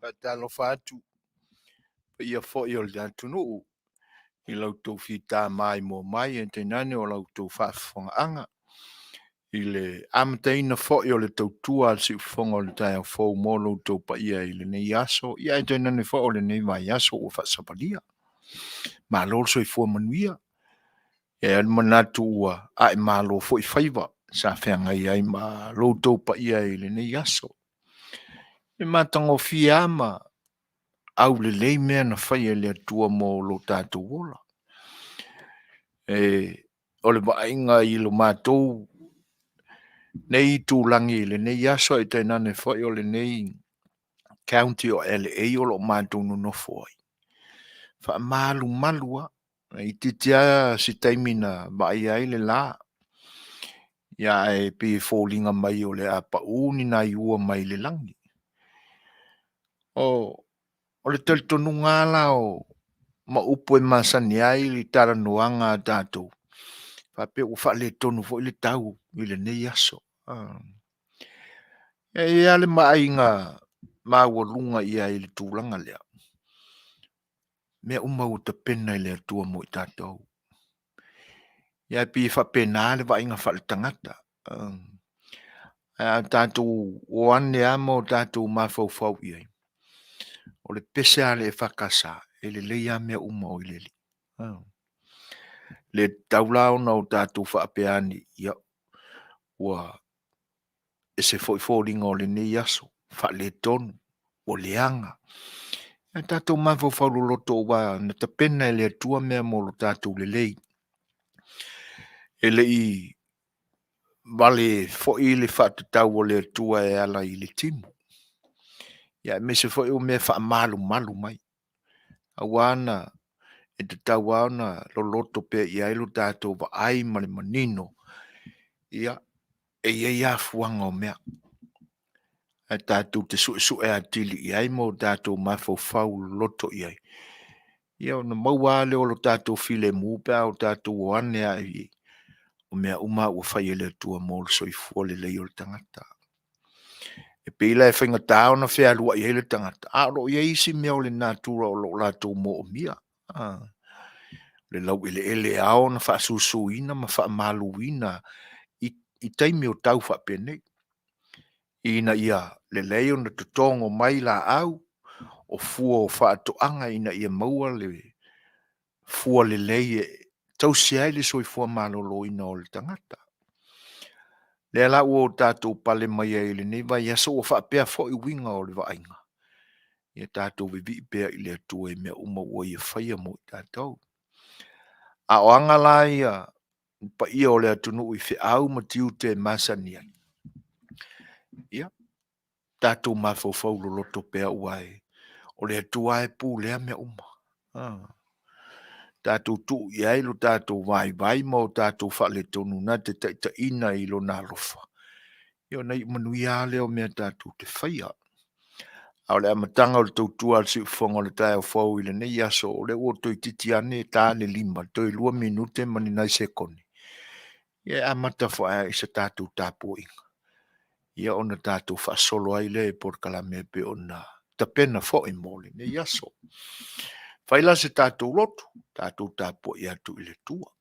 Faatalofa atu paia foi o le atunuu i la outou fita maimoa mai ae tainane o la outou faafofogaaga i le amataina foi o le tautua a le siufofoga o le taeao fou mo lo outou paia i lenei aso, ia ae tainane foi o lenei vaiaso ua faasavalia. Malo le soifua manuia. E i ai lava le manatu ua aemalo foi faiva sa feagai ai ma lo outou paia i lenei aso. E matagofie lava ma aulelei mea na faia e le Atua mo lo tatou ola. O le vaaiga i lo matou nei itulagi i lenei aso ae tainane foi o lenei county o LA o lo o matou nonofo ai, e faamalumalu lava. E itiiti lava se taimi na vaaia ai le la, ae pei e foliga mai o le a pau ni nai ua mai le lagi. O le talitonuga lava la ma upu e masani ai le talanoaga a tatou, faapea ua faaletonu foi le tau i lenei aso. E i ai lava le vaaiga maualuga i ai i le tulaga lea, o mea uma ua tapena e le Atua mo i tatou. Ia e pei e faapena le vaaiga faaletagata. Ae a tatou o ane lava ma o tatou mafaufau i ai, o le pese lava a le EFKS, e lelei lava mea uma o i le Alii. E le tatau la ona o tatou faapea ane, ia, ua ese foi foliga o lenei aso, faaletonu, ua leaga. Ae tatou mafaufau loloto aua na tapena e le Atua mea mo lo tatou lelei. E le i vale foi le faatatau a le Atua e ala i le timu, aemaise foi o mea e faamalumalu mai. Aua na e tatau lava ona loloto pea i ai lo tatou vaai ma le manino, ia, e i ai afuaga o mea. Ae tatou te suesue atili i ai ma o tatou mafaufau loloto i ai, ia ona maua lava lea o lo tatou filemu pe a o tatou o ane lava i o mea uma ua fai e le Atua mo le soifua lelei o le tagata. E pei la e faigata ona fealuai ai le tagata, a o lo o i ai isi mea o le natura o lo o latou moomia. Le laueleele e ao ona faasusuina ma faamaluina i taimi o tau faapenei, ina ia lelei ona totogo mai laau, o fua o faatoaga ina ia maua le fua lelei e tausi ai le soifua maloloina o le tagata. O lea la ua o tatou pale mai ai i lenei vaiaso ua faapea foi uiga o le vaaiga, ia tatou vivii pea i le Atua i mea uma ua Ia faia mo i tatou. A o aga la ia i le paia o le atunuu i feau ma tiute e masani ai, ia, tatou mafaufau loloto pea aua o le Atua lava e pulea mea uma. Tatou tuu i ai lo tatou vaivai ma o tatou faaletonu na te taitaiina i Lona alofa, ia ona iu manuia lava lea o mea tatou te faia. A o le amataga o le tautua a le siufofoga i le taeao fou i lenei aso, o lea ua toeitiiti ane ta le 5 toe 2 minute ma ni nai sekone, ia e amata foi lava i se tatou tapuaiga, ia ona tatou faasolo ai lea i polokalame e pei ona tapena foi mo lenei aso. Fai la se tatou lotu, tatou tapuai atu i le Atua.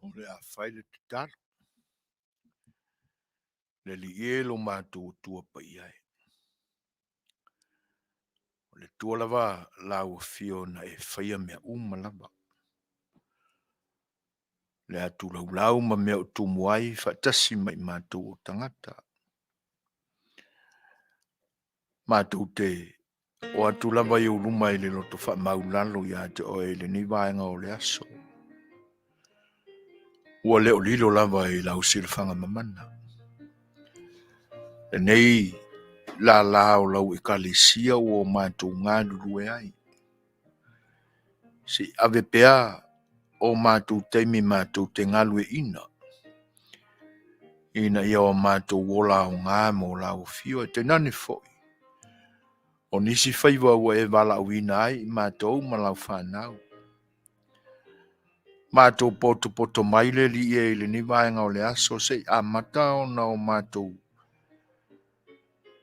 O le a fai le tatalo. Le Alii e lo matou Atua Paia e. O le Atua lava lau afio na e faia mea uma lava. Le atulaulau ma mea o tumu ai faatasi ma i matou o tagata. Matou te o atu lava i ou luma i le loto faamaulalo ia te oe i lenei vaega o le aso. Ua le o lilo lava i lau silafaga mamana. Lenei lala o lau ekalesia ua o matou galulue ai. Se i ave pea o matou taimi matou te galueaiina ina ia o matou ola aoga mo lau afio. Ae tainane foi o nisi faiva ua e valaauina ai i matou ma lau fanau. Matou potopoto mai le Alii e i lenei vaega o le aso se i amata ona o matou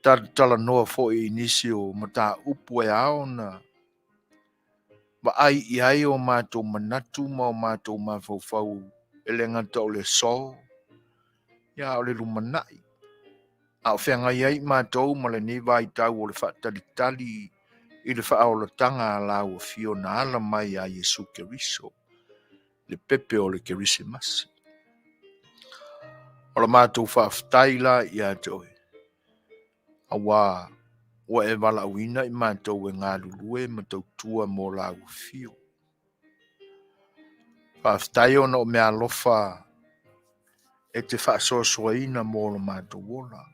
talatalanoa foi i nisi o mataupu e ao ona vaai i ai o matou manatu ma o matou mafaufau e le gata o le aso, ia a o le lumanai. A o feagai ai matou ma lenei vaitau o le faatalitali i le faaolataga a lau afio na ala mai ia Iesu Keriso, le pepe o le Kerisimasi. O la matou faafetai la ia te oe, auā ua e valaauina i matou e galulue ma tautua mo lau afio. Faafetai ona o meaalofa e te faasoasoaina mo lo matou ola.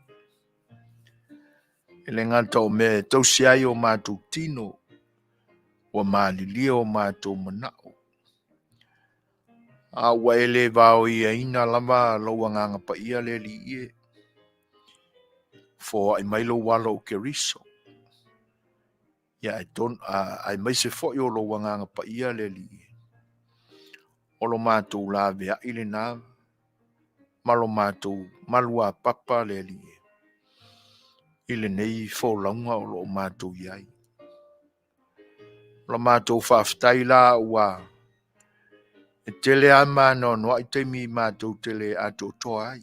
E le gata o mea e tausi ai o matou tino, ua malilie o matou manao, a ua e le vaoiaina lava lou Agaga Paia le Alii e. Foai mai lou alo o Keriso, ia aemaise foi o lou Agaga Paia le Alii e. O lo matou laveai lena ma lo matou maluapapa le Alii e, i lenei folauga o lo o matou i ai. O la matou faafetai la ua e tele lava ma anoanoai taimi matou te le atoatoa ai.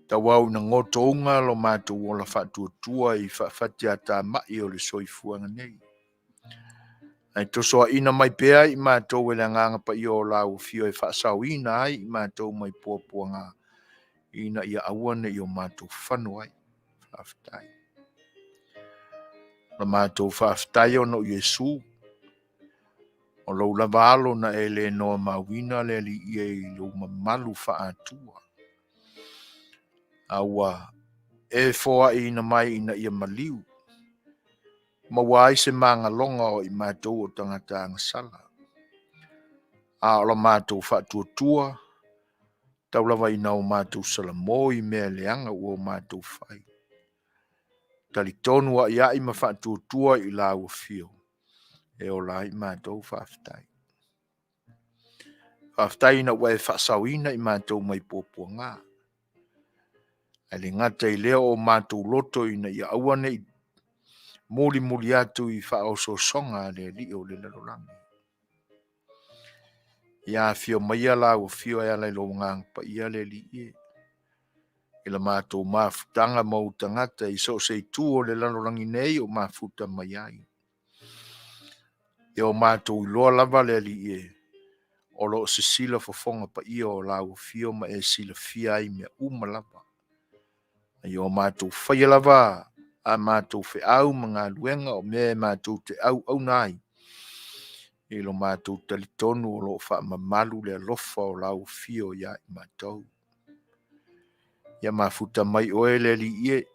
Tauau ina gotouga lo matou ola faatuatua i faafatiatamai o le soifuaga nei. Ae tosoaina mai pea i matou e le Agaga Paia o lau afio e faasaoina ai i matou mai puapuaga ina ia aua ne i o matou fano ai. Faafetai. O la matou faafetai ona o Iesu, o lou lava alo na e le noamauina le Alii e i lou mamalu faa-Atua. A ua e foaiina mai ina ia maliu, maua ai se magaloga o i matou o tagata agasala. A o la matou faatuatua, tau lava ina o matou salamo i mea leaga ua o matou fai. Talitonu aiai ma faatuatua i lau afio, e ola ai matou faafetai. Faafetai ina ua e faasaoina i matou mai puapuaga. Ae le gata i lea o matou loto ina ia aua ne i mulimuli atu i faaosoosoga a le alii o le lalolagi. Ia afio maia lau afio e ala i lou Agaga Paia le Alii e, i la matou mafutaga ma ou tagata i so o se itu o le lalolagi nei o mafuta mai ai. Ia o matou iloa lava le Alii e, o lo o sisila fofoga paia o lau afio ma e silafia ai mea uma lava. A ia o matou faia lava a matou feau ma galuega o mea e matou te auauna ai, i lo matou talitonu o lo o faamamalu le alofa o lau afio ia i matou. Ia mafuta mai oe le Alii e,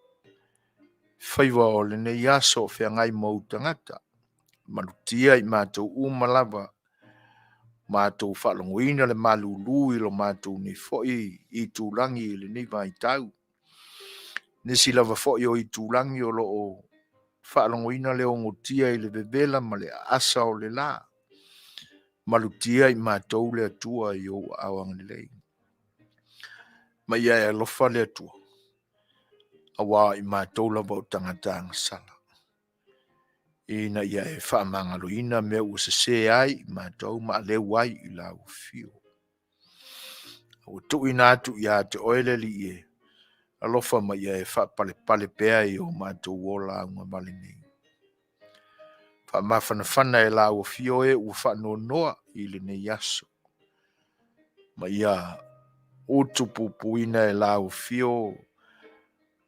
faiva o lenei aso o feagai ma ou tagata, malutia i matou uma lava, matou faalogoina le malulu i lo matou nei foi itulagi i lenei vaitau. Nisi lava foi o itulagi o lo o faalogoina le ogotia i le vevela ma le aasa o le la. Malutia i matou le Atua i ou aao agalelei. Ma ia e alofa le Atua, auā o i matou lava o tagata agasala, ina ia e faamagaloina mea ua sese ai i matou ma aleu ai i lau afio. Ua tuuina atu ia te oe le Alii e, alofa ma ia e faapalepale pea i o matou ola augavale nei. Faamafanafana e lau afio e ua faanoanoa i lenei aso, ma ia utupupuina e lau afio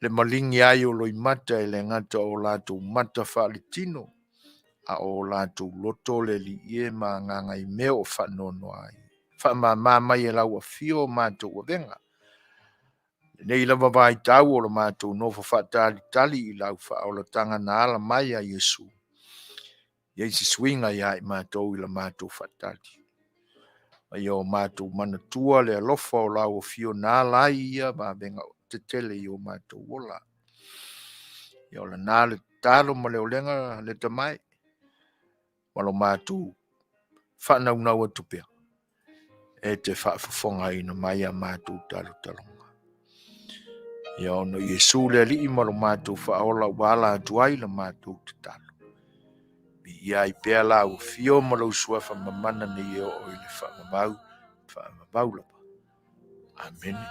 le maligi ai o loimata e le gata o latou mata faaletino, a o latou loto le Alii e ma agaga i mea o faanoanoa ai. Faamama mai e lau afio matou avega. Lenei lava vaitau o lo matou nofo faatalitali i lau faaolataga na ala mai a Iesu. I ai se suiga ia i matou i la matou faatali. Ma ia o matou manatua le alofa o lau afio na ala ai ia vavega tetele i o matou ola. Ia o lena le tatalo ma le olega le tamai ma lo matou faanaunau atu pea e te faafofogaina mai a matou talotaloga. Ia ona o Iesu le Alii ma lo matou faaola ua ala atu ai la matou tatalo. Viia ai pea lau afio ma lou suafa mamana nei e oo i le faavavau, faavavau lava. Amene.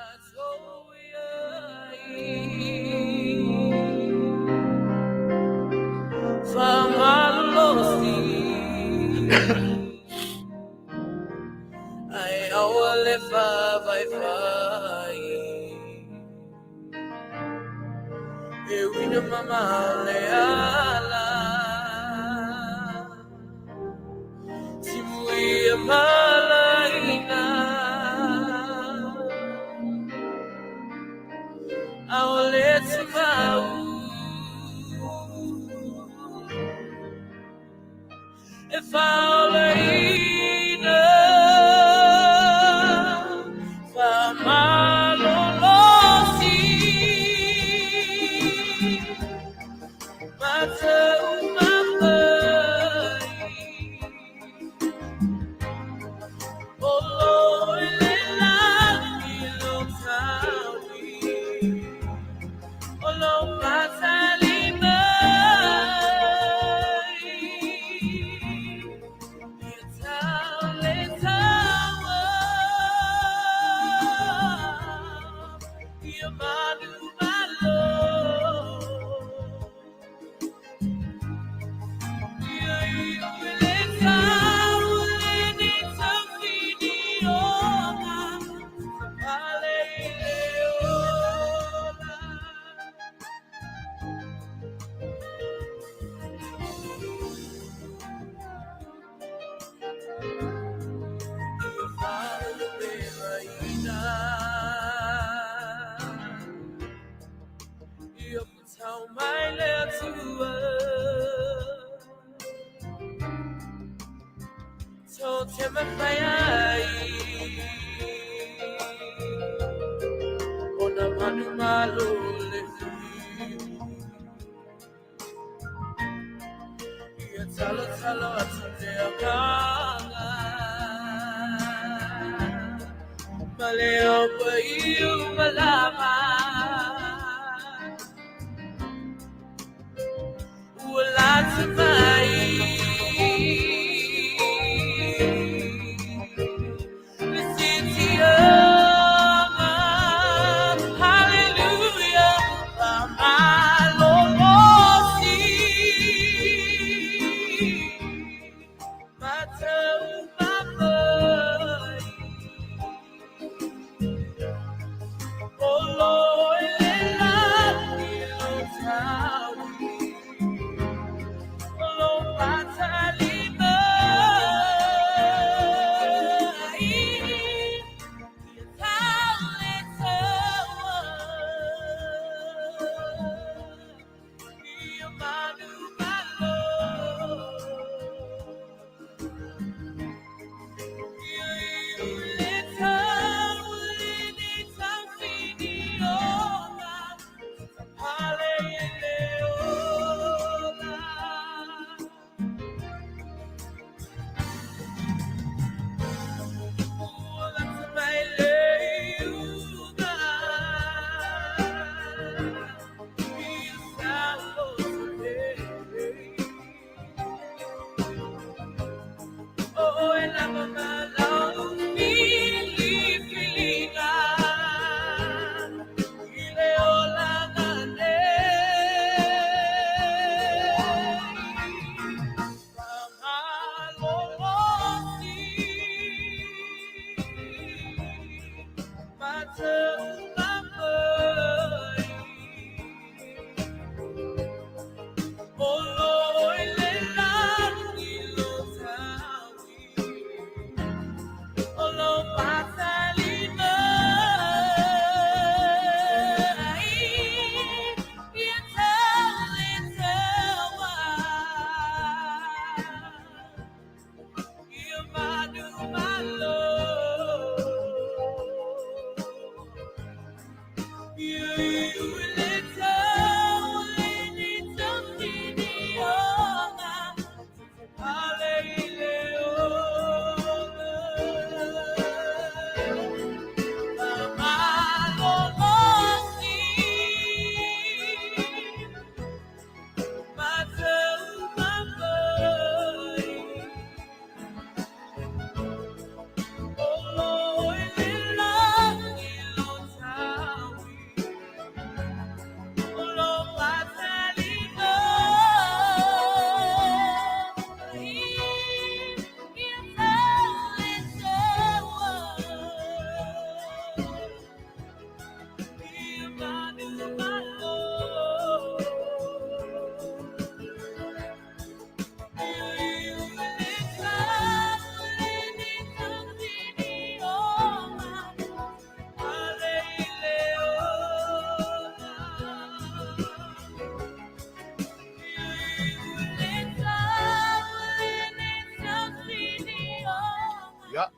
Ia,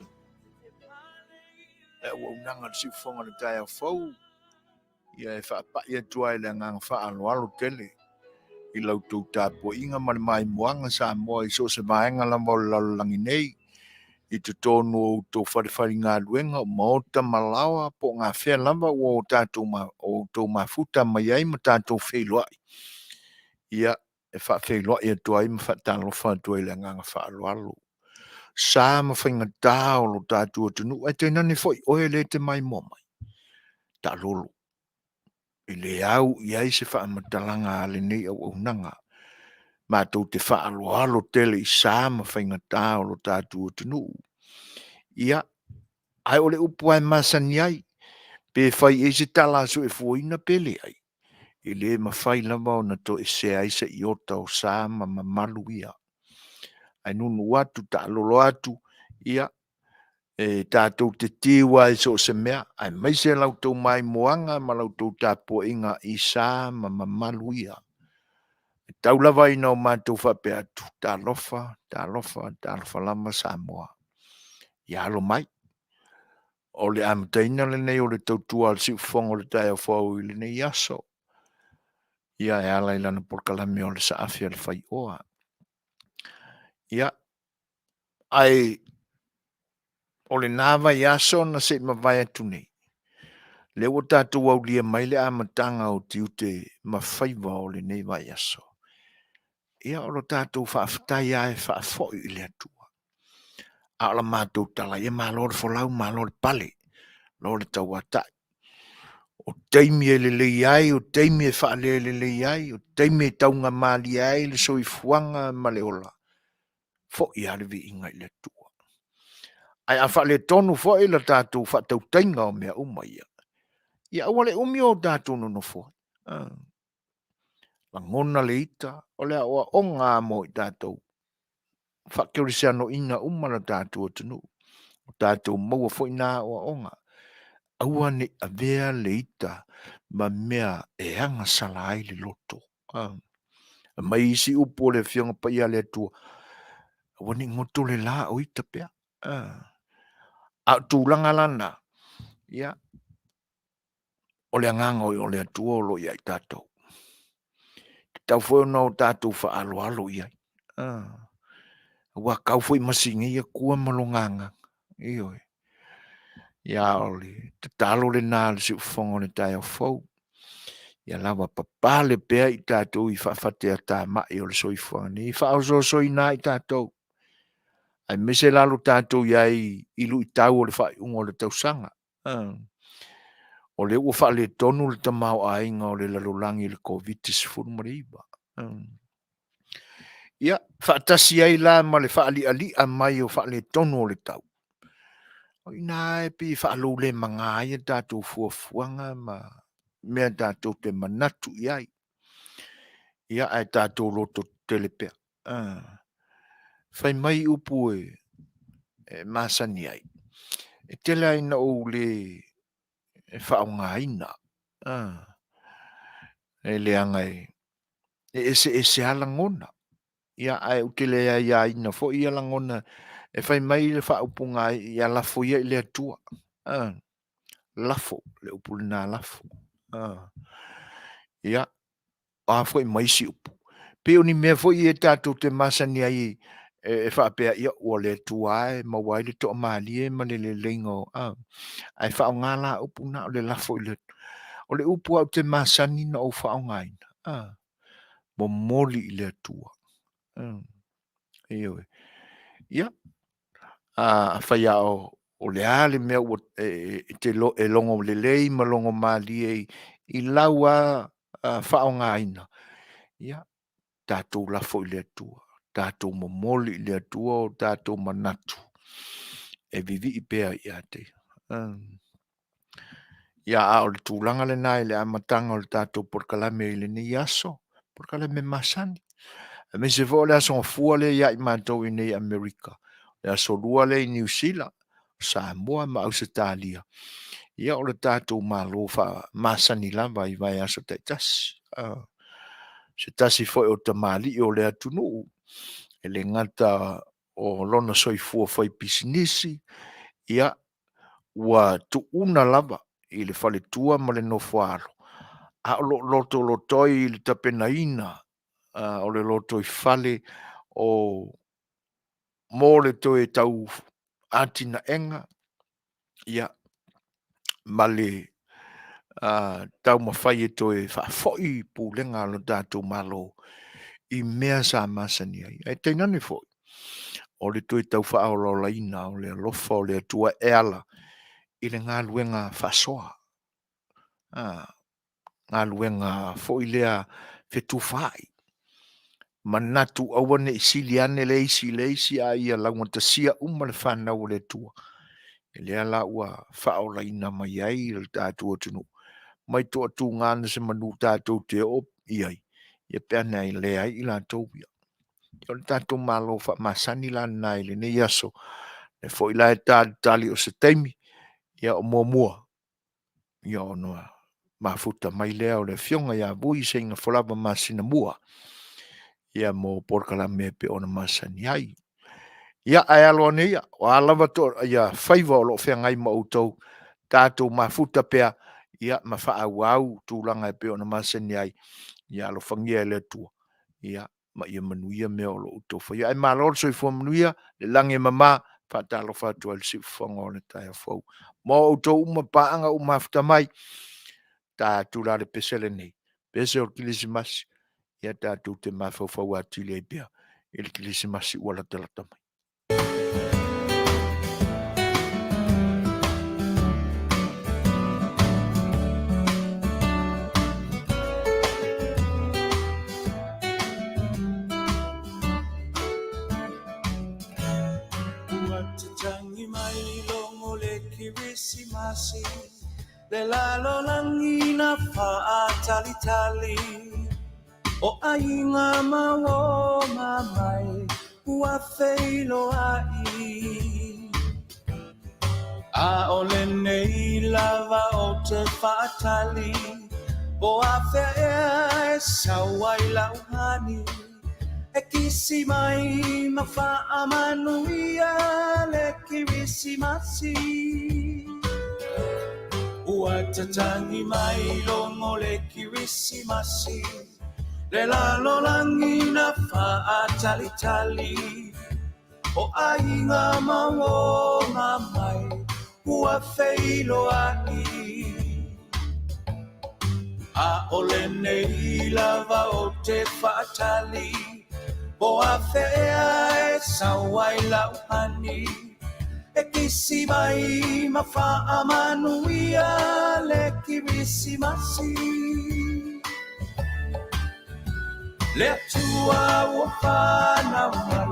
le auaunaga a le siufofoga o le taeao fou, ia e faapai atu ai le agaga faaaloalo tele i la outou tapuaiga ma le maimoaga Samoa i so o se vaega lava o le lalolagi nei, i totonu o outou falefaigaluega, o maota ma laoa po o gafea lava ua outou mafuta mai ai ma tatou feiloai, ia, e faafeiloai atu ai ma faatalofa atu ai i le agaga faaaloalo. Sa ma faigata o lo tatou atunuu, ae tainane foi oe lea e te maimoa mai, taalolo, e le au i ai se faamatalaga a lenei auaunaga. Matou te faaaloalo tele i sa ma faigata o lo tatou atunuu. Ia, ae o le upu lava e masani ai, pe fai i ai se tala a soifuaina pe leai, e le mafai lava ona toesea ai se iota o sa ma mamalu ia. Ae nuunuu atu taalolo atu, ia, e tatou te tiu lava i so o se mea, aemaise la outou maimoaga ma la outou tapuaiga i sa ma mamalu ia. E tau lava ina o matou faapea atu, talofa, talofa, talofa lava Samoa. Ia alo mai, o le amataina lenei o le tautua a le siufofoga o le taeao fou i lenei aso, ia e ala i lana polokalame o le Saafi a le Faioa. Ia, ae o lena vaiaso na se i mavae atu nei, lea ua tatou aulia mai le amataga o tiute ma faiva o lenei vaiaso. Ia o lo tatou faafetai lava e faafoi i le Atua. A o la matou tala, ia malo le folau malo le pale, malo le tauatai. O taimi e lelei ai, o taimi e faalelelei ai, o taimi e taugamalie ai le soifuaga ma le ola, foi lava le viiga i le Atua. Ae a faaletonu foi le tatou faatautaiga o mea uma ia, ia aua le umi o tatou nonofo ai. Lagona le ita, o le aoaoga lava mo i tatou, faakerisianoina uma lo tatou atunuu, ua tatou maua foi na aoaoga. Aua ne i avea le ita ma mea e agasala ai le loto. Aumai isi upu o le Afioga Paia a le Atua, aua ne i goto le la o ita pea. A o tulaga la na, ia, o le agaga o le Atua o lo o ia i tatou. E tatau foi ona o tatou faaaloalo i ai. Aua a kau foi masigi ia ma lona agaga. Ioe. Ia a o le tatalo lena a le siufofoga o le taeao fou, ia lavapapale pea i tatou i faafateatamai o le soifuaga nei, e faaosoosoina ai tatou, aemaise la lo tatou i ai i luitau o le faaiuga o le tausaga. O lea ua faaletonu le tamaoaiga o le lalolagi i le Koviti-19. Ia, faatasi ai la ma le faali'ali'a mai o faaletonu o le tau, o i ina e pei e faaloulemaga ai a tatou fuafuaga ma mea tatou te manatu i ai. Ia, ae tatou lototetele pea. Fai mai upu e masani ai, e tele lava ina ou le faaaogaina, e leaga e eseese lava lagona. Ia ae ou te le aiaina foi ia lagona, e fai mai le faaupuga, ia lafo ia i le Atua. Lafo, le upu lena lafo. Ia, o a foi ma isi upu, pei o ni mea foi ia tatou te masani ai e faapea, ia ua le Atua lava e maua ai le toamalie ma le leleiga o… Ae faaaoga la upu na o le lafo i le Atua. O le upu lava ou te masani ona ou faaaogaina, momoli i le Atua. Ioe. Ia, afai lava o le a le mea e te logo lelei ma logo malie i lau lava faaaogaina, ia tatou lafo i le Atua, tatou momoli i le Atua o tatou manatu e vivii pea ia te Ia. Ia, a o le tulaga lena i le amataga o le tatou polokalame i lenei aso, polokalame masani, aemaise foi o le Aso Gafua lea ia i matou i inei i Amerika, le Aso Lua lea i Niu Sila, Samoa ma Ausetalia, ia o le tatou malo masani lava i vaiaso taitasi. O se tasi foi o tamalii o le atunuu, e le gata o o lona soifua faipisinisi, ia, ua tuuna lava i le faletua ma le nofoaalo, a o lo o lotolotoi i le tapenaina o le lotoifale o mo le toe tau atinaega ma le taumafai e toe faafoi pulega a lo tatou Malo i mea sa masani ai. Ae tainane foi o le toe tau faaolaolaina o le alofa o le Atua e ala i le galuega faasoa, galuega foi lea fetufaai, manatu aua ne i sili ane le isi i le isi a ia laugatasia uma le fanau a le Atua. Lea la ua faaolaina mai ai le tatou atunuu mai toatuga na se manu tatou te oo i ai, ia pe a na leai i latou ia. O le tatou Malo faamasani la lena i lenei aso, o lea foi la e talitali o se taimi, ia o muamua, ona mafuta mai lea o le Afioga ia Vui Seinfolava Masinamua mo polokalame e pei ona masani ai. Ia, ae alo ane ia, o a lava faiva o lo o feagai ma outou, tatou mafuta pea ma faaauau tulaga e pei ona masani ai. Ia alofagia e le Atua ma ia manuia mea o lo o outou faia. Ae malo le soifua manuia i le lagi e mama. E faatalofa atu ai i le siufofoga o le taeao fou. Mo outou uma paaga ua mafuta mai, ta atu la le pese lenei, pese o le Kerisimasi, ia tatou te mafaufau atili ai pea i le Kerisimasi ua latalata mai. Ua tatagi mai logo le Kerisimasi Le lalolagi na faatalitali O aiga ma uo ma mai ua feiloai A o lenei lava ou te faatali Po afea ea e sau ai lau honey E kisi mai ma faamanuia le Kerisimasi Ua tatagi mai logo le Kerisimasi Le lalolagi na faatalitali O aiga ma uo ma mai ua feiloai A o lenei lava ou te faatali Po afea ea e sau ai lau honey E kisi mai ma faamanuia le Kerisimasi Le Atua ua fanau mai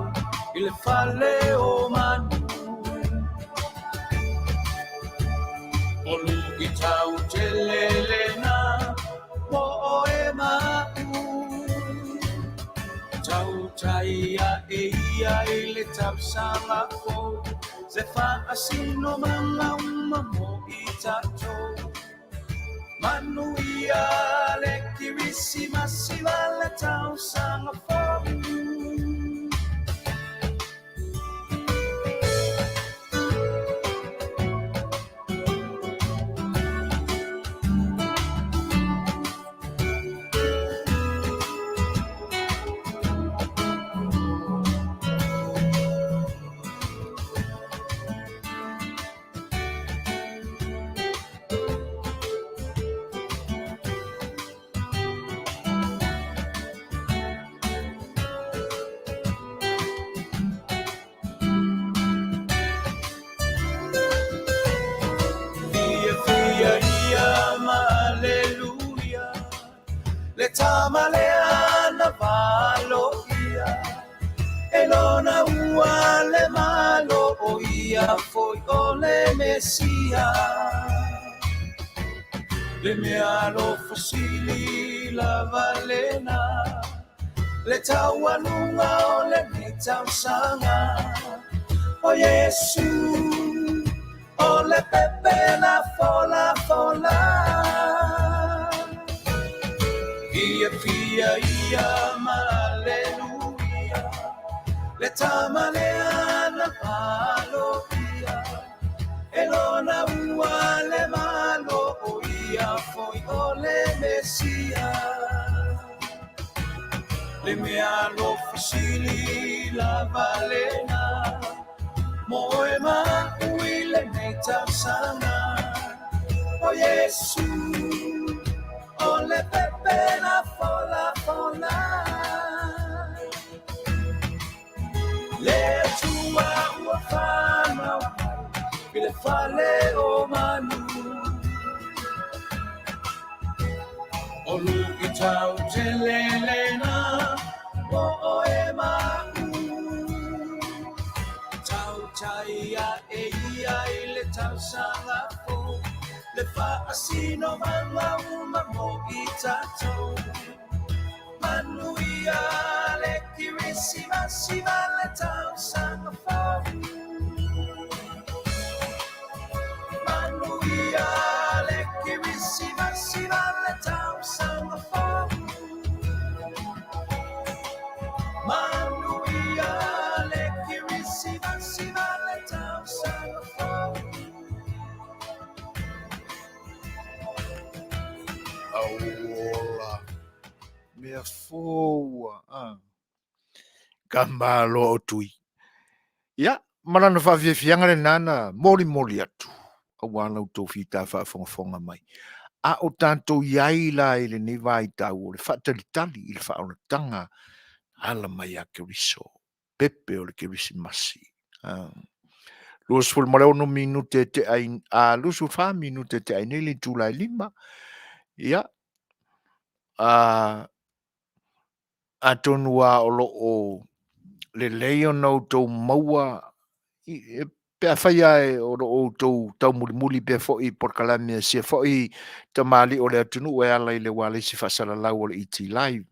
i le fale o manu O luitau tele lena mo oe ma a'u Tautai ae ia i le tausaga fou Se faasinomaga uma mo i tatou Manuia le Kerisimasi ma le tausaga fou. Fiafia ia ma aleluia Le tama lea na valoia E lona ua le Malo o ia foi o le Mesia Le mea alofa sili lava lena Le taualuga o lenei tausaga O Iesu o le pepe na folafola Fiafia ia ma aleluia Le Le tama lea na aloia e lona ua le Malo, o ia foi o le Mesia. Le mea alofa sili lava lena mo oe ma a'u i lenei tausaga. O Iesu o le pepe na folafola. Le Atua ua fanau mai i le fale o manu. O luitau tele lena mo oe ma a'u. Tautai ae ia i le tausaga fou, le faasinomaga uma mo i tatou. Manuia le Kerisimasi ma le tausaga fou. Manuia le Kerisimasi ma le tausaga fou. Manuia le Kerisimasi ma le tausaga fou. Auola, mea fou a. Ka malo o tui. Ia, ma lana faafiafiaga lena na molimoli atu, aua la outou fita faafogafoga mai. A o tatou i ai la i lenei vaitau o le faatalitali i le faaolataga ala mai ia Keriso, pepe o le Kerisimasi. 26 minute e tea i, a 24 minute e tea ai nei le itula e 5. Ia, atonu lava o lo o lelei ona outou maua pe afai lava o lo o outou taumulimuli pea foi i polokalame a sia foi tamalii o le atunuu e ala i le ualesi faasalalau o le ET Live.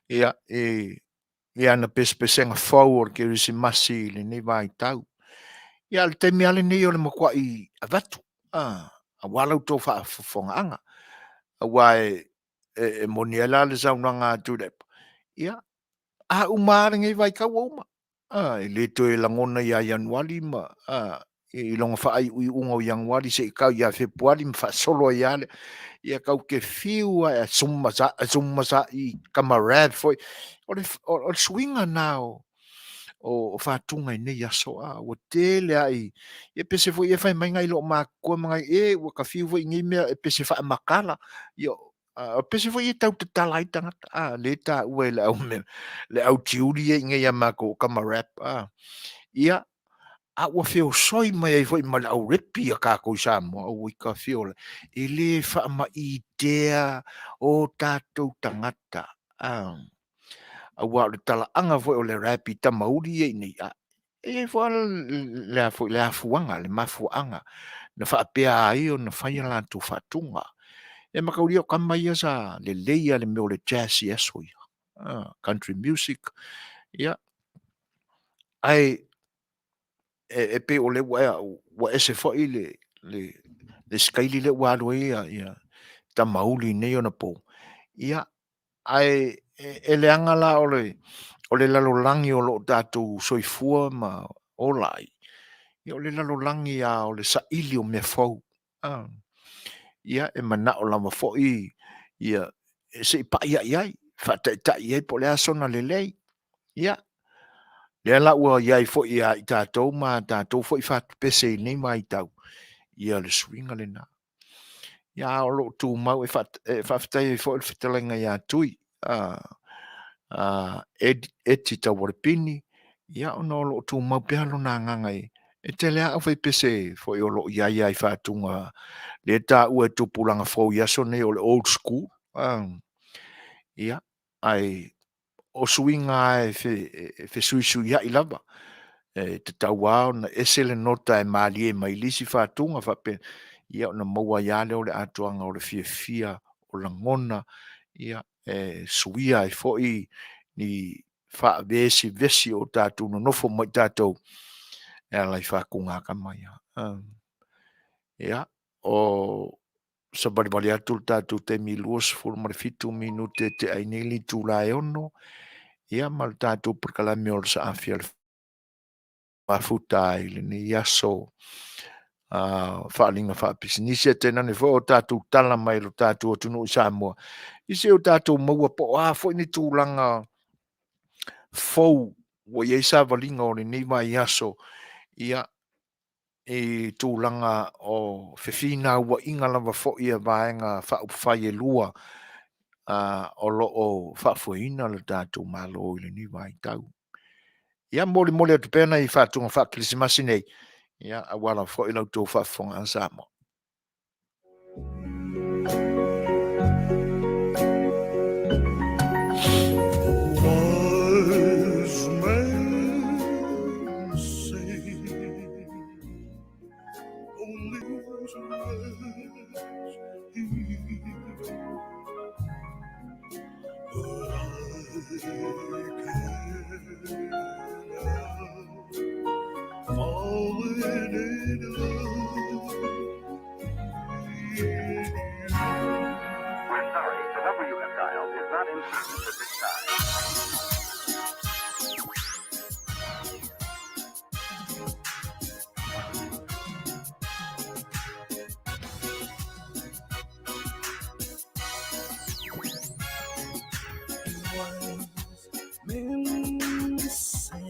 Ia, i ana pesepesega fou o le Kerisimasi i lenei vaitau. Ia, o le taimi lava lenei o le matuai avatu, aua la outou faafofogaaga, aua e moni ai la le saunoaga a Tuilaepa, ia, a uma lava lenei vaitau ua uma. E le toe lagona ia Ianuari ma i lona faaiuiuga o Ianuari seia tau ia Fepuari ma faasolo ai lava lea. Ia tatou te fiu lava e asumasa'i tama rap foi. O le suiga lena o fatuga i nei aso, a ua tele lava i, ia pese foi ia fai mai nai loomatutua ma nai e ua ta fiu foi i nei mea e pese faamatala. Ia, o pese foi ia tau tatala ai tagata, a lea e taua e le au mea, le au tiuli ia i inei ia matou o tama rap, a. Ia, a ua feosoi mai ai foi ma le au repi a tatou i Samoa, ua ita fiola, e le faamaitea o tatou tagata, a. Aua o le talaaga foi o le rap i tamauli ia i inei, a, e i ai foi lava le, foi, le afuaga, le mafuaaga na faapea ai ona fai a latou faatuga. E mataulia o tama ia sa lelei lava i le mea o le jazz i aso ia, country music, ia, ae e pei o lea ua ese foi le sikaili lea ua alu ai ia tamauli i nei ona po, ia, ae e leaga la o le lalolagi o lo o tatou soifua ma ola ai, ia o le lalolagi lava o le saili o mea fou. Ia, e manao lava foi ia se i pai ai, faataitai i ai po o le a sona lelei. Ia, lea la ua i ai foi ia i tatou ma a tatou foi fatupese i lenei vaitau, ia le suiga lena. Ia, a o lo o tumau e faafetai ai foi le fetalaiga ia Tui, Eti Taualepini, ia ona o lo o tumau pea lona agaga e tele lava aufaipese foi o lo o i ai lava i faatuga lea e taua e tupulaga fou i aso nei o le old school. Ia, ae o suiga lava e fesuisuiai lava, e tatau lava ona ese le nota e malie mai le isi faatuga faapea, ia ona maua ai lava lea o le atoaga o le fiafia o lagona, ia, e suia ai foi ni faavesivesi o tatou nonofo ma i tatou e ala i fatuga a tama ia. Ia, o savalivali atu le tatou taimi 27 minute e tea ai nei le itula e 6. Ia ma le tatou polokalame o le Saafi a le Mafuta ai lenei aso faaaliga faapisinisi ae tainane foi o tatou tala mai lo tatou atunuu i Samoa i se o tatou maua po o a foi ni tulaga fou ua i ai savaliga o lenei vaiaso ia i tulaga o fefinauaiga lava foi a Vaega Faaupufai e lua o lo o faafoeina le tatou Malo i lenei vaitau. Ia molimoli atu pea nai faatuga faakerisimasi nei, ia aua lava foi la outou faafofogaaga Samoa. Wise men say only fools rush in, but I can't help falling in love with you. We're sorry, the number you have dialed is not in service at this time. Wise men say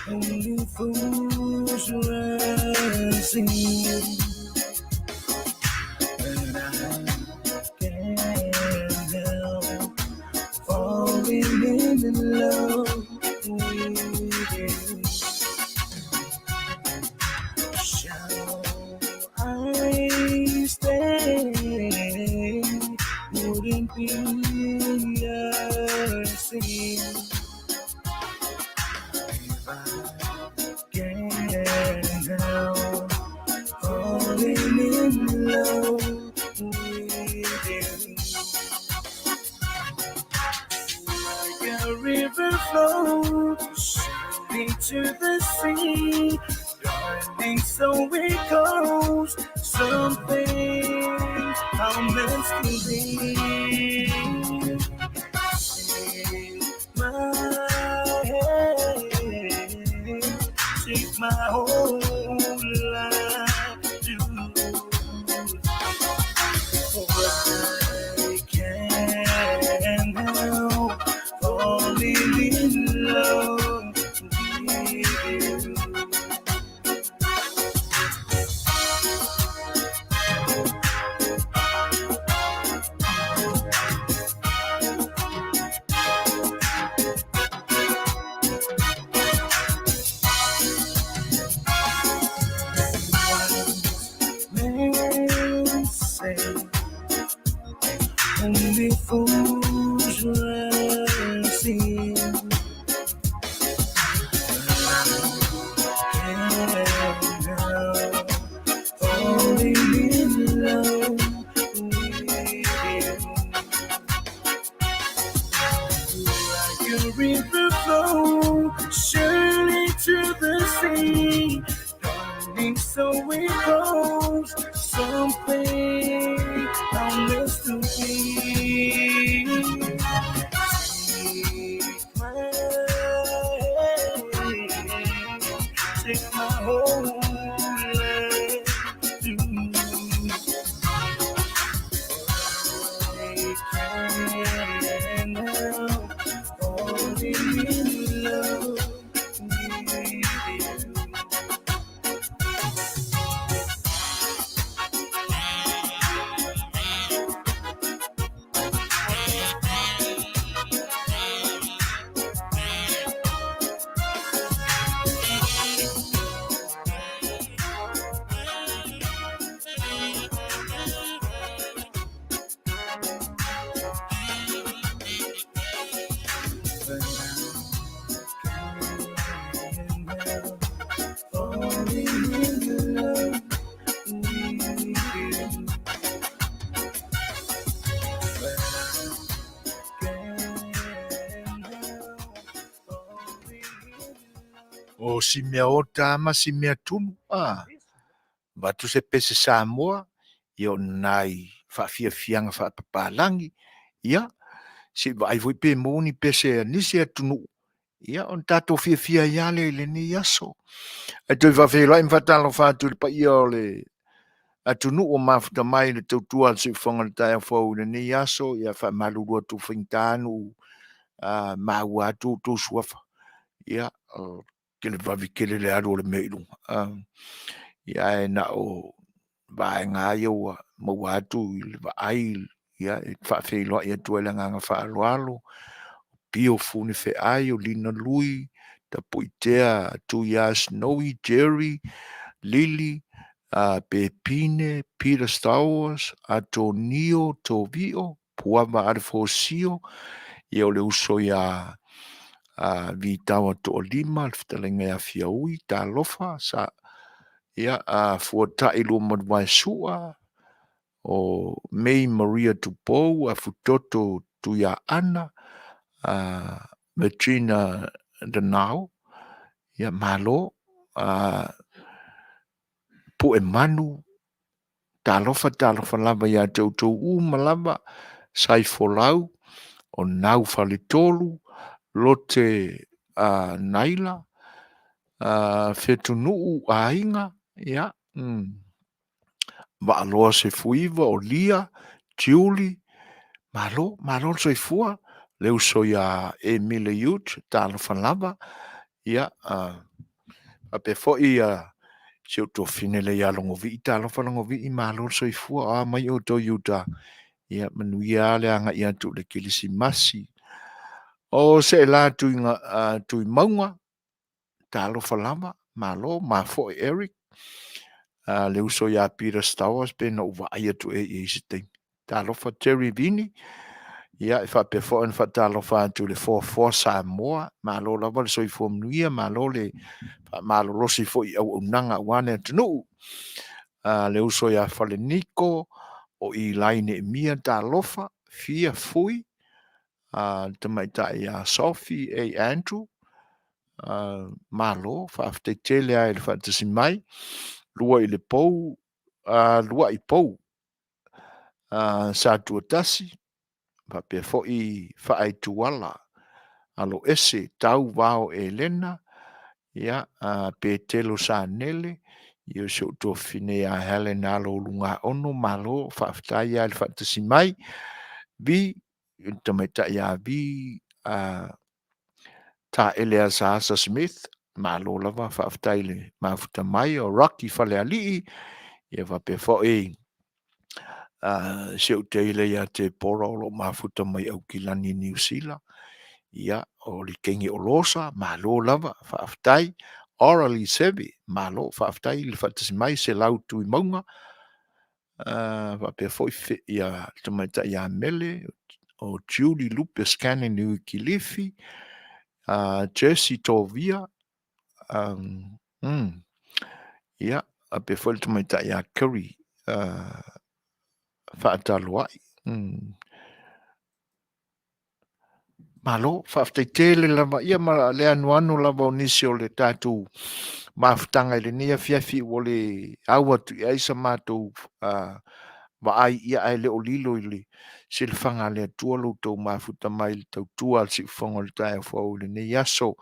only fools rush in, but I can't help falling in love with you. Shall I stay? Wouldn't be a sin if I can't help falling in love with you. Like a river flows surely to the sea, darling, so it goes. Some things are meant to be. Take my hand, take my whole life too. For I can't help falling in love with you. Wise men say only fools rush in, but I can't help falling in love with you. Like a river flow surely to the sea, darling, so it goes. Something I'm meant to be. Take my hand, take my whole life too. I can't help falling in love with you. But I can't help falling in love with you. But I can't help falling in O si mea ota ma si mea tumu, a avatu se pese Samoa, ia o nai faafiafiaga faapapalangi, ia Se i vaai foi pe maua ni pese a nisi atunuu, ia ona tatou fiafia ai lava lea i lenei aso. Ae toe faafeiloai ma faatalofa atu i le paia o le atunuu o mafuta mai i le tautua a le siufofoga i le taeao fou i lenei aso. Ia faamalulu atu ua faigata ona ou maua atu outou suafa. Ia, o le televave tele le alu o le mea i luga, ia ae na o vaega lava ia ua maua atu i le vaai, ia e faafeiloai atu ai i le agaga faaaloalo, Pio Funifeai, o Lina Lui, Tapuitea Tuia Snowy, Jerry, Lily, Pepine, Peter Stowers, Atonio Tovio, Puava Alefosio, ia o le uso ia Vitaoa Toalima, le fetalaiga ia Fiaui, talofa, sa, ia, Fuatai Luamanuvaesua, o May Maria Tupou, Afutoto Tuiaana, Regina Danao, ia malo, Puemanu, talofa talofa lava ia te outou uma lava, Saifolau, o Nau Faletolu, Lote Naila, Fetunuu Aiga, ia, Vaaloa Sefuiva, o Lia, Tiuli, malo, malo le soifua, le uso ia Emile Yut, talofa lava, ia, faapea foi ia si ou tuafafine lea ia Logovii, talofa Logovii, malo le soifua, o a mai outou i uta, ia manuia le agai atu i le Kerisimasi. O Seela Tuimauga, talofa lava, malo, mafoe Eric, le uso ia Peter Stowers pe na ou vaai atu ea i ai i se taimi. Talofa Terry Vini, ia e faapea foi ona faatalofa atu i le Foafoa Samoa, malo lava le soifua manuia, malo le faamalolosi foi i auaunaga aua le atunuu. Le uso ia Faleniko, o Ilai Neemia, talofa, Fia Fui, le tamaitai ia Sophie A. Andrew, malo, faafetai tele lava i le faatasi mai. Lua i le pou, luai pou, Satuatasi, faapea foi Faaituala, Aloese Tauvao Elena, ia, Petelo Sanele, ia si ou tuafafine ia Helen Alo Ulugaono, malo, faafetai lava i le faatasi mai. Vi, le tamaitai ia Vi Taele Asaasa Smith, malo lava, faafetai i le mafuta mai. O Rocky Falealii, ia faapea foi si ou teile ia Tepora o lo o mafuta mai Aukilani Niu Sila, ia, o Likenge Olosa, malo lava, faafetai. Orally Seve, malo, faafetai i le faatasi mai. Selau Tuimauga, faapea foi ia le tamaitai ia Mele, o Julie Lupe Scanlan Kilifi, Jesse Tovia, ia, faapea foi le tamaitai ia Curry Faataloai. Malo, faafetai tele lava, ia ma le anoano lava o nisi o le tatou mafutaga i lenei afiafi ua le au atu i ai sa matou vaai, ia ae le o lilo i le silafaga a le Atua lo outou mafuta mai i le tautua a le siufofoga o le taeao fou i lenei aso.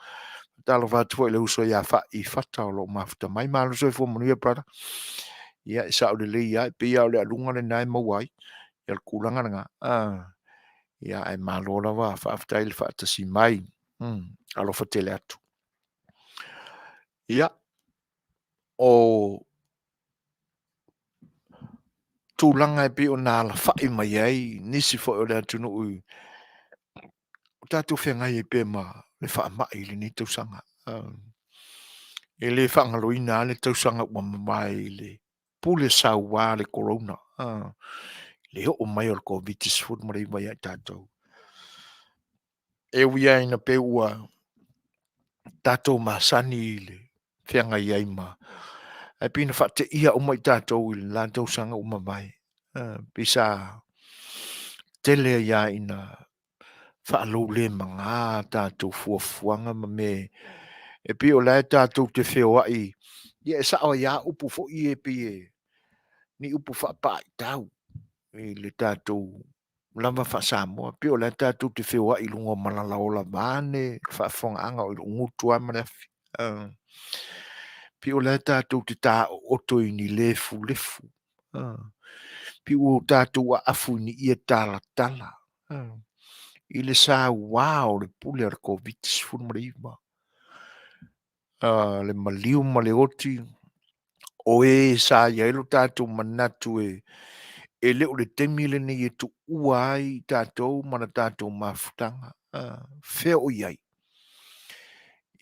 Talofa atu foi i le uso ia Fa'i Fata o lo o mafuta mai. Malo le soifua manuia, brother. Ia, e sao lelei lava, e pei lava o le aluga lena e maua ai ia le tulaga lena. Ia, ae malo lava, faafetai le faatasi mai. Alofa tele atu. Ia, o tulaga e pei ona alafai mai ai nisi foi o le atunuu i o tatou feagai ai pea ma le faamai i lenei tausaga. E le faagaloina lava le tausaga ua mavae i le pule saua a le Corona, le oo mai o le Koviti-19 ia i tatou. E ui lava ina pei ua tatou masani i le feagai ai ma, ae pei na faateia uma i tatou i le la tausaga ua mavae. Pei sa tele ai lava ina faaloulemaga a tatou fuafuaga ma mea e pei o la e tatou te feoai, ia e sao ai lava upu foi ia e pei e ni upu faapaaitau i le tatou. lava faa-Samoa, pei o lea tatou te feoai i luga o malala ola vaeane le faafofogaaga o i lou gutu lava ma le afi. Pei o lea tatou te taooto i ni lefulefu, pei ua tatou aafu i ni ie talatala i le saua o le pule a le Koviti-19. Le maliu ma le oti, o e sa i ai lo tatou manatu e le o le taimi lenei e tuua ai tatou ma le tatou mafutaga. Fea o i ai?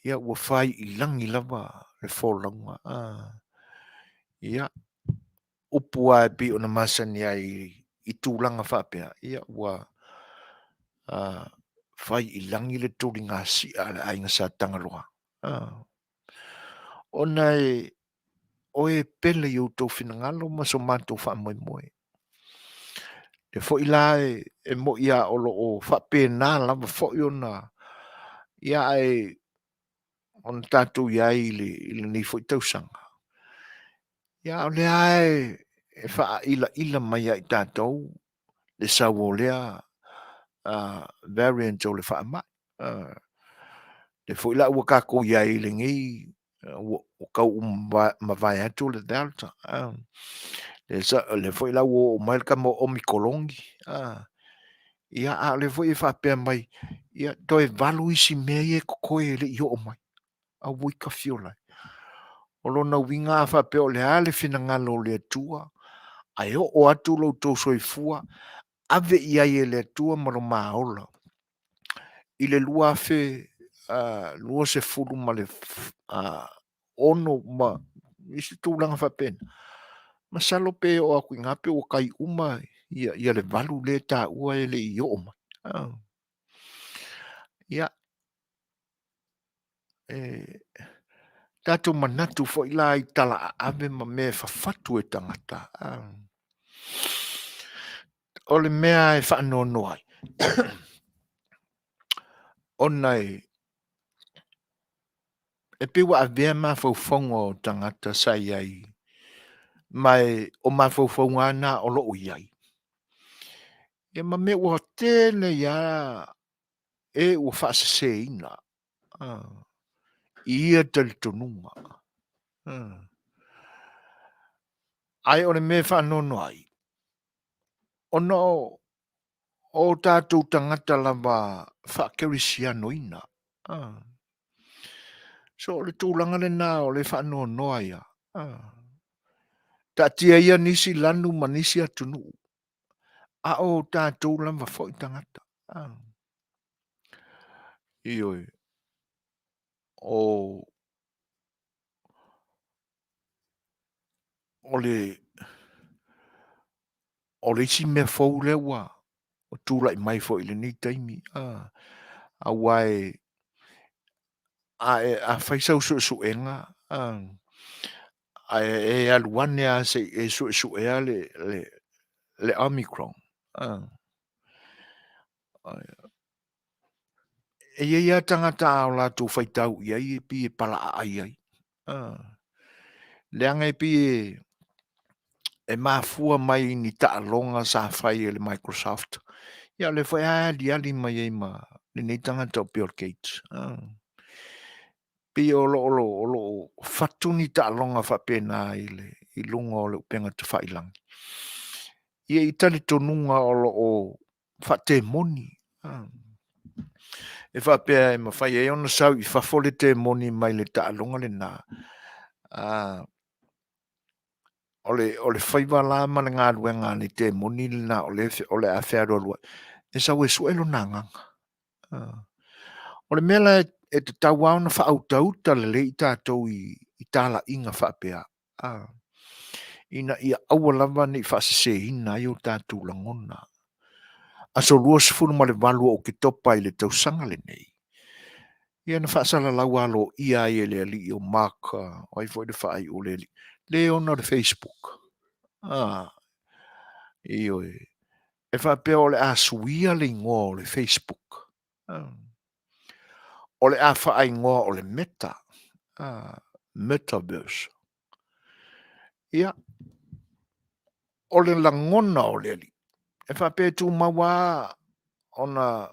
Ia ua fai i lagi lava le folauga. Ia, upu lava e pei ona masani ai i tulaga faapea, ia ua fai i lagi le tuligasia a le aiga Sa Tagaloa. Ona e o e pele i outou finagalo ma so matou faamoemoe. E foi la e moi lava o lo o faapena lava foi ona ia ae ona tatou i ai i lenei foi tausaga. Ia o lea e faailaila mai ia i tatou le sau o lea variant o le faamai. Lea foi la ua tatou i ai i lenei ua tau mavae atu le Delta, lea foi la ua oo mai le tama o Omikoloni, ia a o lea foi e faapea mai, ia toe 8 isi mea ia e totoe e le i oo mai. Auoi tafiola e. O lona uiga a faapea o le a le finagalo o le Atua, ae oo atu lo outou soifua, ave i ai e le Atua ma loma ola i le 2026 ma isi tulaga faapena, masalo pe oo atu i ina pe ua tai uma ia le 8 lea e taua e le i oo mai. Ia, e tatou manatu foi la i tala aave ma mea e fafatu e tagata. O le mea e faanoanoa ai, ona e pei ua avea mafaufauga o tagata sa i ai, ma o mafaufauga lava na o lo o i ai, ia ma mea ua tele ai lava e ua faaseseina i ia talitonuga. Ae o le mea e faanoanoa ai, ona o tatou tagata lava faakerisianoina. So o le tulaga lena o le faanoanoa ai lava. Taatia ia nisi lanu ma nisi atunuu, a o tatou lava foi tagata. Ioe. O le isi mea fou lea ua tulai mai foi i lenei taimi, aua a fai sau suesuega, ae e alu ane lava se i e suesuea le Omicron, e i ai lava tagata a o latou faitau i ai e pei e palaaai ai. Leaga e pei e mafua mai i ni taaloga sa fai e le Microsoft, ia o lea foi lava e aliali mai ai ma lenei tagata o Bill Gates. Pei o lo o fatu ni taaloga faapena i luga o le upega tafailagi. Ia i talitonuga o lo o faatemoni. E faapea e mafai ai ona sau i fafo le temoni mai le taaloga lena, o le faiva la ma le galuega a le temoni lena o le a fealualuai, e sau e sue lona agaga. O le mea la e tatau lava ona faautauta lelei tatou i talaiga faapea, ina ia aua lava ne i faaseseina ai o tatou lagona. Aso 28 o Oketopa i le tausaga lenei, ia na faasalalau aloaia ai e le alii o Mark, o ai foi le faaiu o le alii, le ona le Facebook. Ioe, e faapea o le a suia le igoa o le Facebook. O le a faaigoa o le Meta, Metaverse. Ia, o le lagona o le Alii, E faapea e tumau lava ona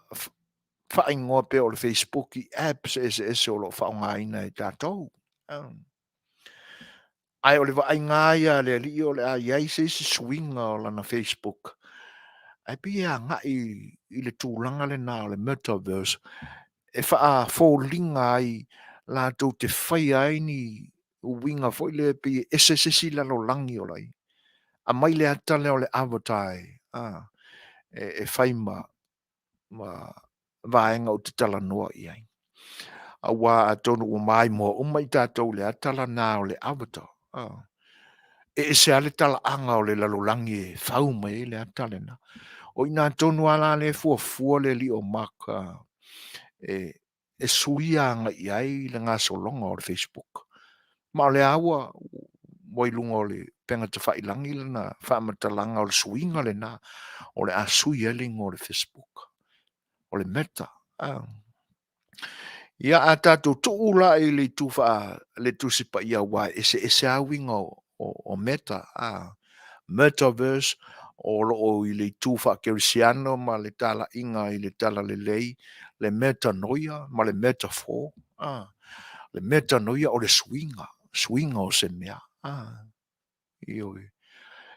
faaigoa pea o le Facebook i apps eseese o lo o faaaogaina e tatou. Ae o le vaaiga lava ia a le alii o le a i ai se isi suiga o lana Facebook, ae pei e agai i le tulaga lena o le metaverse e faafoliga ai latou te faia ai ni uiga foi lea pei e ese se isi lalolagi o la i. Aumai le ata lea o le avatar e fai ma vaega ou te talanoa i ai. Aua atonu ua maimoa uma i tatou i le ata lena o le avatar. E ese lava le talaaga o le lalolagi e fau mai ai le ata lena. O i ina tonu lava la lea e fuafua le alii o Mark e suia agai i ai le gasologa o le Facebook. Ma o lea lava ua i luga o le upega tafailagi lana faamatalaga o le suiga lena o le a sui ai le igoa o le Facebook, o le Meta. Ia, a tatou tuu la i le itu faa le Tusi Paia aua e eseese lava uiga o meta, metaverse o lo o i le itu faakerisiano ma le talaiga i le talalelei, le metanoia ma le metaphor. Le metanoia o le suiga, suiga o se mea. Ioe.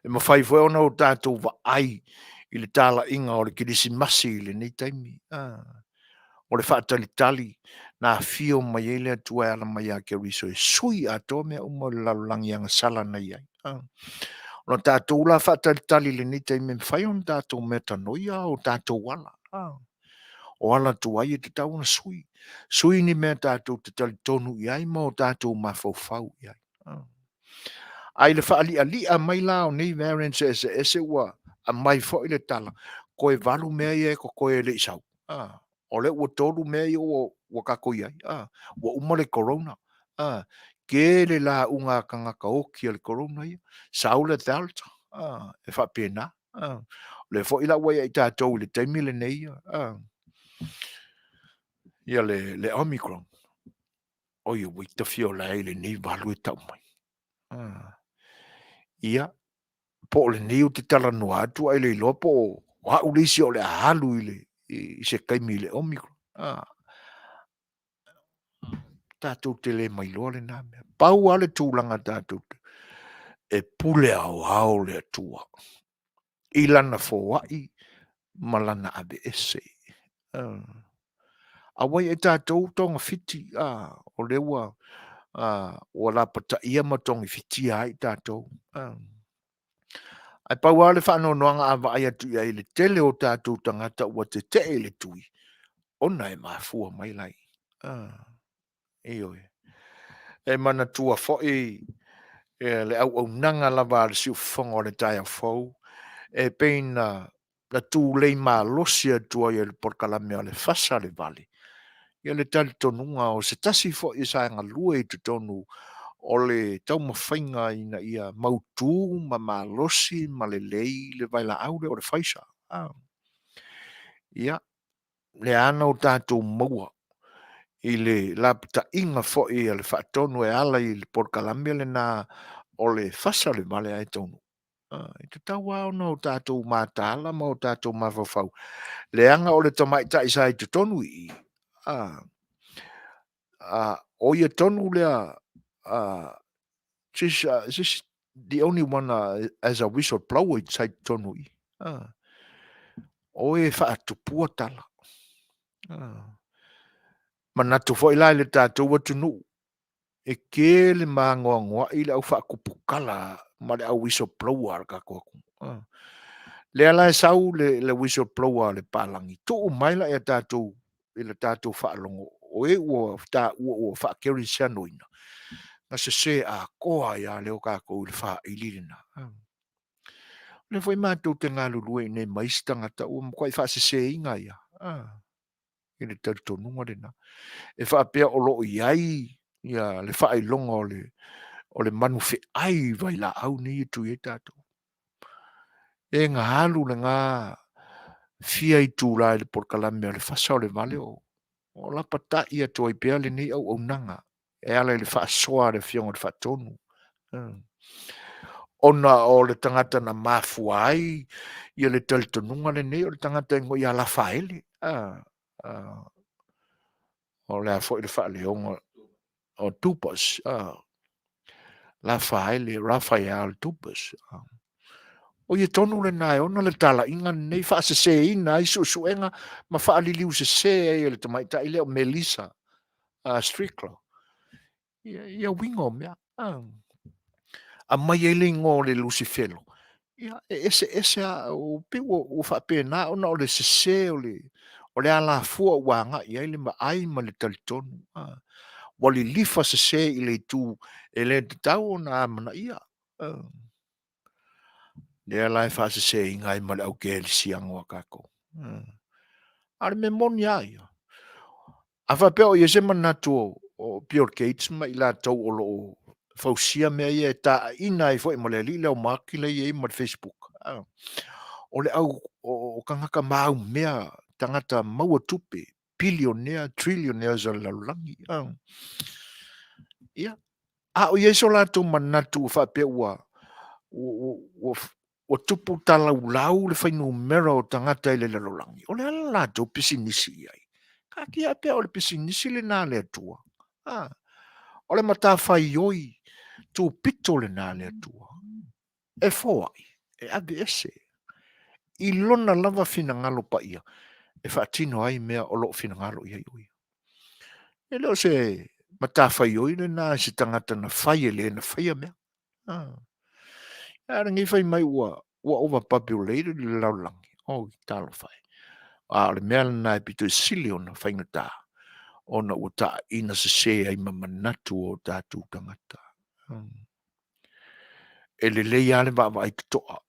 E mafai foi ona o tatou vaai i le talaiga o le Kerisimasi i lenei taimi. O le faatalitali na afio mai ai le Atua e ala mai ia Keriso e sui atoa mea uma o le lalolagi i agasala na i ai. O le tatou la faatalitali i lenei taimi e mafai ona tatou metanoia o tatou ala. O ala tuai e tatau ona sui. Sui ni mea tatou te talitonu i ai ma o tatou mafaufau i ai. Ae i le faalialia mai la o nei variants eseese ua aumai foi le tala, toe 8 mea ia e totoe e le i sau. O lea ua 3 mea ia ua tatou i ai. Ua uma le corona. Tele lauga a tagata oti a le corona ia. Sau le delta. E faapena. O lea foi la ua ia i tatou i le taimi lenei ia le Omicron. Oi ua ita fia ola ai lenei valu e tau mai. Ia, po o lenei ou te talanoa atu ae le iloa po o au le isi o le a alu i se taimi i le Omicron. Tatou te le mailoa lena mea. Pau lava le tulaga tatou te, e pule aoao le Atua i lana foai ma lana aveese. Auai e tatou togafiti, o lea ua lapataia ma togifitia ai tatou. Ae pau lava le faanoanoaga a vaai atu i ai i le tele o tatou tagata ua tetee i le tui, ona e mafua mai la i i. Ioe. E manatua foi le auaunaga lava a le siufofoga o le taeao fou e pei na tulei malosi atu ai e le polokalame a le fasa le vale ia le talitonuga o se tasi foi sa galue i totonu o le taumafaiga ina ia mautu ma malosi ma lelei le vailaau lea o le Pfizer. Ia, lea na o tatou maua i le lapataiga foi a le faatonu e ala i le polokalame lena o le fasa o le vale ae taunuu. E tatau lava ona o tatou mataala ma o tatou mafaufau, leaga o le tamaitai sa i totonu i i, o ia tonu lea, she's the only one as a whistle blower sa i totonu i i. O e faatupua tala. Manatu foi la i le tatou atunuu, e tele ma anoanoai le au faatuputala ma le au whistleblower a le tatou atunuu. Lea la e sau le whistleblower a le palagi, tuu mai la ia tatou i le tatou faalogo o e ua taua ua faakerisianoina, na sese atoa ai lava lea o tatou i le faili lena. O lea foi matou te galulue i inei ma isi tagata ua matuai faaseseina ai lava i le talitonuga lena. E faapea o lo o i ai ia le faailoga o le manu feai i vailaau nei e tui ai tatou. E na alu lena fia itula i le polokalame a le fasa o le vale o lapatai atu ai pea lenei auaunaga e ala i le faasoa a le Afioga i le Faatonu. Ona o le tagata na mafua ai ia le talitonuga lenei o le tagata e igoa ia Lafaele. O le a foi le faaleoga o Tubas, Lafaele, Raphael Tubas. O ia tonu lena e ona le talaiga lenei faaseseina ai suesuega ma faaliliu sese ai e le tamaitai lea o Melissa Strickler ia uiga o mea. Aumai ai le igoa o le Lusifelo, ia e eseese lava, pei ua faapena ona o le sese o le alafua ua agai i ai le vaai ma le talitonu. Ua lilifa sese i le itu e le tatau ona amanaia. Lea la e faaseseina ai ma le au kerisiano a tatou. A o le mea moni lava ia, a faapea o i ai se manatu o Bill Gates ma i latou o lo o fausia mea ia e taina ai foi ma le alii lea o Mark lea e i ai ma le Facebook, o le au tagata maumea, tagata maua tupe, bilionea, trillionaires o le lalolagi. Ia, a o i ai so latou manatu ua faapea ua ua tupu talaulau le fuainumera o tagata i le lalolagi, o le a le latou pisinisi i ai? Taatia pea o le pisinisi lena a le Atua. A, o le matafaioi tupito lena a le Atua e foai, e aveese i lona lava finagalo paia e faatino ai mea o lo o finagalo i ai o ia. E le o se matafaioi lena i se tagata na fai e le na faia mea. A o lenei fai mai ua overpopulated le lalolagi. Oi, talofa e. A o le mea lena e pito i sili ona faigata, ona ua taina sese ai ma manatu o tatou tagata. E lelei lava le vaavaai totoa,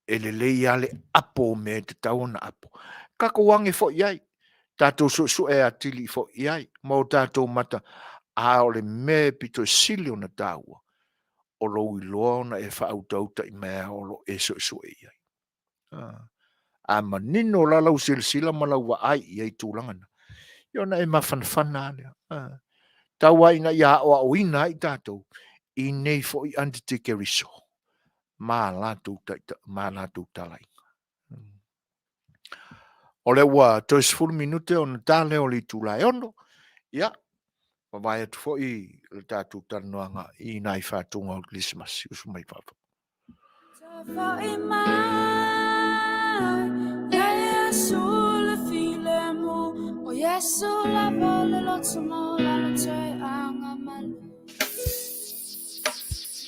e lelei lava le apo o mea e tatau ona apo. Tatou age foi i ai, tatou suesue atili foi i ai, ma o tatou mata, a o le mea e pito i sili ona taua, o lou iloa ona e faautauta i mea o lo o e suesue i ai. A manino la lau silasila ma lau vaai i ai i tulaga na, ia ona e mafanafana lava lea. Tau lava ina ia aoaoina ai tatou i nei foi antitikeriso ma latou talaiga. O lea ua toe 10 minute ona ta lea o le itula e 6, ia, mavae atu foi le tatou talanoaga i nai faatuga o le Kerisimasi. Usu mai fafo.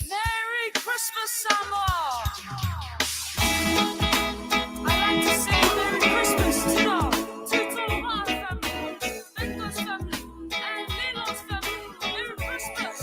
Merry Christmas, Samoa! I like to say Merry Christmas to the Tutoa family, Benko's family, and Lilo's family. Merry Christmas!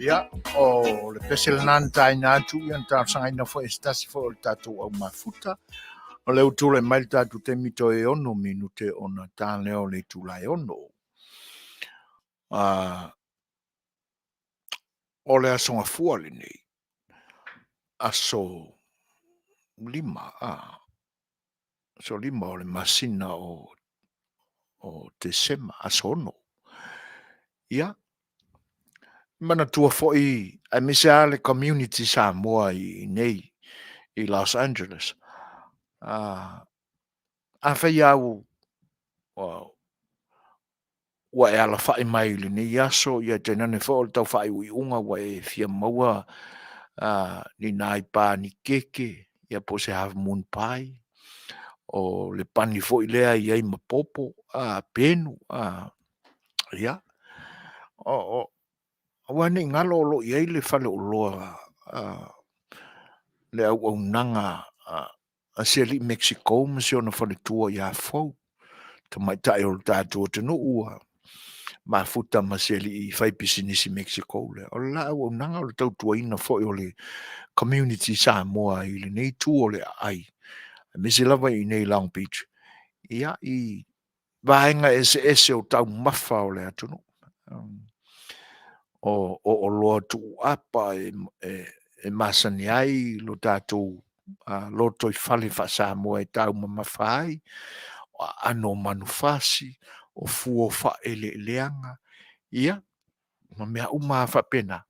Ia, o le pese lena na taina atu, ia na talosagaina foi e se tasi foi o le tatou au mafuta. O lea ua tulai mai le tatou taimi toe 6 minute ona ta lea o le itula e 6. O le aso gafua lenei, aso 5, aso 5 o le masina o Tesema, aso 6. Ia, manatua foi, aemaise lava le community Samoa i nei i Los Angeles. Afai lava ua e alafai mai i lenei aso, ia tainane foi o le tau faaiuiuga ua e fia maua ni nai panikeke, ia po o se half moon pie, o le pani foi lea i ai ma popo, penu, ia. Aua ne i galo o lo o i ai le faleoloa le auaunaga a si alii Mexico ma si ona faletua ia Fou, tamaitai o le tatou atunuu ua mafuta ma si alii faipisinisi Mexico lea. O le la auaunaga o le tautuaina foi o le community Samoa i lenei itu o le aai, aemaise lava i inei Long Beach, ia, i vaega eseese o taumafa o le atunuu. O oloa tuuapa e masani ai lo tatou lotoifale faa-Samoa e taumamafa ai, o aano o manufasi, o fua o faaeleeleaga, ia, ma mea uma lava faapena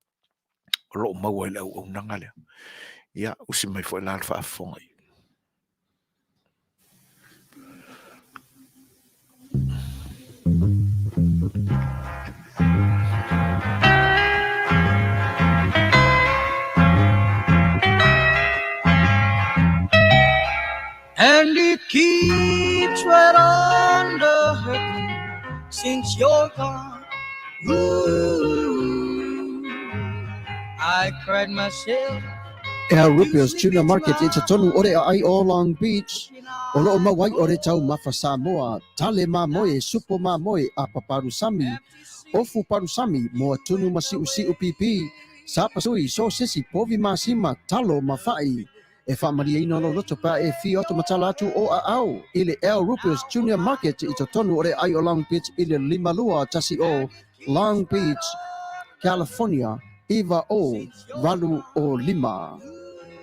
o lo o maua i le auaunaga lea. Ia, usi mai foi la le faafofoga. And it keeps right on the hurting since you're gone. Ooh, I cried myself. Ea Rupio's Tuna Market i totonu o le aai o Long Beach, o loo mau ai o le taumafa Samoa, tale mamoe, supo mamoe, apa palusami, ofu palusami, moa tunu ma siusiu pipi, sapasui, sosesi, povi masima, talo ma fa'i. E faamalieina lou loto pe a e fia atu ma tala atu o aao i le El Rupios Junior Market i totonu o le aai o Long Beach i le 5210 Long Beach, California 90805.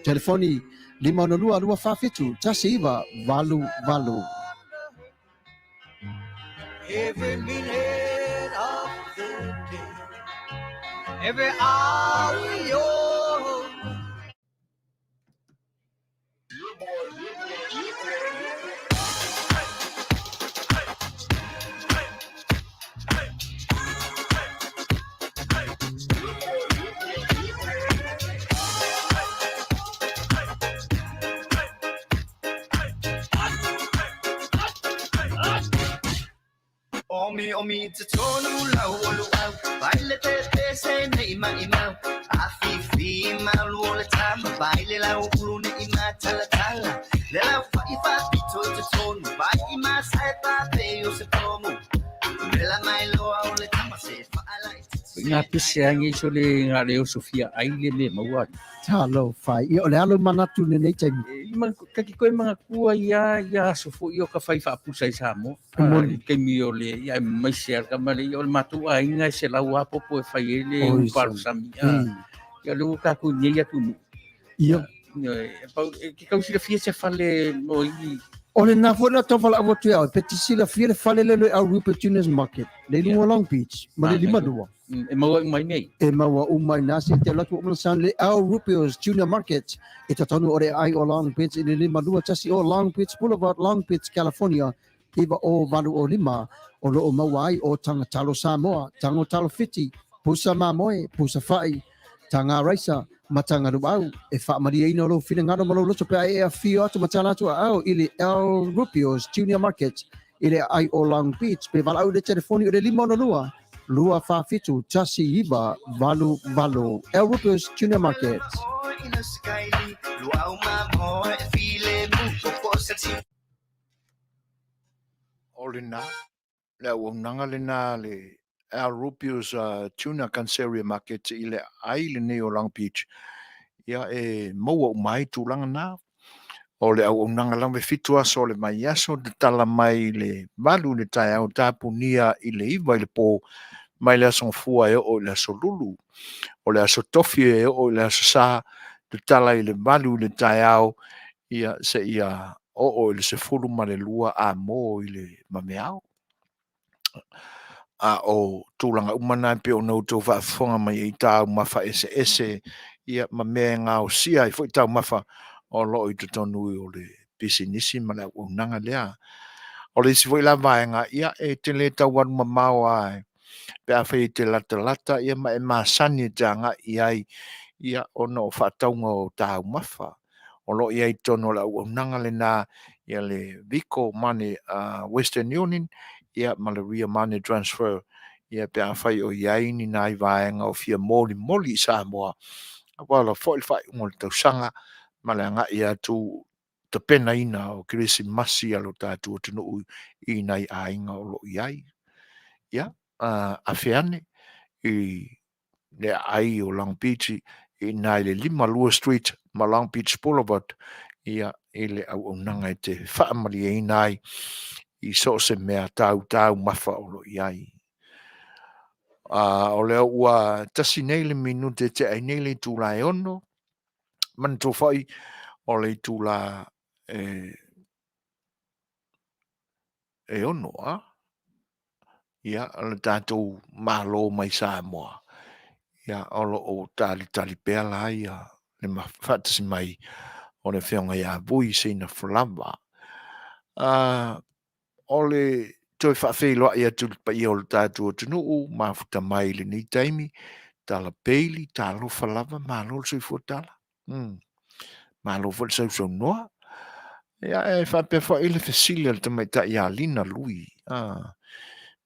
Telefoni 562 247 1988. Every minute of the day, every hour you're. Omi omi te tonu lau o luau Vai le te te se nei mai mau A fi fi mau lu le tama Vai le lau ulu nei ma tala tala Le lau fa i fa pito i te tonu Vai i ma sai pa pe o se pomu Le la mai loa o le tama se fa ala i te Ngā pese angi so le ngā leo Sofia ai le me maua. Talofa. Ia, o le alo manatu lenei taimi. E, ma, kaki koe mga kua ia, ia aso fo i o ka whai whaapusa i Samoa. E moni. I kaimi o le, ia e maise al kamale, ia o le mātou a inga e se lau apopo e whai e le Oi, uparu sami. Ia le uka ku nei atu nu. Ia. Ia, e, pau, e, ke kau silafia se fale mo i. O le nā foi na tau whala atu iau, pe te silafia le fale le le au Rupert Junior's Market, le lunga Long Beach, ma le lima lua. E maua mai nei. E maua uma i nā se te latu o san le au Rupert's Junior Market, e tatonu o le ai o Long Beach i le 52 tasi o Long Beach Boulevard, Long Beach, California, iva o valu o lima, o loo maua ai o tanga talo Samoa, tango talo Fiti, pusa mamoe, pusa fa'i, tanga raisa, ma tanga luau, e whaamaliaina o lou finagalo ma lou loto pe a e afio atu ma tala atu a au i le El Rupio's Junior Market i le ai o Long Beach pe valaau i le telefoni o le 562 247 1988. El Rupio's Junior Market. O lena, le auaunaga lena a le Al Rubio's Tuna Canceria Market i le ai lenei o Long Beach, ia e maua uma ai tulaga na. O le auaunaga lava e 7 aso o le vaiaso, tatala mai i le 8 i le taeao, tapunia i le 9 i le po, mai le Aso Gafua e oo i le Aso Lulu. O le Aso Tofi e oo i le Aso Sa, tatala i le 8 i le taeao, ia seia oo i le 12 amo i le vaveao. A o tulaga uma na e pei ona outou faafofoga mai ai taumafa eseese ia ma mea e gaosia ai foi taumafa o lo o i totonu o le pisinisi ma le auaunaga lea. O le isi foi la vaega, ia e te le tau alu mamao lava pe afai e te latalata ia ma e masani e te agai i ai ia ona o faatauga o taumafa. O lo o i ai i totonu o le auaunaga lena ia le Vico Money Western Union ia ma le Ria Money Transfer ia pe afai o i ai ni nai vaega o fia molimoli i Samoa aua lava foi le faaiuga o le tausaga ma le agai atu tapenaina o Kerisimasi a lo tatou atunuu i nai aiga o lo o i ai. Ia, afe ane i le aai o Long Beach i ina i le 52 Street ma Long Beach Boulevard ia i le auaunaga e te faamalieina ai i so o se mea tautaumafa o lo o i ai. O lea ua tasi nei le minute e tea ai nei le itula e 6, manatua foi o le itula e 6, a? Ia, o le tatou Malo mai Samoa, ia, o lo o talitali pea la ia le faatasi mai o le Afioga ia Vui Seina Falava. O le toe faafeiloai atu i le paia o le tatou atunuu, mafuta mai i lenei taimi, tala peili, talofa lava, malo le soifua tala. Malo foi le sausaunoa. Ia, e faapea foi le fesili a le tamaitai ia Lina Lui.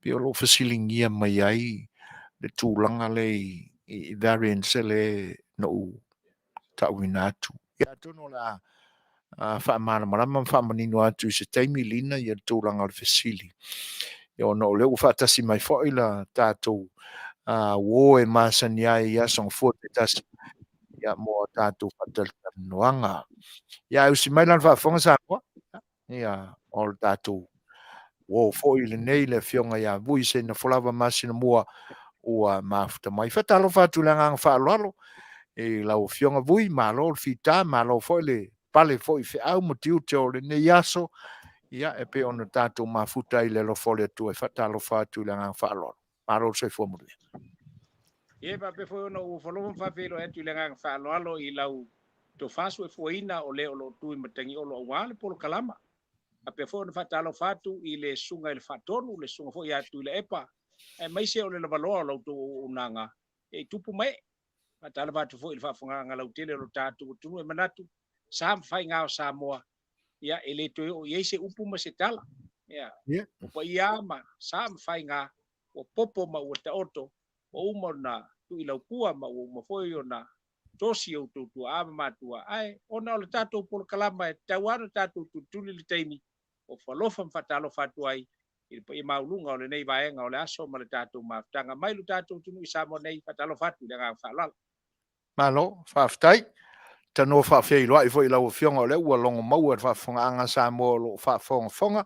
Pei o lo o fesiligia mai ai le tulaga lea i variants le na ou tauina atu. Ia, atonu o le a faamalamalama ma faamanino atu i se taimi Lina ia le tulaga o le fesili. Ia, ona o lea ua faatasi mai foi la tatou uo e masani ai i aso Gafua taitasi ia mo a tatou faatalatalanoaga. Ia, ae usi mai la le faafofoga Samoa, ia, o le tatou uo foi lenei le Afioga ia Vui Seinafolava Masinamua ua mafuta mai. Faatalofa atu i le agaga faaaloalo i lau Afioga Vui, malo le fita, malo foi le pale foi i feau ma tiute o lenei aso. Ia, e pei ona tatou mafuta ai i le alofa o le Atua, e faatalofa atu i le agaga faaaloalo. Malo le soifua manuia. Ia, e faapea foi ona ou ofo alofa ma faafeiloai atu i le agaga faaaloalo i lau tofa suefuaina o le o lo o tu i Matagiolo aua le polokalama. Faapea foi ona faatalofa atu i le Susuga i le Faatonu, le Susuga foi ia Tuilaepa, aemaise o le lavaloa o la outou auaunaga e tupu ma ee. Faatalofa atu foi i le faafofogaaga lautele o lo tatou atunuu e manatu sa ma faiga o Samoa, ia e le toe oo i ai se upu ma se tala. Ia, o paia ma sa ma faiga ua popo ma ua taoto, ua uma ona tuuilaupua ma ua uma foi ona tosi e outou tuaa ma matua, ae ona o le tatou polokalama e tatau lava ona tatou tulituli le taimi, ofo alofa ma faatalofa atu ai i le paia maualuga o lenei vaega o le aso ma le tatou mafutaga mai lo tatou atunuu i Samoa nei. Faatalofa atu i le agaga faaaloalo. Malo, faafetai. Tanoa faafeiloai foi i lau Afioga o lea ua logo maua i le faafofogaaga a Samoa o lo o faafogafoga.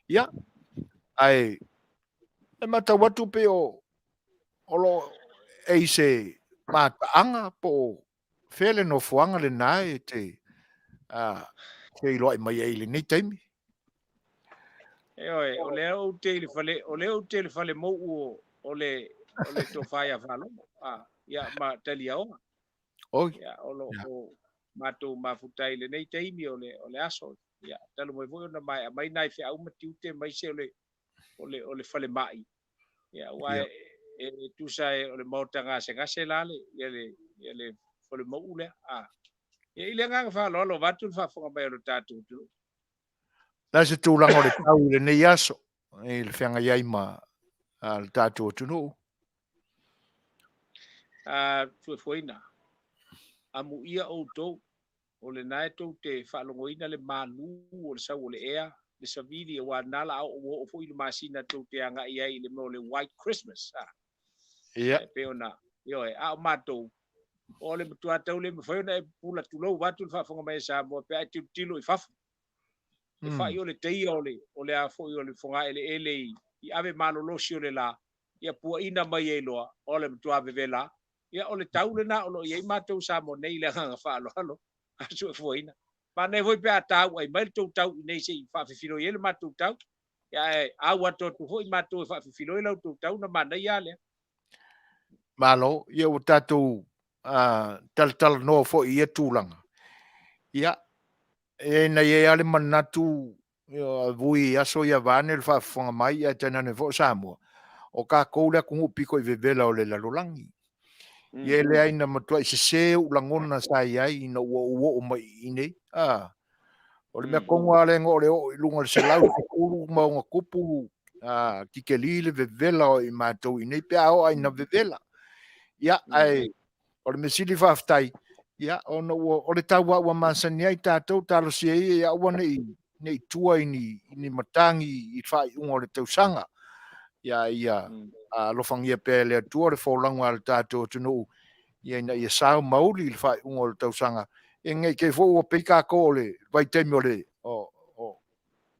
Ia, ae e matau atu pei o o lo o e i se mataaga po o fea le nofoaga lena e te feiloai mai ai i lenei taimi? Ioe, o lea ou te i le fale, o lea ou te i le fale mou'u o le o le tofa ia Faalogo, a, ia ma Taliaoga. Oi. Ia, o lo o matou mafuta ai i lenei taimi o le o le aso. Ia, talu mai foi ona maea mai nai feau ma tiute aemaise o le o le o le falemai. Ia, aua e tusa e o le maota gasegase la le ia le ia le fale mou'u lea. A, ia, i le agaga faaaloalo vaeatu le faafofoga mai o le tatou atunuu. Le a se tulaga o le tau i lenei aso i le feagai ai ma le tatou atunuu? A fuefueina, amuia outou, o lena e tou te faalogoina le malu o le sau o le ea, le savili, aua lena la a ua oo foi i le masina tou te agai ai i le mea o le White Christmas. A. Ia. E pei ona, ioe, a o matou, o le matua tau le mafai ona e pupula tulou vaeatu le faafofoga mai a Samoa pe a e tilotilo i fafo. E fai o le teia o le, o le a foi o le fogaeleele i, i ave malolosi o le la, ia puaina mai ai loa, o le matua vevela. Ia o le tau lena o lo o i ai matou i Samoa nei i le agaga faaaloalo, asuefuaina. Manaia foi pe a tauai mai le tou tau i inei se i faafefiloi ai le matou tau. Ia ae au atu atu foi matou e faafefiloi la outou tau ona manaia lava lea. Malo, ia ua tatou talatalanoa foi i ia tulaga. Ia, e na i ai lava le manatu vui i aso ia vaeane le faafofoga mai ae tainane foi o Samoa, o tatou le atunuu pito i vevela o le lalolagi. Ia e leai na matuai sese ou lagona sa i ai ina ua ou oo mai i inei. O le mea tonu lava lea na o le oo i luga o le 110 ma ona tupu tikeli le vevela o i matou i inei pe a oo lava ina vevela. Ia, ae o le mea sili faafetai, ia, ona ua, o le tau lava ua masani ai tatou, talosia ia ia aua ne i, ne i tua i ni, i ni matagi i le faaiuga o le tausaga. Ia, ia alofagia pea e le Atua le folauga a le tatou atunuu, ia ina ia sao ma uli i le faaiuga o le tausaga. Ia ne i te i foi ua pei tatou o le vaitaimi o le, o, o,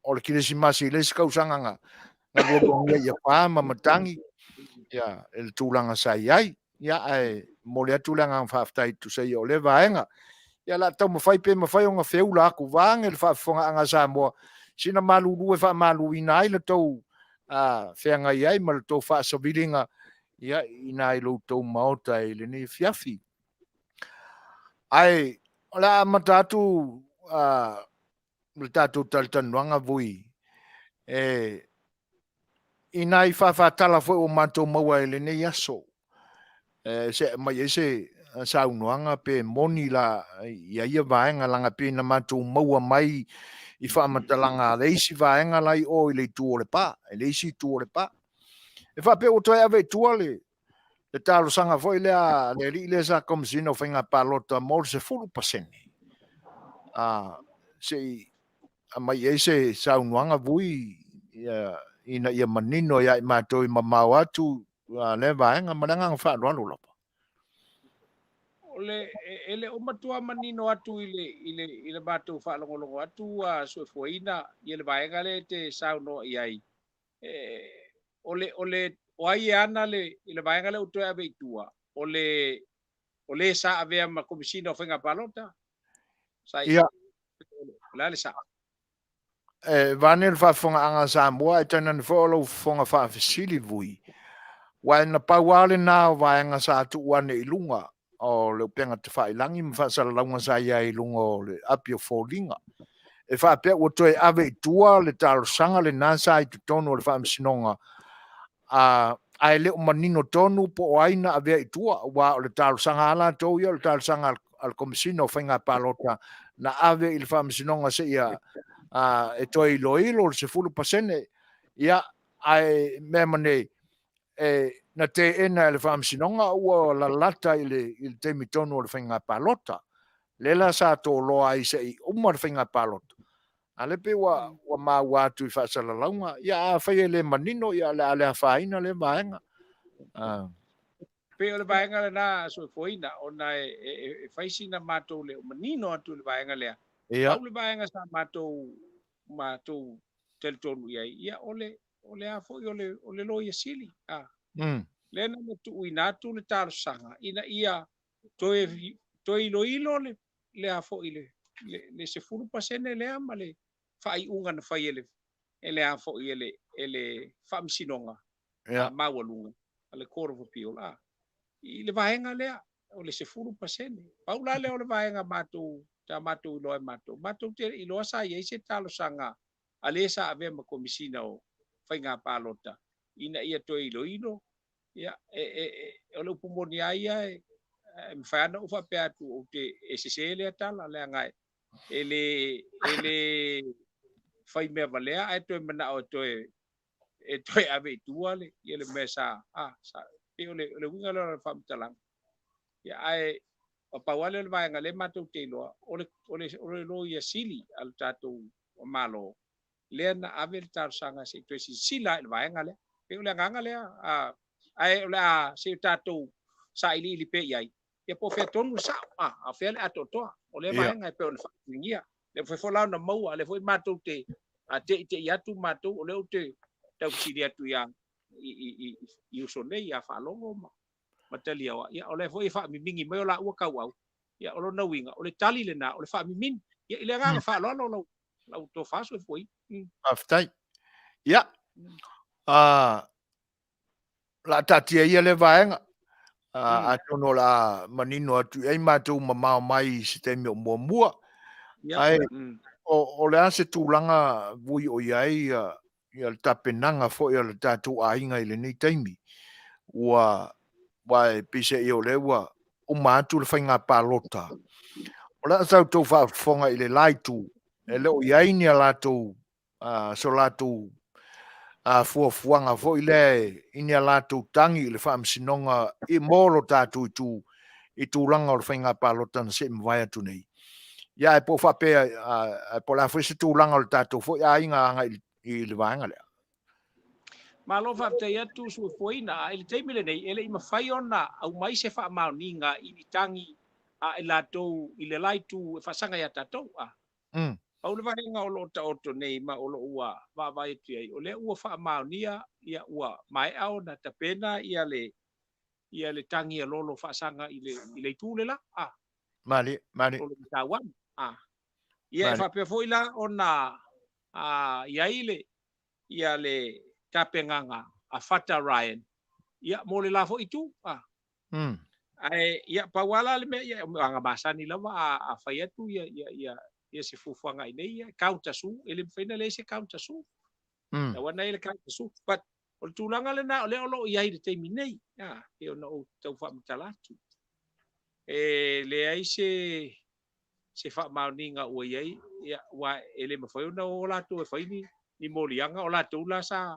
o le Kerisimasi i le isi tausaga na lualuagia ia pa ma matagi ia, i le tulaga sa i ai. Ia, ae momoli atu le agaga faafetai tusa ia o lea vaega. Ia, o le a taumafai pe mafai ona feula atu vaeane le faafofogaaga a Samoa, sina malulu e faamaluina ai le tou feagai ai ma le tou faasaviliga ia, i ina i lo outou Maota i lenei afiafi. Ae o le a amata atu le tatou talatalanoaga Vui, e, i nai faafatala foi ua matou maua i lenei aso, e, se aumai ai se saunoaga pe moni la ia ia vaega leaga pei na matou maua mai i faamatalaga a le isi vaega la i o i le itu o Lepa, i le isi itu o Lepa. E faapea ua toe ave i tua le le talosaga foi lea a le alii lea sa Komesina o Faiga Palota mo le 10%. Se i aumai i ai se saunoaga Vui ina ia manino ia i matou i mamao atu lea vaega ma le agaga faaaloalo lava. O le, e le o matua manino atu i le, i le, i le matou faalogologo atu ua suefuaina ia le vaega lea e te saunoa i ai. E, o le, o le, o ai e ana le, i le vaega lea ua toe ave i tua, o le, o le sa avea ma Komesina o Faiga Palota, sa i, Ia. o le a le sao? E vaeane le faafofogaaga a Samoa ae tainane foi o lou fofoga faafesili Vui, aua na pau lava lena o vaega sa tuu ane i luga o le upega tafailagi ma faasalalauga sa i ai i luga o le api o foliga. E faapea ua toe ave i tua le talosaga lena sa i totonu o le Faamasinoga, ae le o manino tonu po o ai na avea i tua, aua o le talosaga a latou ia, o le talosaga a le Komesina o Faiga Palota na ave i le Faamasinoga seia e toe iloilo le 10%. Ia, ae mea ma nei, e, na teena e le Faamasinoga ua lalata i le, i le taimi tonu o le faiga palota. Lea la sa toloa ai se'i uma le faiga palota. A lea pei ua, ua maua atu i faasalalauga. Ia, afai e le manino, ia, o le a le afaina lea vaega. Pei o le vaega lena Soifuaina, ona e, e, e fai sina matou le o manino atu i le vaega lea. Ia. Pau le vaega sa matou, matou talitonu i ai, ia, o le, o le a foi, o le, o le Loia Sili. A. Lea na tuuina atu le talosaga ina ia toe, toe iloilo le, le a foi le, le, le 10% lea ma le faaiuga na fai e le, e le a foi e le, e le Faamasinoga Maualuga a le Court of Appeal, a, i le vaega lea o le 10%. Pau la lea o le vaega matou, sa matou iloa e matou. Matou te iloa sa i ai se talosaga a le sa avea ma Komesina o Faiga Palota ina ia toe iloilo. Ia, e, e, e, o le upu moni lava ia, e, e mafai lava ona ou faapea atu ou te e sese lea tala, leaga e, e le, e le fai mea valea ae toe manao e toe, e toe ave i tua le, ia le mea sa, a, sa, pei o le, o le uiga lea o le faamatalaga. Ia, ae pau lava lea o le vaega lea matou te iloa, o le, o le, o le Loia Sili a le tatou Malo, lea na ave le talosaga se i toe silasila i le vaega lea. Pei o le agaga lea, a, ae o le a se i tatou sailiili pea i ai, ia po o fea tonu le sao, a, a o fea le atoatoa o lea vaega e pei ona faatuigia. Lea foi foi la ona maua, lea foi matou te a teitei atu matou, o lea ou te taufesili atu ia i, i, i, i uso nei, ia Faalogo ma, ma Taliaoa, ia o lea foi e faamimigi mai o laua kauau, ia o lona uiga, o le tali lena, o le faamimini. Ia i le agaga faaaloalo lau, lau tofa soifua. Faafetai. Ia, o le a taatia ia lea vaega. Atonu o le a manino atu i ai matou mamao mai i se taimi o muamua. Ae o le a se tulaga Vui o i ai ia le tapenaga foi a le tatou aiga i lenei taimi? Ua, aua e peiseai o lea ua uma atu le faiga palota. O le a sa outou faafofoga i le la itu, e le o i ai ni a latou so latou fuafuaga foi lea i ni a latou tagi i le faamasinoga i mo lo tatou itu i tulaga o le faiga palota na sei mavae atu nei. Ia, ae po o faapea, ae po o le a foi se tulaga o le tatou foi aiga agai i le vaega lea. Malo faafetai atu Suefuaina. A i le taimi lenei, e le i mafai ona aumai se faamaoniga i ni tagi a i latou i le la itu e faasaga ia tatou. A. Pau le vaega o lo o taoto nei ma o lo o ua vaavaai atu i ai, o lea ua faamaonia, ia, ua maea ona tapena ia le, ia le tagi a lolo faasaga i le, i le itu le la. A. Malie, malie. Lolo Matauama. A. Ia, e faapea foi la ona a, i ai le, ia le tapenaga a Fata Ryan, ia, mo le la foi itu. A. Ae, ia, pau lava la le mea, ia, o aga masani lava a, a fai atu ia, ia, ia, ia se fuafuaga i nei, ia, counter sue, e le mafai ona leai se counter sue. Tau ana i le counter sue. But, o le tulaga lena, o lea o lo o i ai i le taimi nei, a, pei ona ou tau faamatala atu. E leai se, se faamaoniga ua i ai, ia, aua e le mafai ona o latou e fai ni, ni moliaga, o latou la sa,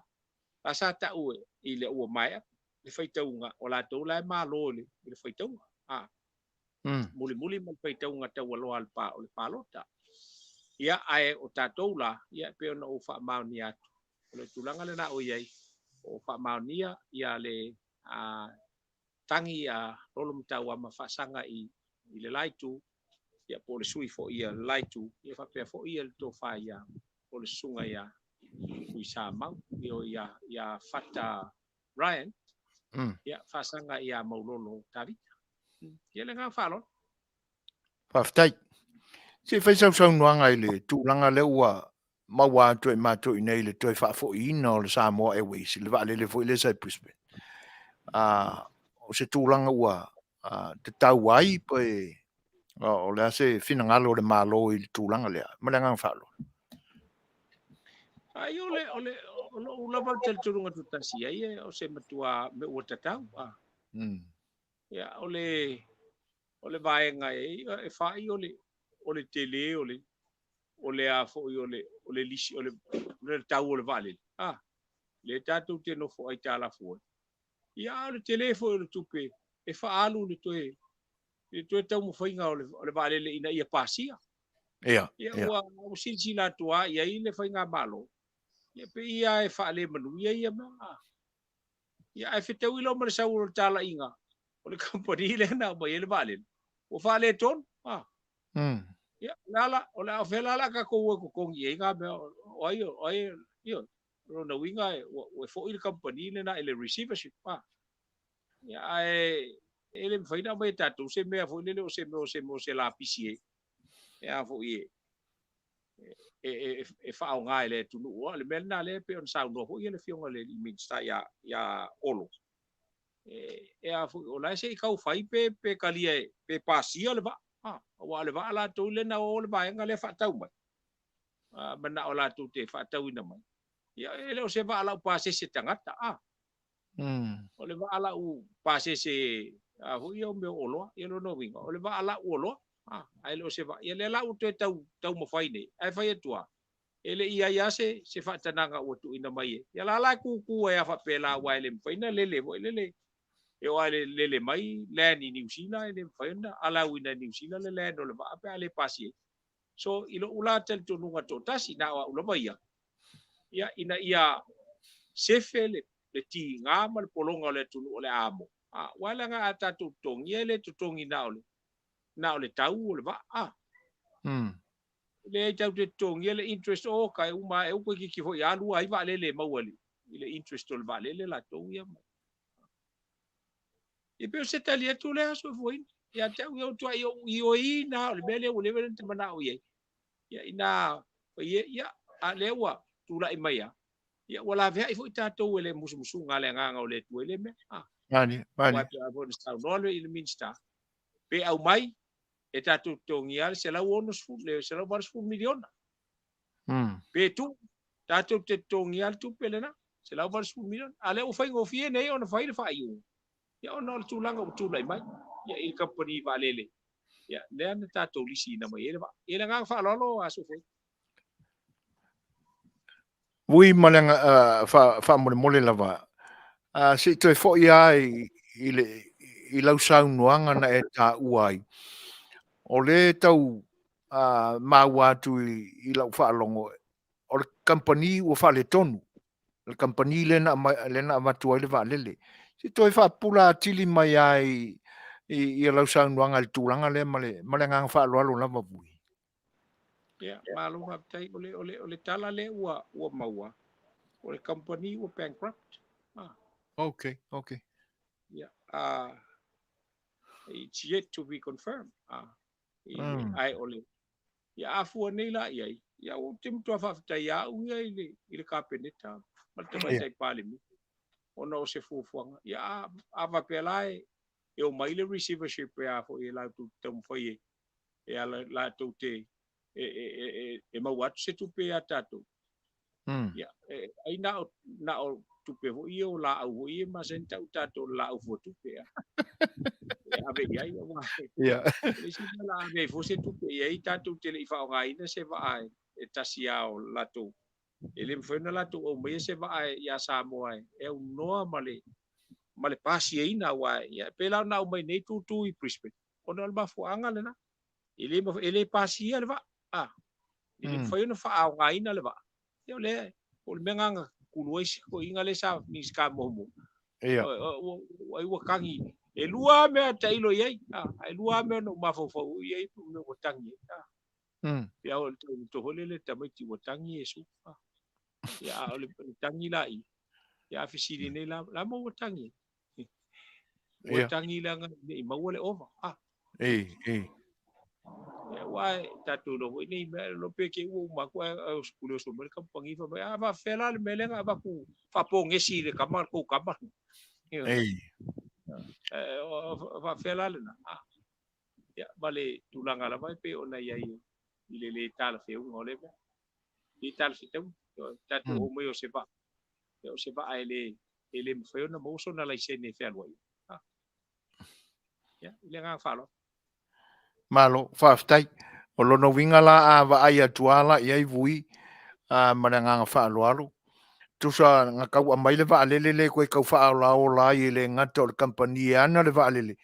la sa tau i le ua maea le faitauga, o latou la e malo i le, i le faitauga. A. Mulimuli ma le faitauga taualoa a le pa, o le palota. Ia, ae o tatou la, ia, e pei ona ou faamaonia atu, o le tulaga lena o i ai, o faamaonia ia le a, tagi a Lolo Matauama faasaga i, i le la itu, ia po o le sui foi ia le la itu, ia faapea foi ia le tofa ia o le susuga ia Tuisamau, ia, ia, ia Fata Ryan, ia faasaga ia Maulolo Tavita. Ia le agaga faaaloalo. Faafetai. Se i fai sau saunoaga i le tulaga lea ua maua atu e matou i inei i le toe faafoiina o le Samoa Airways, le vaalele foi lea sa i Brisbane. O se tulaga ua tatau ai pe o le a se finagalo o le Malo i le tulaga lea? Ma le agaga faaaloalo. Ai o le o le o lou lava talitonuga tutasi ai o se matua mea ua tatau. Ia o le o le vaega e e fai o le o le tele o le o le a foi o le o le lisi o le o le tau o le vaalele a le tatou te nofo aitalafu ai. Ia a o le tele foi o le tupe e faaalu le toe le toe taumafaiga o le o le vaalele ina ia pasia. Ia, ia ua ua silasila atu lava i ai le faigamalo. Ia pei ia e faalemanuia ia mea. Ia, ae fetaui loa ma le sau o le talaiga o le kamupani lea na aumai ai le vaalele, ua faaletonu. Ah. Ia, o le a la, o le a o fea la o le a tatou o e totogi i ai na mea, o ai, o ai, ioe, o lona uiga ua, ua foi le kamupani lena i le receivership. Ah. Ia, ae e le mafai ona aumai e tatou se mea foi lele o se mea o se mea o se lapisi e, e a foi e, e, e, e faaaoga e le atunuu. O le mea lena lea e pei ona saunoa foi le Afioga i le Minisita ia, ia Olo. E, e a foi, o la e se i tau fai pe, pe talia e, pe pasia le vaa. Ha, aua o le vaa latou lea na o le vaega lea faatau mai. A, manao latou te faatauina mai. Ia, e le o se vaa laupasese tagata. A, O le vaa lau pasese a foi ia o mea o oloa, ia lona uiga, o le vaa lau oloa, a, ae le o se vaa. Ia lea la ua toe tau taumafai nei, ae fai atu lava, e le i i ai lava se, se faatanaga ua tuuina mai e. Ia la la e kūkū ai lava faapela, aua e le mafai ona lele foi lele, e oo lava i le lele mai land i Niu Sila, e le mafai ona alauina e Niu Sila le land o le vaa pe a le pasi ai. So, i lou la talitonuga toatasi, na o au lava ia, ia, ina ia sefe le, le tiga ma le pologa o le atunuu o le a amo. A, aua leaga a tatou totogia, e le totogi na o le, na o le tau o le vaa. A. Leai, tatou te totogia le interest, oka, e uma, e upu itiiti foi a lua ai vaalele e maua i le interest o le vaalele latou ia. E pei o se tali atu lea, soifuaina. Ia te au ia, ua tuai ou ioeina o le mea lea ua leva ona manao i ai. Ia ina fai e, ia, a lea ua tulai mai a, ia ua laveai foi tatou e le musumusuga a le agaga o le Atua i lea mea. Ah. Mani, mani. Aua e pei ona saunoa le i le Minisita, pe aumai e tatou totogia le 160, le 180 miliona. Pe tuu, tatou te totogia le tupe lena, 180 miliona. A lea ua faigofie nei ona fai le faaiuga, ia ona o le tulaga ua tulai mai, ia i le kamupani vaalele, ia lea na tatou lisiina mai ai le vaa. Ia le agaga faaaloalo a Sofia. Ui ma le faamolemole lava, se i toe foi lava i, le, i lau saunoaga na e taua ai. O lea tau maua atu i, i lau faalogo, o le kamupani ua faaletonu, le kamupani lea na, lea na avatu ai le vaalele. Se i toe faapupula atili mai lava i, i, i lau saunoaga i le tulaga lea ma le, ma le agaga faaaloalo lava Vui. Ia, malo faafetai. O le, o le, o le tala lea ua, ua maua, o le kamupani ua bankrupt. Ah. Okay, okay. Yeah, it's yet to be confirmed. Ah, i, ai o le, ia a fua nei la i ai, ia ou te matua faafetai ia au ia i le, i le Kapeneta ma le Tamaitai Palemia, ona o se fuafuaga. Ia a, a faapea la e, e omai le receivership e a foi e latou te taumafai e, e ala latou te e, e, e, e, e maua atu se tupe ia tatou. Ia, e, ai na o, na o tupe foi ia o laau foi ia masani ta'u tatou o le laau fuatupe a. E ave i ai aua Ia. e le isi mea la ave ai foi se tupe i ai tatou te le i faaaogaina se vaa e, e tasi a o latou e le mafai ona latou aumaia se vaa ia Samoa e, e aunoa ma le ma le pasiaina aua ia e pei la ona aumai nei tutu i Brisbane ona o le mafuaaga lena e le e le pasia le vaa a e le mafai ona faaaogaina le vaa ia o le o le mea lena na kulu ai si toeaina lea sa Minisita muamua Ia. Ai ua tagi e lua mea tailo i ai a e lua mea na ou mafaufau i ai mea ua tagi ai a ia o le to foi lele tamaiti ua tagi Iesu a ia a o le tagi la i ia a fesili nei la la mo ua tagi ai ua Ia. tagi leaga ne i maua le ova a E, e. Ia aua e tatou iloa foi nei mea, iloa pe te i ua uma atu ae pule oso mai le kamupani fai mai, a faapefea la le mea lea na avatu faapogesi i le tama, le tou tama. Ei. Faapefea la lena? Ia, ma le tulaga lava e pei ona i ai i le le talafeuga o lea mea. Le talafetauga. Tatou oo mai o se vaa, o se vaa e le, e le mafai ona maua sona laisene e fealuai ai. Ia, i le agaga faaaloalo. Malo, faafetai. O lona uiga la a vaai atu lava la i ai Vui ma le agaga faaaloalo, tusa na tau aumai le vaalele lea toe tau faaolaola ai e le gata o le kamupani e ana le vaalele,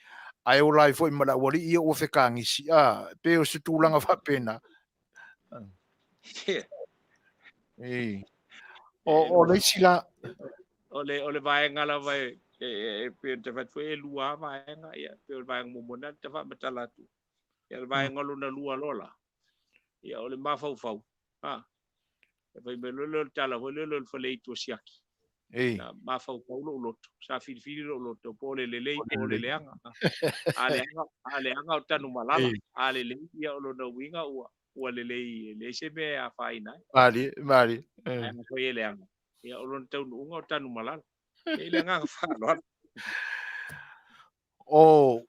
ae ola ai foi ma le aualii ia ua fetagisi, a, pei o se tulaga faapena. Ei. O le isi la... O le vaega lava e, e pei ona fai atu foi e lua lava vaega, ia, pei o le vaega muamua lena na faamatala atu. Ia, o le vaega lona lua loa la, ia, o le mafaufau, a, e fai mai loa lea o le tala foi lea o le faleitu o Siaki. Ei. Na mafaufau lou loto, sa filifili lou loto, po o le lelei po o le leaga. A leaga, a leaga o Tanumalala, a lelei, ia o lona uiga ua, ua lelei, e leai se mea e afaina ai. Malie, malie. Ae afai e leaga, ia o lona taunuuga o Tanumalala. E i le agaga faaaloalo. O,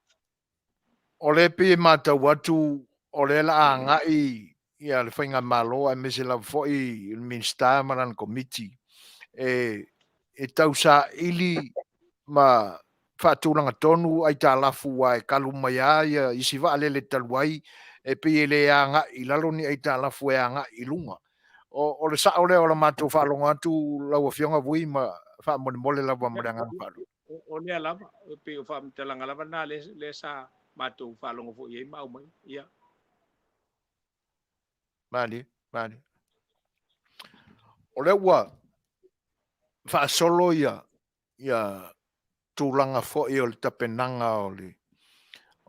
o lea pei e matau atu o lea la a agai ia le faigamalo aemaise lava foi le Minisita ma lana Komiti e e tausaili ma faatulaga tonu aitalafu aua e talu mai lava ia isi vaalele talu ai e pei e le agai i lalo ni aitalafu e agai i luga. O, o le sao lea o la matou faalogo atu lau Afioga Vui ma faamolemole lava ma le agaga faaaloalo. O lea lava, e pei o faamatalaga lava na lea sa matou faalogo foi i ai ma aumai. Ia. Malie, malie. O lea ua faasolo ia ia tulaga foi o le tapenaga o le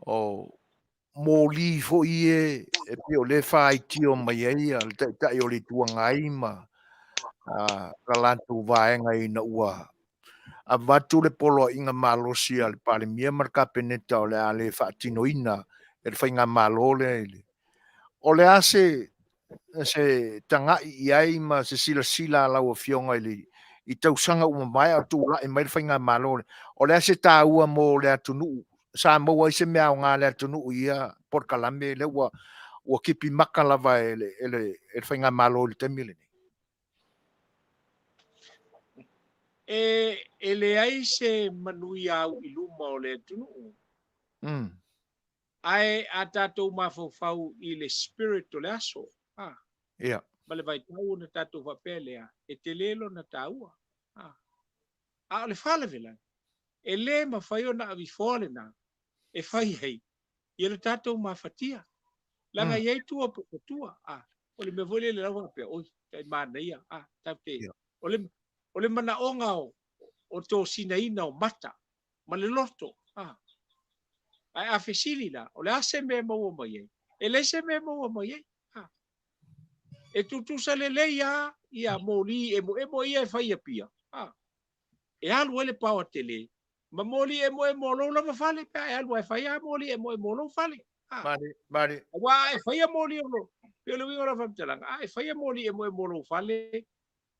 o moli foi e e pei o lea e faitio mai ai ia le Taitai o le Itu Agai ma la latou vaega ina ua avatu le poloaiga malosi a le Palemia ma le Kapeneta o le a le faatinoina e le faigamalo lea. O le a se se tagai i ai ma se silasila a lau Afioga i le i tausaga ua mavae a o tulai mai le faigamalo lea? O le a se taua mo le atunuu? Sa maua ai se mea aoga a le atunuu i ia polokalame lea ua ua tipi maka lava e le e le e le faigamalo i le taimi lenei? E leai se manuia au i luma o le atunuu. Ae a tatou mafaufau i le spirit o le aso, a, ma le vaitau ona tatou faapea lea, e tele lona taua. A, a o le faalavelave, e le mafai ona avifoa lena e fai ai ia le tatou mafatia. Leaga e i ai tua po o tua. A, o le mea foi lele lau faapea, oi, tai manaia, a, tatou te, o le, o le manaoga o, o tosinaina o mata ma le loto. A. Ae a fesili la, o le a se mea e maua mai ai? E leai se mea e maua mai ai. A. E tutusa lelei lava ia moli emoemo ia e fai i Apia. A. E alu ai le paoa tele ma moli emoemo o lou lava fale pe a e alu lava e fai lava moli emoemo o lou fale. A. Male, male. Aua a e faia moli o lou, pei o le uiga o lau faamatalaga, a e faia moli emoemo o lou fale,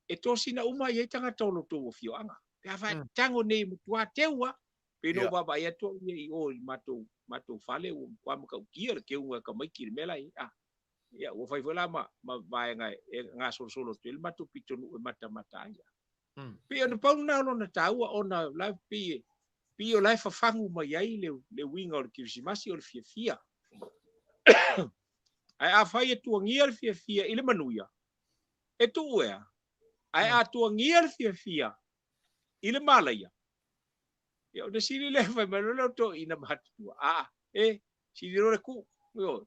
e tosina uma ai ai tagata o lo outou afioaga. Pe a faatago nei e matua teu lava, pei ona ou vaavaai atu au ia i o i le matou, matou fale ua matua matautia le teuga e tamaiti i le mea la e i ai. A, ia, ua fai foi la ma, ma vaega e gasolosolo atu ai le matou pitonuu e matamata ai. Pei ona pau lena o lona taua ona o la e pei e, pei o la e fafagu mai ai le, le uiga o le Kerisimasi o le fiafia. Ae afai e tuagia le fiafia i le manuia, e tuu ea, ae a tuagia le fiafia i le malaia, ia ona sili lea fai mai loa lea o toeaiina matutua, aa, e, sili loa le tuu. Ioe.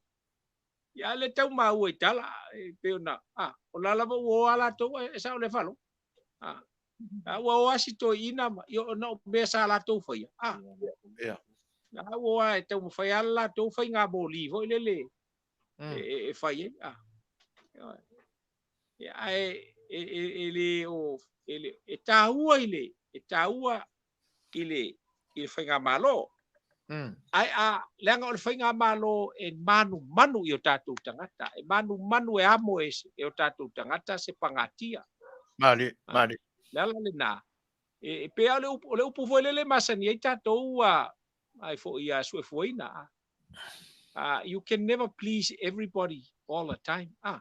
Ia a le tau maua i tala, e pei ona, a, o la lava ua o a latou, e sao lea faalogo. A, a ua o a si toeaiina, ma, ia ona o mea sa latou faia, a, a ua o a e taumafai a le latou faiga moli foi lele, e fai ai. A. Ia, ae e, e, e le o, e, le, e taua i le, e taua i le, i le faigamalo. Ae a, leaga o le faigamalo e manumanu i o tatou tagata, e manumanu e amo e, e o tatou tagata se pagatia. Mali, mali. Le ala lena, e, e pei o le upu, o le upu foi lele masani ai tatou a, ai foi a suefuaina. A, you can never please everybody all the time. Ah.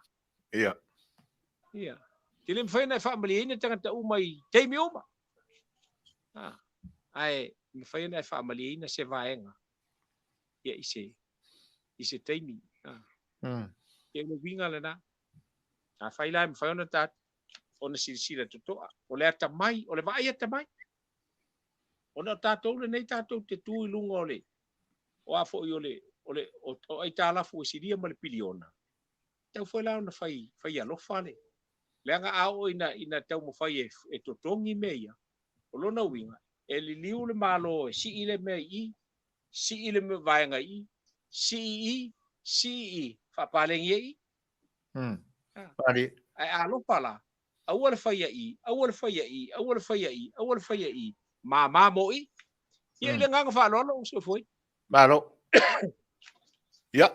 Ia. Ia. Te le mawhai na e whaamalieina tagata uma i teimi uma. Ah. Ae mawhai na e whaamalieina se vaenga. Ia i se, i se taimi. Ah. Ia le winga le na. A whai la e mawhai ona tā, ona silasila totoa. O le atamai, o le vaai atamai. Ona o tātou lenei tātou te tū i lunga o le, o a foi o le, o le, o, o aitalafu e silia ma le piliona. Tau foi la ona fai, fai alofa le. Leaga a oo ina, ina taumafai e, e totogi mea ia, o lona uiga, e liliu le Malo e sii le mea i i, sii le vaega i i, sii i, sii i, faapalegi ai i. Pali. Ae a alofa la, aua le faia i, aua le faia i, aua le faia i, aua le faia i, māmā mo i. Ia i le agaga faaaloalo ua soifua. Malo. Ia.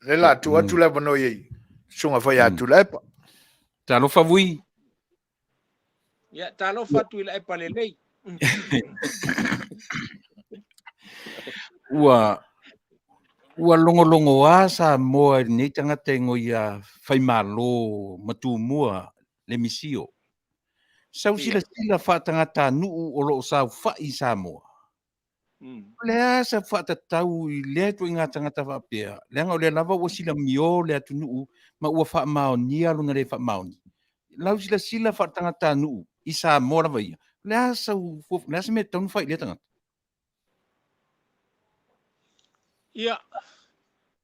Le la tu atu le avanoa i susuga fai atu le epa. Talofa vui. Ia, talofa atu i le epa lelei. Ua ua logologoa Samoa i lenei tagata e goia faimalo ma tumua le misio. Sau silasila faatagatanuu o lo o saofai i Samoa. O le a sa faatatau i lea ituaiga tagata faapea, leaga o lea lava ua silamio le atunuu ma ua faamaonia lona le faamaoni. Lau silasila faatagatanuu i Samoa lava ia, o le a sau, o le a se mea e tatau ona fai i lea tagata? Ia,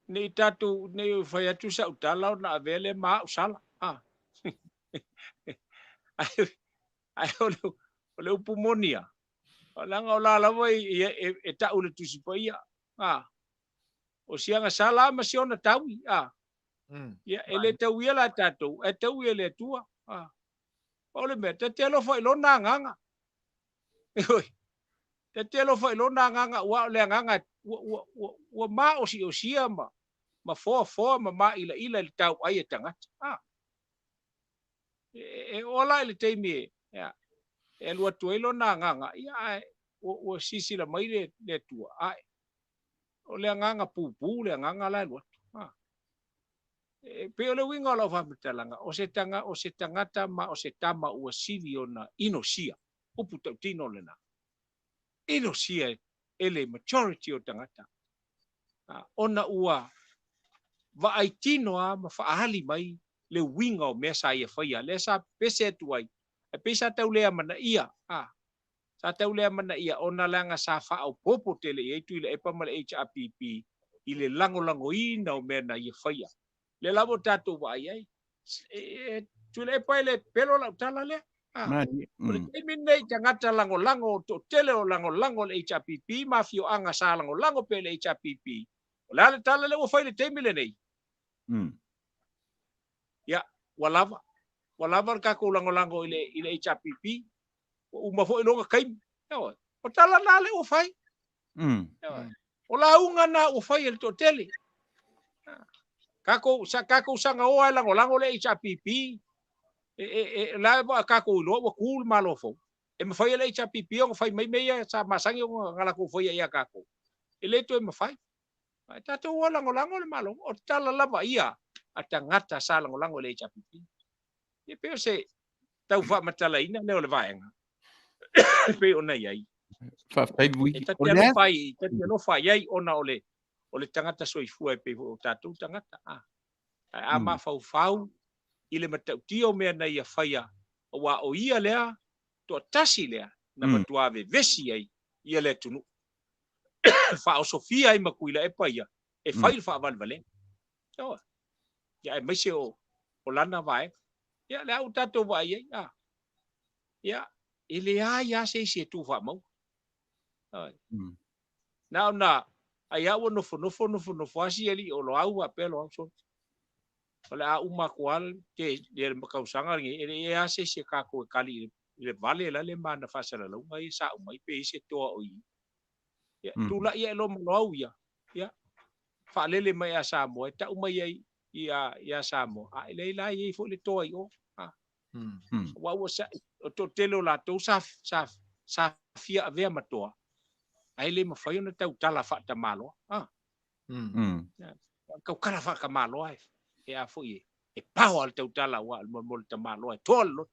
ne i tatou, ne i fai atu sau tala ona avea lea ma au sala. Ah. Ae, ae o le, o le upu moni lava, leaga o la lava e, e, e tau le Tusi Paia. Ah. O si agasala ma si ona taui. Ah. Ia, e le tauia la tatou, ae taui e le Atua. Ah. O le mea, ta te alofa i lona agaga. Oi, ta te alofa i lona agaga aua o le agaga ua, ua, ua, ua maosiosia ma, ma foafoa ma maʻilaʻila i le tauʻai e tagata. Ah. E, e ola i le taimi e, ia, e alu atu ai lona agaga, ia, ae ua, ua silasila mai le, le Atua, ae o le agaga pupū le agaga la e alu atu. Ah. E pei o le uiga o lau faamatalaga, o se taga, o se tagata ma o se tama ua sili ona inosia, upu tautino lena, inosia e le majority o tagata, ona ua vaai tino lava ma faaali mai le uiga o mea sa ia faia, lea sa pese atu ai, ae pei sa tau le amanaia, sa tau le amanaia ona leaga sa faaopoopo tele i ai Tuilaepa ma le HRPP i le lagolagoina o mea na ia faia. Lea lava ua tatou vaai ai. E, Tuilaepa e le pelo lau tala lea. Ah, o le taimi lenei tagata lagolago, toatele o lagolago le HRPP ma afioaga sa lagolago pea le HRPP. O le a le tala lea ua fai i le taimi lenei? Ia, ua lava. Ua lava le tatou lagolago i le, i le HRPP. Ua uma foi lona taimi. Ioe. O tala na lea ua fai. Ioe. O lauga na ua fai e le toatele. Tatou, sa tatou sagaoa e lagolago le HRPP, e, e, e, la e tatou iloa ua tu le Malo fou. E mafai e le HRPP ona fai mai mea ia sa masani ona latou faia ia tatou. E le toe mafai. Ae tatou o lagolago le Malo. O tala lava ia a tagata sa lagolago i le HRPP. E pei o se tau faamatalaina lea o le vaega e pei ona i ai. Faafetai Vui. E ta te alofa ai, ta te alofa i ai ona o le o le tagata soifua e pei foi o tatou tagata. A, ae a mafaufau i le matautia o mea na ia faia, aua o ia lea toatasi lea na matua vevesi ai ia le atunuu. Faaosofia ai ma Tuilaepa ia e fai le faavalevalega. Ioe. Ia aemaise o, o lana vaega. Ia lea ua tatou vaai ai, a. Ia, e leai lava se isi e tu faamaua. Ioe. Na ona, ai a ua nofonofo, nofonofo lava si alii o Loau faapea Loau, sole. O le a uma atu lava le, le tausaga lenei, e leai lava se isi a tatou e kali i le vale la le ma ana faasalalauga ia sa aumai pe i ai se toa o i i. Ia, tulai ae loa ma Loau ia, ia, faalele mai ia Samoa, e tau mai ai ia Samoa, a e leai la e i ai foi le toa i o. Aua ua sa, o toatele o latou sa, sa, sa fia avea ma toa, ae le mafai ona tautala faatamaloa. Tautala faatamaloa e, e a foi e, e paoa le tautala aua o le mo le tamaloa e toa le loto.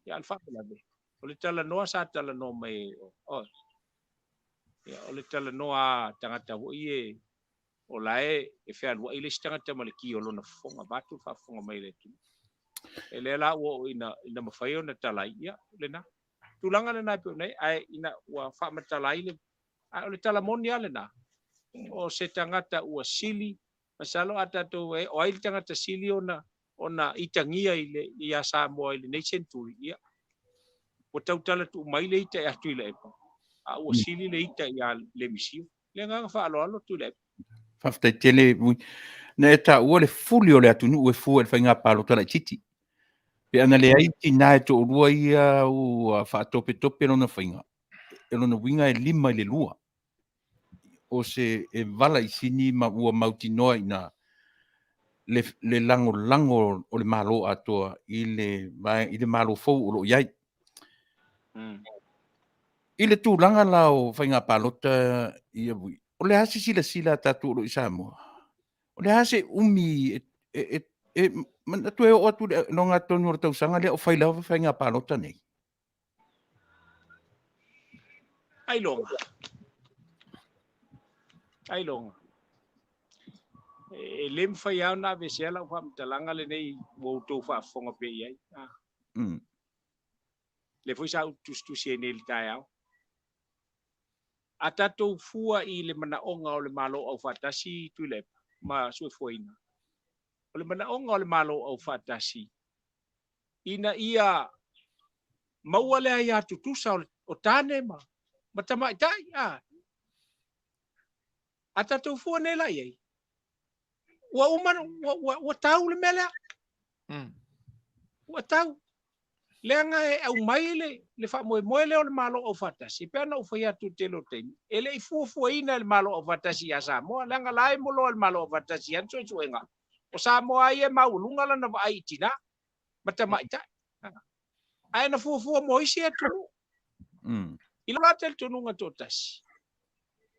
Ia, a o le faalavelave, o le talanoa sa talanoa mai o, ia, o le talanoa a tagata foi e o la e e fealuai le isi tagata ma le ki o lona fofoga, vaeatu le faafofoga mai a le atunuu. E lea la ua oo ina, ina mafai ona tala ai, ia, lena. Tulaga lena e pei ona i ai, ae ina ua faamatala ai le, ae o le tala moni lava lena, o se tagata ua sili, masalo a tatou, o ai le tagata sili ona ona itagia i le, ia Samoa i lenei century, ia, ua tautala tuu mai le ita ia Tuilaepa, a ua sili le ita ia Lemisio. Le agaga faaaloalo Tuilaepa. Faafetai tele Vui. Na e taua le fuli o le atunuu e fua i le faiga palota laitiiti. Pe ana leai tinā e toalua ia ua faatopetope lona faiga, e lona uiga e 5-2. O se e vala i sini ma ua mautinoa ina le, le lagolago o le Malo atoa i le, i le Malo fou o lo o i ai. I le tulaga la o faiga palota ia Vui, o le a se silasila a tatou o lo o i Samoa? O le a se umi e, e, e, e manatu e oo atu i le logatonu o le tausaga lea o fai lava faiga palota nei? Ailoga. Ailoga. E le mafai lava ona aveesea lau faamatalaga lenei ua outou faafofoga pea i ai. Lea foi sa ou tusitusi ai nei i le taeao. A tatou fua i le manaoga o le Malo Aufaatasi Tuilaepa ma Suefuaina, o le manaoga o le Malo Aufaatasi ina ia maua le aia tutusa o tane ma tamaitai. A tatou fua nei la i ai, ua uma, ua tau le mea lea. Ua tau. Leaga e aumai le faamoemoe lea o le Malo Aufaatasi, e pei ona ou fai atu i le tele o taimi, e le i fuafuaina e le Malo Aufaatasi ia Samoa, leaga la e moloa e le Malo Aufaatasi ana suesuega, o Samoa ia e maualuga lana vaai i tinā ma tamaitai. Ae na fuafua mo isi atunuu. I lou la talitonuga toatasi,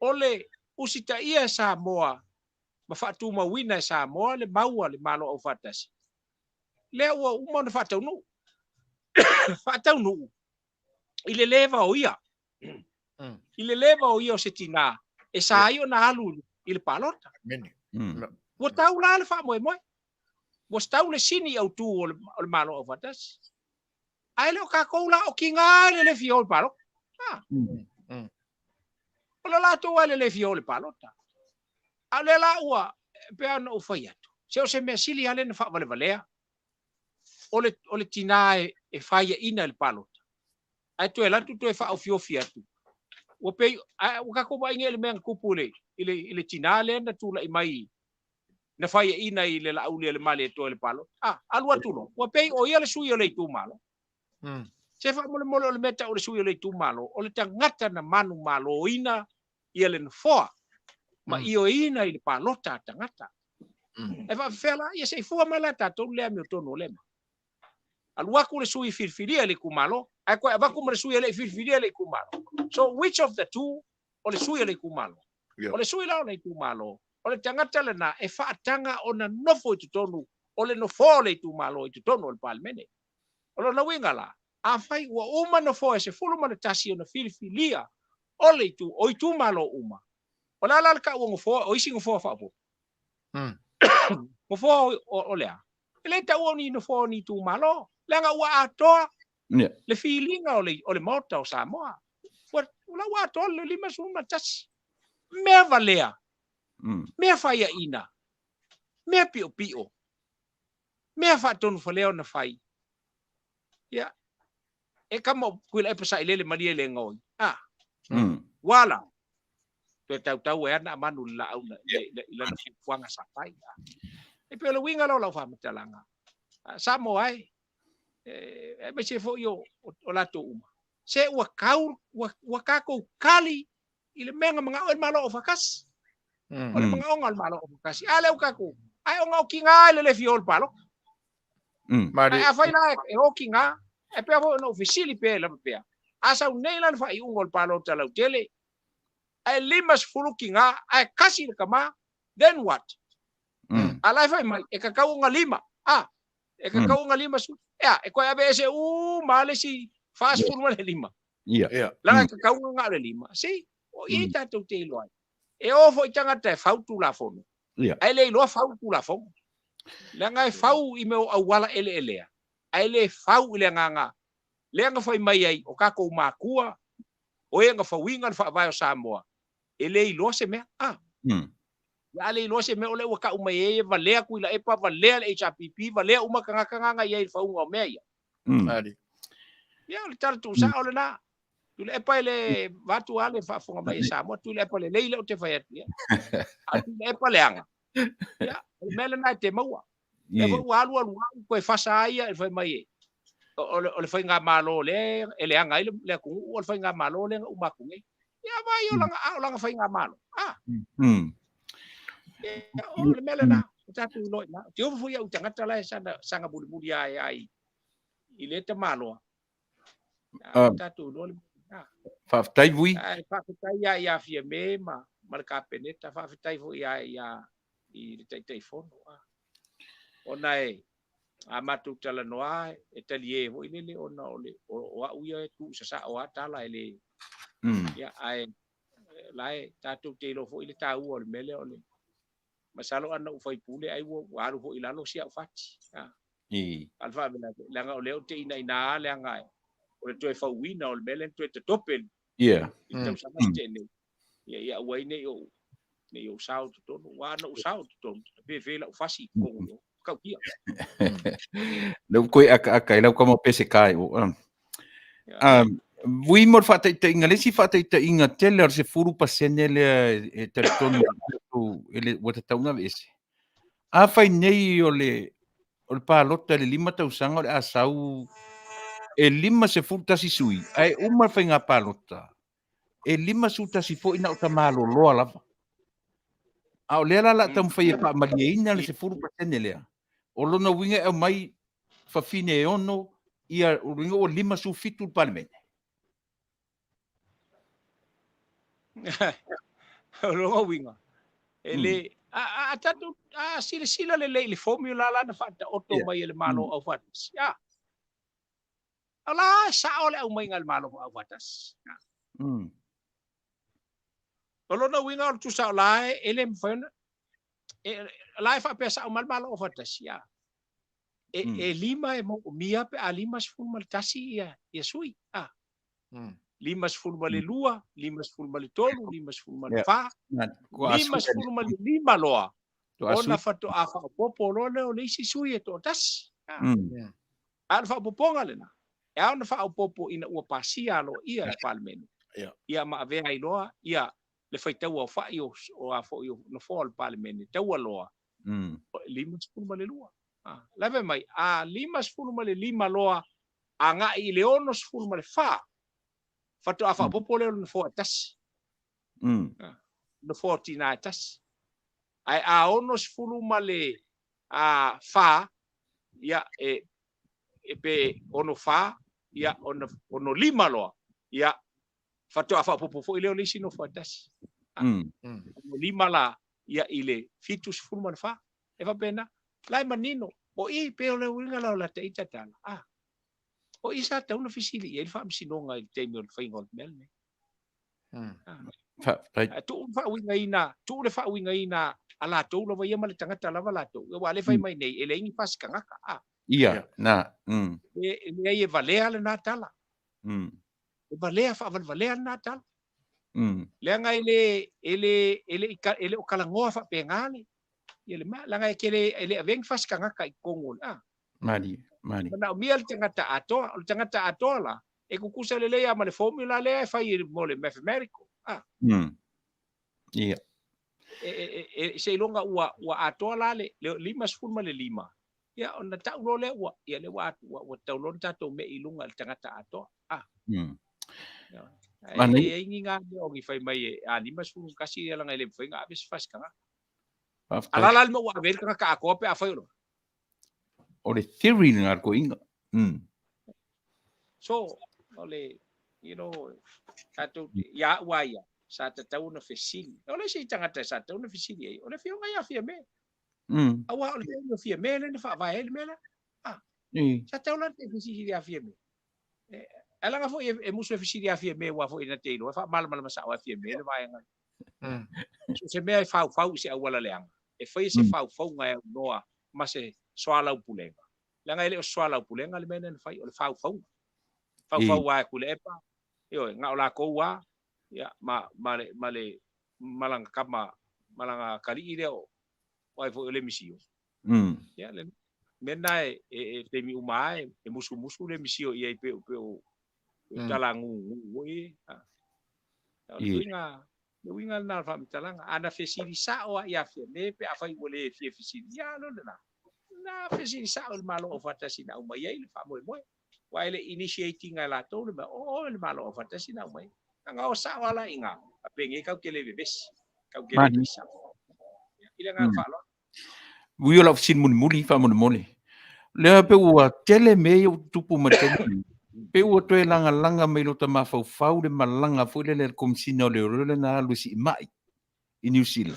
o le usitaia e Samoa ma faatumauina e Samoa le mau a le Malo Aufaatasi, lea ua uma ona faataunuu. Faataunuu i le leva o ia. I le leva o ia o se tinā, e sa ai ona alu i le palota. Ua tau la le faamoemoe. Ua tau le sini autū o le Malo Aufaatasi. Ae le o kākou la o kiga le le fia o le palota. O le latou le le fia o le palota. A o lea la ua, pei ona ou fai atu, se o se mea sili lava lea na faavalevalea, o le, o le tinā e faiaina i le palota, ae toe alu atu toe faaofiofi atu. Ua pei, ae ua tatou vaai nei i le mea na tupu i le, i le, i le tinā lea na tulai mai, na faiaina i le Laauli a le Malietoa i le palota. A, alu atu loa, ua pei o ia le sui o le itumalo. Se faamolemole o le mea tau o le sui o le itumalo, o le tagata na manumaloina ia le nofoa ma ioeina i le palota a tagata. E faafefea la, ia se i fua mai la tatou le amiotonu o lea mea. Alu atu le sui filifilia i le itumalo, ae toe avatu ma le sui e le i filifilia i le itumalo. So which of the two o le sui o le itumalo? O le sui la o le itumalo, o le tagata lena e faataga ona nofo i totonu o le nofoa o le itumalo i totonu o le Palemene. O lona uiga la, afai ua uma nofoa e 11 ona filifilia o le itu, o itumalo uma, o le a la le taua nofoa, o isi nofoa faaopoopo? Nofoa o le a? E le taua o ni nofoa o ni itumalo, leaga ua atoa le filiga o le Maota o Samoa. Ua la ua atoa le 51. Mea valea, mea faiaina, mea piopio, mea faatonufalea ona fai. Ia, e kama o Tuilaepa sailele malie le gaoi. Ua la, toe tautau e ana manu le laau na, i lana fuafuaga sa fai. E pei o le uiga la o lau faamatalaga. Samoa e, aemaise foi o latou uma. Se ua kau, ua tatou kali i le mea na manao ai le Malo Aufaatasi. O le manaoga o le Malo Aufaatasi. A lea ua tatou, ae ona otiga i le le fia o i le palota. Ae afai la e otiga, e pei foi ona ou fesili pea lava pea, a sau nei la le faaiuga o le palota lautele, ae 50 tina ae tasi le tama, then what? A la e fai mai, e tatau ona lima, a, e tatau ona 50, ea, e toe aveese uma lava le isi 45. Leaga e tatau ona na o le lima. See, o i tatou te iloa ai. E o foi tagata e fau Tulafono, ae le iloa fau Tulafono. Leaga e fau i mea o auala eleelea, ae le fau i le agaga lea na fai mai ai o tatou matua, o e na fauina le Faavae o Samoa, e le iloa se mea. A. Ia a le iloa se mea, o lea ua tau mai ai e valea Tuilaepa, valea le HRPP, valea uma tagata na na i ai i le fauga o mea ia. Ia, o le tala tuusao lena. Tuilaepa e le vaeatu lava le faafofoga mai e Samoa, Tuilaepa lelei lea ou te fai atu ia. A o Tuilaepa leaga, ia, o le mea lena e te maua. Lea foi ua alu alu lava toe fasa ai ia fai mai e, o le faigamalo lea e leaga ai le atunuu, o le faigamalo lea na uma atu nei. Ia vaai o lana, a o lana faigamalo. A. Ia, o le mea lena, o tatou iloa i ina. Ou te ofo foi au i tagata la e saga mulimuli ae ai i lea tamaloa. A, tatou iloa le mea. Faafetai Vui. Ae faafetai lava ia Fiame ma le Kapeneta, faafetai foi lava ia i le Taitaifono. Ona e a matou talanoa e talie foi lele ona o le o au ia e tuu sasao lava tala e le ia ae la e tatou te iloa foi le taua o le mea lea o le masalo ana ou faipule ai ua alu foi i lalo si au fati. A o le faalavelave leaga o lea ou te inaina leaga o le toe fauina o le mea lea na toe tatope i le tausaga na tea nei. Ia ia aua ai ne i ou ne i ou sao i totonu. Aua ana ou sao i totonu, e fefe lau fasi i totonu o tautia. Lea ua toe akaaka ai lau tama o Peseta e o. Vui mo le faataitaiga, le isi faataitaiga tele o le 10% lea e talitonu ua tatau ona aveese. Afai nei o le o le palota i le 5 tausaga o le a sau e 51 sui, ae uma le faiga palota, e 51 foi na o tamaloloa lava. A o lea la o le a taumafai e faamalieina le 10% lea, o lona uiga e aumai fafine e ono, ia, o lona uiga ua 57 le Palemene. O lona uiga, e le, a tatou, a silasila lelei i le formula la na faataoto mai e le Malo Aufaatasi, a, O la e sao le aumaiga a le Malo Aufaatasi. O lona uiga o le tusa o la e le mafai ona o la e faapea sao mai le Malo Aufaatasi, a. E lima e manaomia pe a 51 ia sui, a. 52, 53, 54, 55 loa ona faatoa faaopoopo loa lea o le isi sui e toatasi. A o le faaopoopoga lena, e ao ona faaopoopo ina ua pasia aloaia e le Palemene, ia ma avea ai loa ia le faitauaofai o a foi o nofoa o le Palemene taualoa, 52. La e fai mai, a 55 loa agai i le 64, faatoa faaopoopo lea o le nofoa e tasi. Nofoa o tina e tasi. Ae a 64, ia, e, e pe 64, ia, ona 65 loa, ia, faatoa faaopoopo foi lea o le isi nofoa e tasi. 65 la, ia, i le 74. E faapena, la e manino, o i, pei o le uiga la o lata ita tala, a, o i sa tatau ona fesili i ai le Faamasinoga i le taimi o le faiga o le mea lenei. Faafetai. Tuu le faauigaina, tuu le faauigaina a latou lava ia ma le tagata lava latou. Aua o lea e fai mai nei, e leai ni fasi tagata. A. Ia, na. E leai e valea lena tala. E valea, faavalevalea lena tala. Leaga e le, e le, e le, e le o talanoa faapena le, ia le mea. Leaga e te le, e le avea ni fasi tagata i totonu o le, a. Malie, malie. Manaomia le tagata atoa. O le tagata atoa la, e tutusa lelei lava ma le formula lea e fai mo le mathematical. A. Ia. E, seiloga ua atoa la le 55, ia ona tau loa lea ua, ia lea ua, ua, ua tau loa ona tatou me'i i luga i le tagata atoa. A. Ae e leai ni ga mea o ni fai mai e a 51 ia laga e le mafai ona ave se fasi tagata. A la la le mea ua ave ai le tagata atoa pe afai o le. O le theory lena a le toeaina. So, o le, you know, tatou, ia au lava ia, sa tatau ona fesili. O le isi tagata sa tatau ona fesili ai, o le afioga ia Fiame. Aua o le taimi o Fiame lea na faavae ai le mea lea. Ah, sa tatau la ona te fesili ia Fiame. Ae laga foi e musu e fesili ia Fiame aua foi na te iloa e faamalamalama sao e Fiame le vaega. So se mea e faufau i se auala leaga, e faia se faufauga e aunoa ma se soalaupulega. Leaga e le o se soalaupulega le mea lea na fai, o le faufauga. Faufau lava e Tuilaepa, ioe, na o latou lava, ia, ma, ma le, ma le, ma lana tama, ma lana atalii lea o, o ai foi o Lemisio. Ia, le mea lena e, e, e taimi uma lava e, e musumusu le misio i ai pei o, pei o, pei o talagugu foi e. O le uiga, le uiga lena o le faamatalaga. A na fesili sao lava ia Fiame pe afai ua le fia fesili, ia a lona lena. Na fesili sao i le Malo Aufaatasi na aumai ai le faamoemoe. Aua e le i initiate ina e latou le mea, o le Malo Aufaatasi na aumai. Na na o sao lava la i ina, faapenei tatou te le vevesi, tatou te le pisa. I le agaga faaaloalo. Ui o lau fesili mulimuli faamolemole. Lea pe ua tele mea ia ua tutupu mai le taimi lenei. Pe ua toe lagalaga mai lota mafaufau le malaga foi lele a le Komesina o Leoleo lea na alu e siimai i Niu Sila.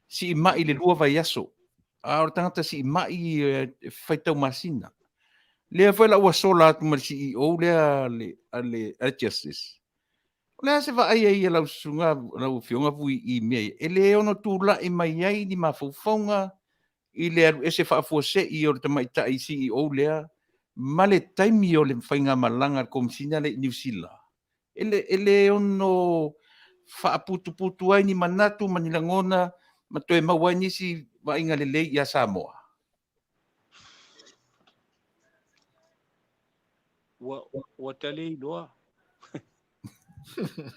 Siimai i le 2 vaiaso. A o le tagata siimai e faitau masina. Lea foi la ua sola atu ma le CEO lea a le, a le, a le Justice. O le a se vaai ai a lau susuga, lau Afioga Vui i mea ia? E le ono tulai mai ai ni mafaufauga i le alu ese faafuasei o le tamaitai CEO lea ma le taimi o le faigamalaga a le Komesina lea i Niu Sila. E le, e le ono faaputuputu ai ni manatu ma ni lagona ma toe maua ai nisi vaaiga lelei ia Samoa. Ua, ua ta le iloa.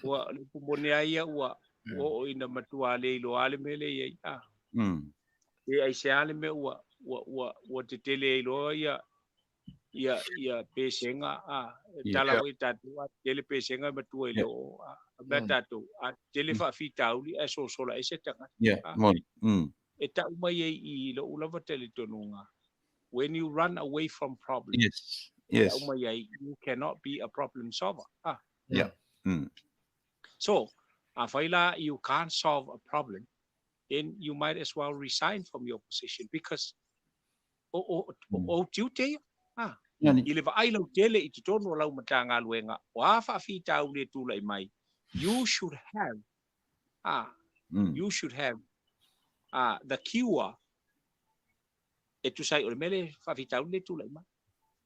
Ua, le upu moni lava ia ua, ua oo ina matua le iloa le mea lea e i ai. Ah. E aisea le mea ua, ua, ua, ua tetele ai loa ia, ia, ia pesega. Ah. E tala foi tatou, a tetele pesega e matua i le oo. Ah. A mea tatou, a tetele faafitauli ae sosola ese tagata. Yeah, moni. E tau mai ai i lou lava talitonuga, when you run away from problems, yes, yes. Tau mai ai, you cannot be a problem solver. Ah. Yeah. So, afai la you can't solve a problem, then you might as well resign from your position because o, o, o, o tiute ia. Ah. I le vaai lautele i totonu o lau Matagaluega, o a faafitauli e tulai mai, you should have, ah, you should have the cure e tusa ai o le mea lea faafitauli lea e tulai mai.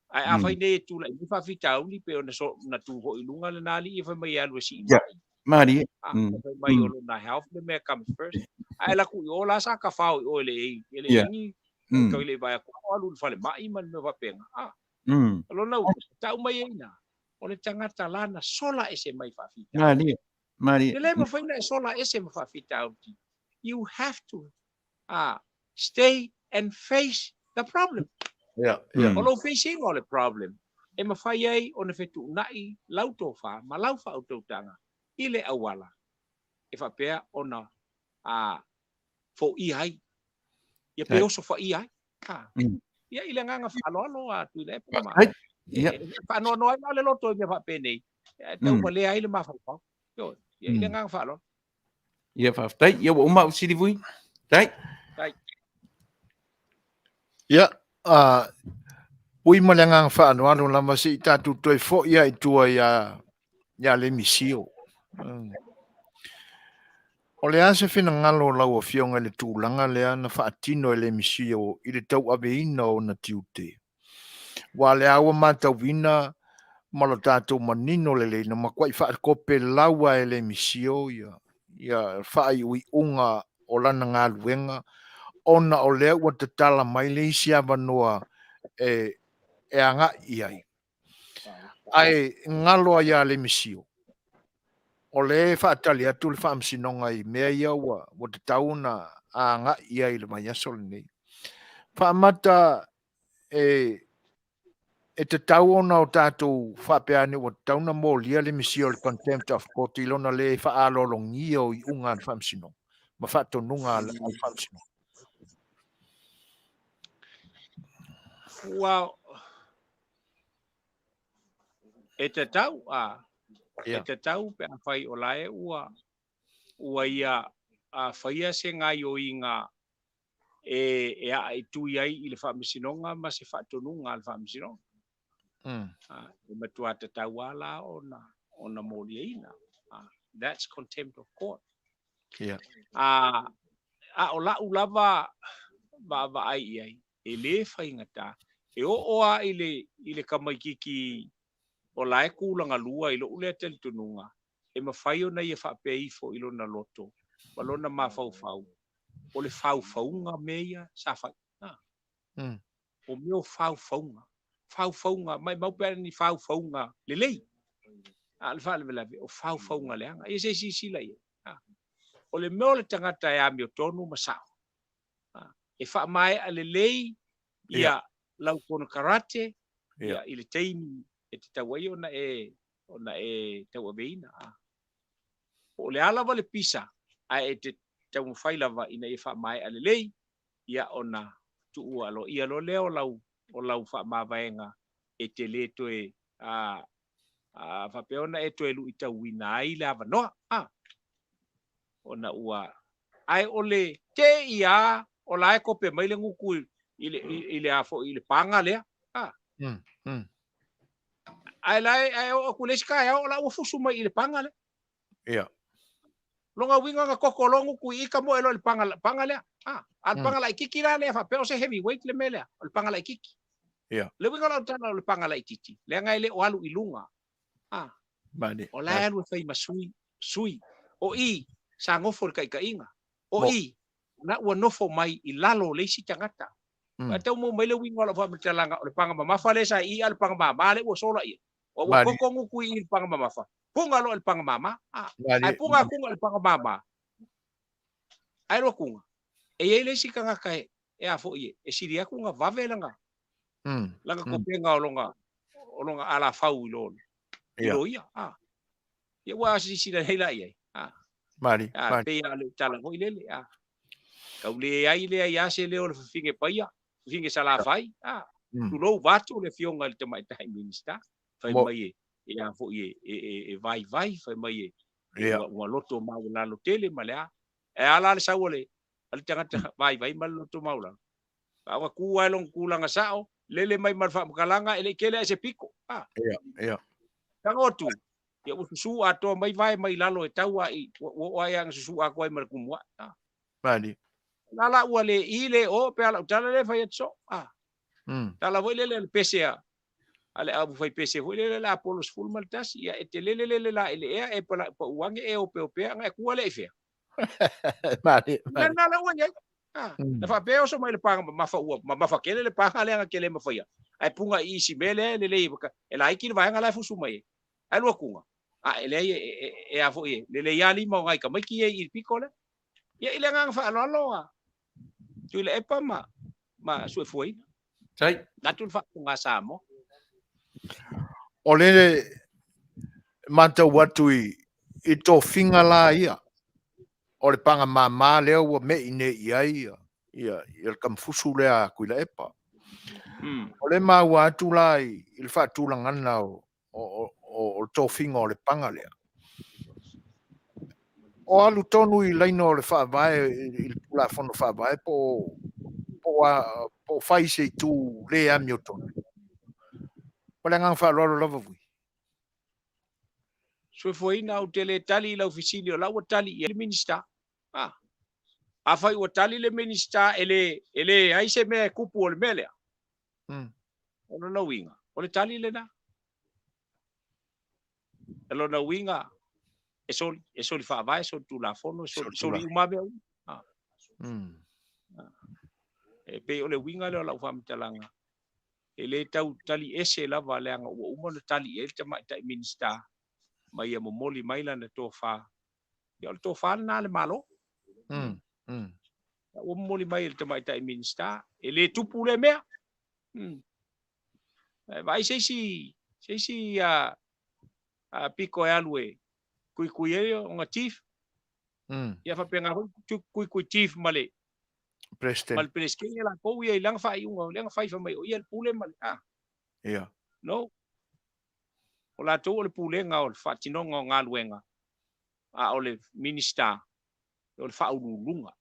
Ae afai nei e tulai mai faafitauli pei ona so, na tu foi i luga lena alii e fai mai e alu e sii mai. Malie. Ah, fai mai o lona health le mea comes first. Ae alu atu i o la sa tafao i o e le e le ini tau i le vaai atu o alu i le falemai ma le mea faapena. Ah. O lona uiga, tau mai ai ina, o le tagata la na sola ese mai faafitauli. Malie. Malie. E le mafai ona e sola ese ma faafitauli. You have to stay and face the problem. Yeah, yeah. O lou face ina o le problem, e mafai ai ona fetuunai lau tofa ma lau faautautaga i le auala e faapea ona foia ai, ia pe osofaia ai. Ia, i le agaga faaaloalo a Tuilaepa ma e faanoanoa ai la le loto i mea faapenei, e tauvalea ai le mafaufau. Ioe, ia, i le agaga faaaloalo. Ia, faafetai. Ia, ua uma au fesili Vui. Faafetai. Faafetai. Ia, ui ma le agaga faaaloalo lava se i tatou toe foi lava i tua ia, ia Lemisio. O le a se finagalo o lau Afioga i le tulaga lea na faatino e Lemisio i le tauaveina o ona tiute? Aua o lea ua matauina ma lo tatou manino lelei na matuai faatopelau lava e Lemisio ia faaiuiuga o lana galuega ona o lea ua tatala mai le isi avanoa e agai i ai. Ae galo ai ia Lemisio, o lea e faatali atu le Faamasinoga i mea ia ua tatau ona agai i ai i le vaiaso lenei. Faamata e E tatau ona o tatou faapea ane ua tatau ona molia le misia o le contempt of court i lona le faaaloalogia o iuga a le Faamasinoga ma faatonuga a le Faamasinoga. Ua e tatau a e tatau pe afai o la e ua ua ia a faia se gaioiga e e aa i tui ai i le Faamasinoga ma se faatonuga a le Faamasinoga. E matua tatau lava la ona ona moliaina. That's contempt of court. A o lau lava vaavaai i ai, e le faigata. E oo lava i le, i le tamaitiiti o la e tulaga lua i lou lea talitonuga, e mafai ona ia faapea ifo i lona loto ma lona mafaufau, o le faufauga mea ia sa fai. O mea o faufauga. Faufauga, maimau pe a ni faufauga lelei. A o le faalavelave, o faufauga leaga. Ia se i silasila i ai. O le mea o le tagata e amiotonu ma sao, e faamaea lelei ia lau konekarate ia, i le taimi e tatau ai ona e ona e tauaveina. Po o le a lava le pisa, ae e te taumafai lava ina ia faamaea lelei ia ona tuua aloaia loa lea o lau o lau faamavaega e te le toe a, a faapea ona e toe luitauina ai le avanoa. A, ona ua ae o le te i a o la e kope mai le gutu i le i le a foi i le paga lea. A. Ae la e ae oo atu i le isi taeao o la ua fusu mai i le paga lea. Lona uiga na koko loa gutu i ita moe loa i le paga, paga lea. A, a o le paga laitiiti la lea faapea o se heavy weight le mea lea, o le paga laitiiti. Le uiga o lau tala o le paga laitiiti, leaga e le o alu i luga. A, o la e alu e fai ma sui, sui. O i, sa nofo i le taitaiga. O i, la ua nofo mai i lalo o le isi tagata. Ae tau maua mai le uiga o lau faamatalaga, o le paga mamafa lea sa i i, a o le paga mama lea ua sola i ai. Ua ua koko gutu i i le paga mamafa, puga loa i le paga mama. A, ae puga atu i le paga mama, ae lua kuga, e i ai le isi tagata e, e a foi e, e sili atu ona vave lana, lana kopega o lona, o lona alafau i lo, i lo ia. A, ia ua silasila nei la i ai. A, a, pei lava o le tala foi lele. A, tau leai leai lava se leo o le fafine paia, fafine Salafai, a, tulou vaeatu le afioga i le Tamaitai Minisita, fai mai e, e a foi e, e, e, e vaivai, fai mai e, ua, ua loto maualalo tele ma le a. E a la le sau a le, a le tagata vaivai ma le loto maualalo? A ua tu lava i lona tulaga sao, lele mai ma le faamatalaga, e le i tele lava i se pito. A. Tago atu, ia ua susu atoa mai vae mai lalo e tau lava i, ua oo lava ia ina susu atoa ai ma le gumu ae. A. La la ua le i le o pe a lau tala lea e fai atu soo. A. Tala foi lele a le pese a, a le au fai pese foi lele le Apollo 11, ia e te lele lele la i le ea e pala pau ange e opeopea anga e kua lea i fea. Lena la ua i ai. Na faapea e oso mai le paga mamafa ua mamafa tele le paga lea na tele mafaia. Ae puga i isi mea lea e lelei e laiti le vaega la e fusu mai ai. Ae lua kuga, a e leai e a foi e lelei lava lima o nai tamaiti ia i le pito lea. Ia i le agaga faaaloalo a Tuilaepa ma ma Suefuaina. Tai. Atu le faafofoga a Samoa. O le matau atu i, i tofiga la ia, o le paga mama lea ua mei nei i ai ia, ia, ia le tamafusu lea a Tuilaepa. O le maua atu la i, i le faatulagana o, o, o, o le tofiga o le paga lea. O alu tonu i laina o le faavae, i le Tulafono Faavae, po o, po o, a, po o fai se itu le amiotonu. Ma le agaga faaaloalo lava Vui. Soifuaina, ou te le tali i lau fesili, o la ua tali i ai le Minisita. A. Afai ua tali le Minisita e le, e leai se mea e kupu o le mea lea. O lona uiga, o le tali lena. O lona uiga, e soli, e soli faavae, soli tulafono, e soli, soli uma mea uma. Ah. E pei o le uiga lea o lau faamatalaga, e le tau tali ese lava leaga ua uma ona tali i ai le tamaitai Minisita ma ia momoli mai lana tofa. Ia o le tofa lena a le Malo. Ua momoli mai e le tamaitai Minisita, e le tupu lea mea. Vaai se isi se isi a piko e alu e kuikui ai ona chief. Ia faapena foi kuikui chief ma le President. Ma le Peresetene latou ia i lana faaiuga, o lea na fai fai mai o ia le pule ma le a. Ia. No. O latou o le pulega o le faatinoga o galuega, a o le Minisita o le faauluuluga.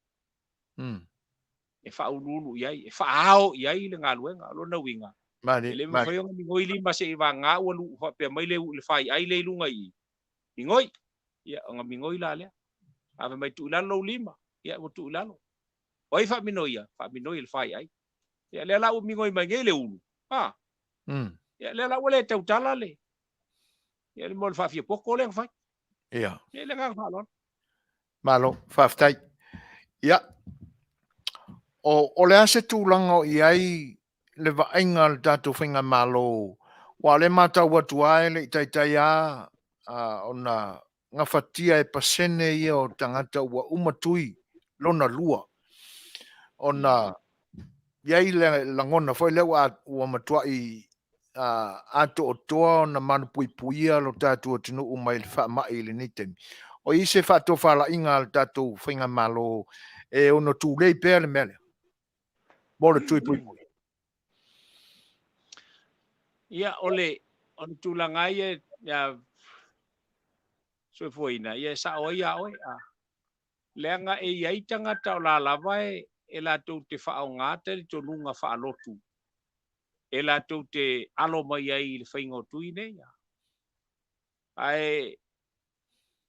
E faauluulu i ai, e faaao i ai le galuega. O lona uiga, e le mafai ona migoi lima se i vagana ua faapea mai le faiai lea i luga i i, migoi, ia ona migoi la lea. A fai mai tuu i lalo lou lima, ia ua tuu i lalo. O ai faaminoia? Faaminoi e le faiai. Ia lea la ua migoi mai nei le ulu, a? Ia lea la ua le tautala le, ia le mea o le faafiapoto lea na fai. Ia. Ia le agaga faaaloalo. Malo, faafetai. Ia, o le a se tulaga o i ai le vaaiga a le tatou faigamalo, aua o lea e matau atu lava e le i taitai lava ona gafatia e pasene ia o tagata ua uma tui lona lua ona i ai le lagona foi lea ua matuai atoatoa ona malupuipuia lo tatou atunuu mai le faamai i lenei taimi. O i ai se faatofalaiga a le tatou faigamalo e ono tulei pea le mea lea mo le tui puipui? Ia, o le tulaga ia ia soifuaina, ia e sao ai ia oe. Leaga e i ai tagata o la lava e latou te faaaoga talitonuga faalotu e latou te alo mai ai i le faiga o tui nei. Ae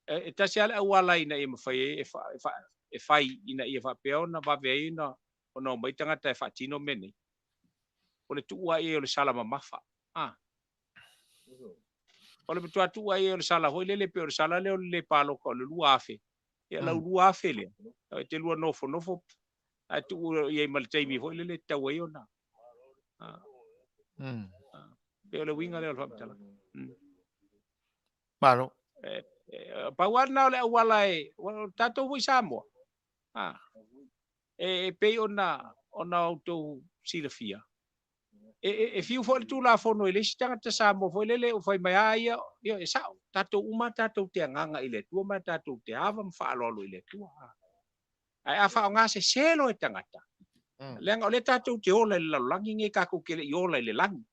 e tasi lava le auala ina ia mafai ai e fai ina ia faapea ona vave ai ona omai tagata e faatino mea nei, o le tuu lava i ai o le sala mamafa. O le matua tuu lava i ai o le sala foi lele, pei o le sala lea o le le palota o le 2000. Ia lau 2000 lea, e te lua nofonofo ae tuu i ai ma le taimi foi lele e tatau ai ona. Pei o le uiga lea o le faamatalaga. Malo. Pau lava lena o le auala e, o tatou foi Samoa, e pei ona outou silafia, e fiu foi le Tulafono i le isi tagata Samoa foi lele ua fai mai a ia, e sao, tatou uma tatou te agaga i le Atua ma tatou te ava ma faaaloalo i le Atua. Ae a faaaoga sese loa e tagata, leaga o lea tatou te ola i le lalolagi nei, tatou te le i ola i le lagi.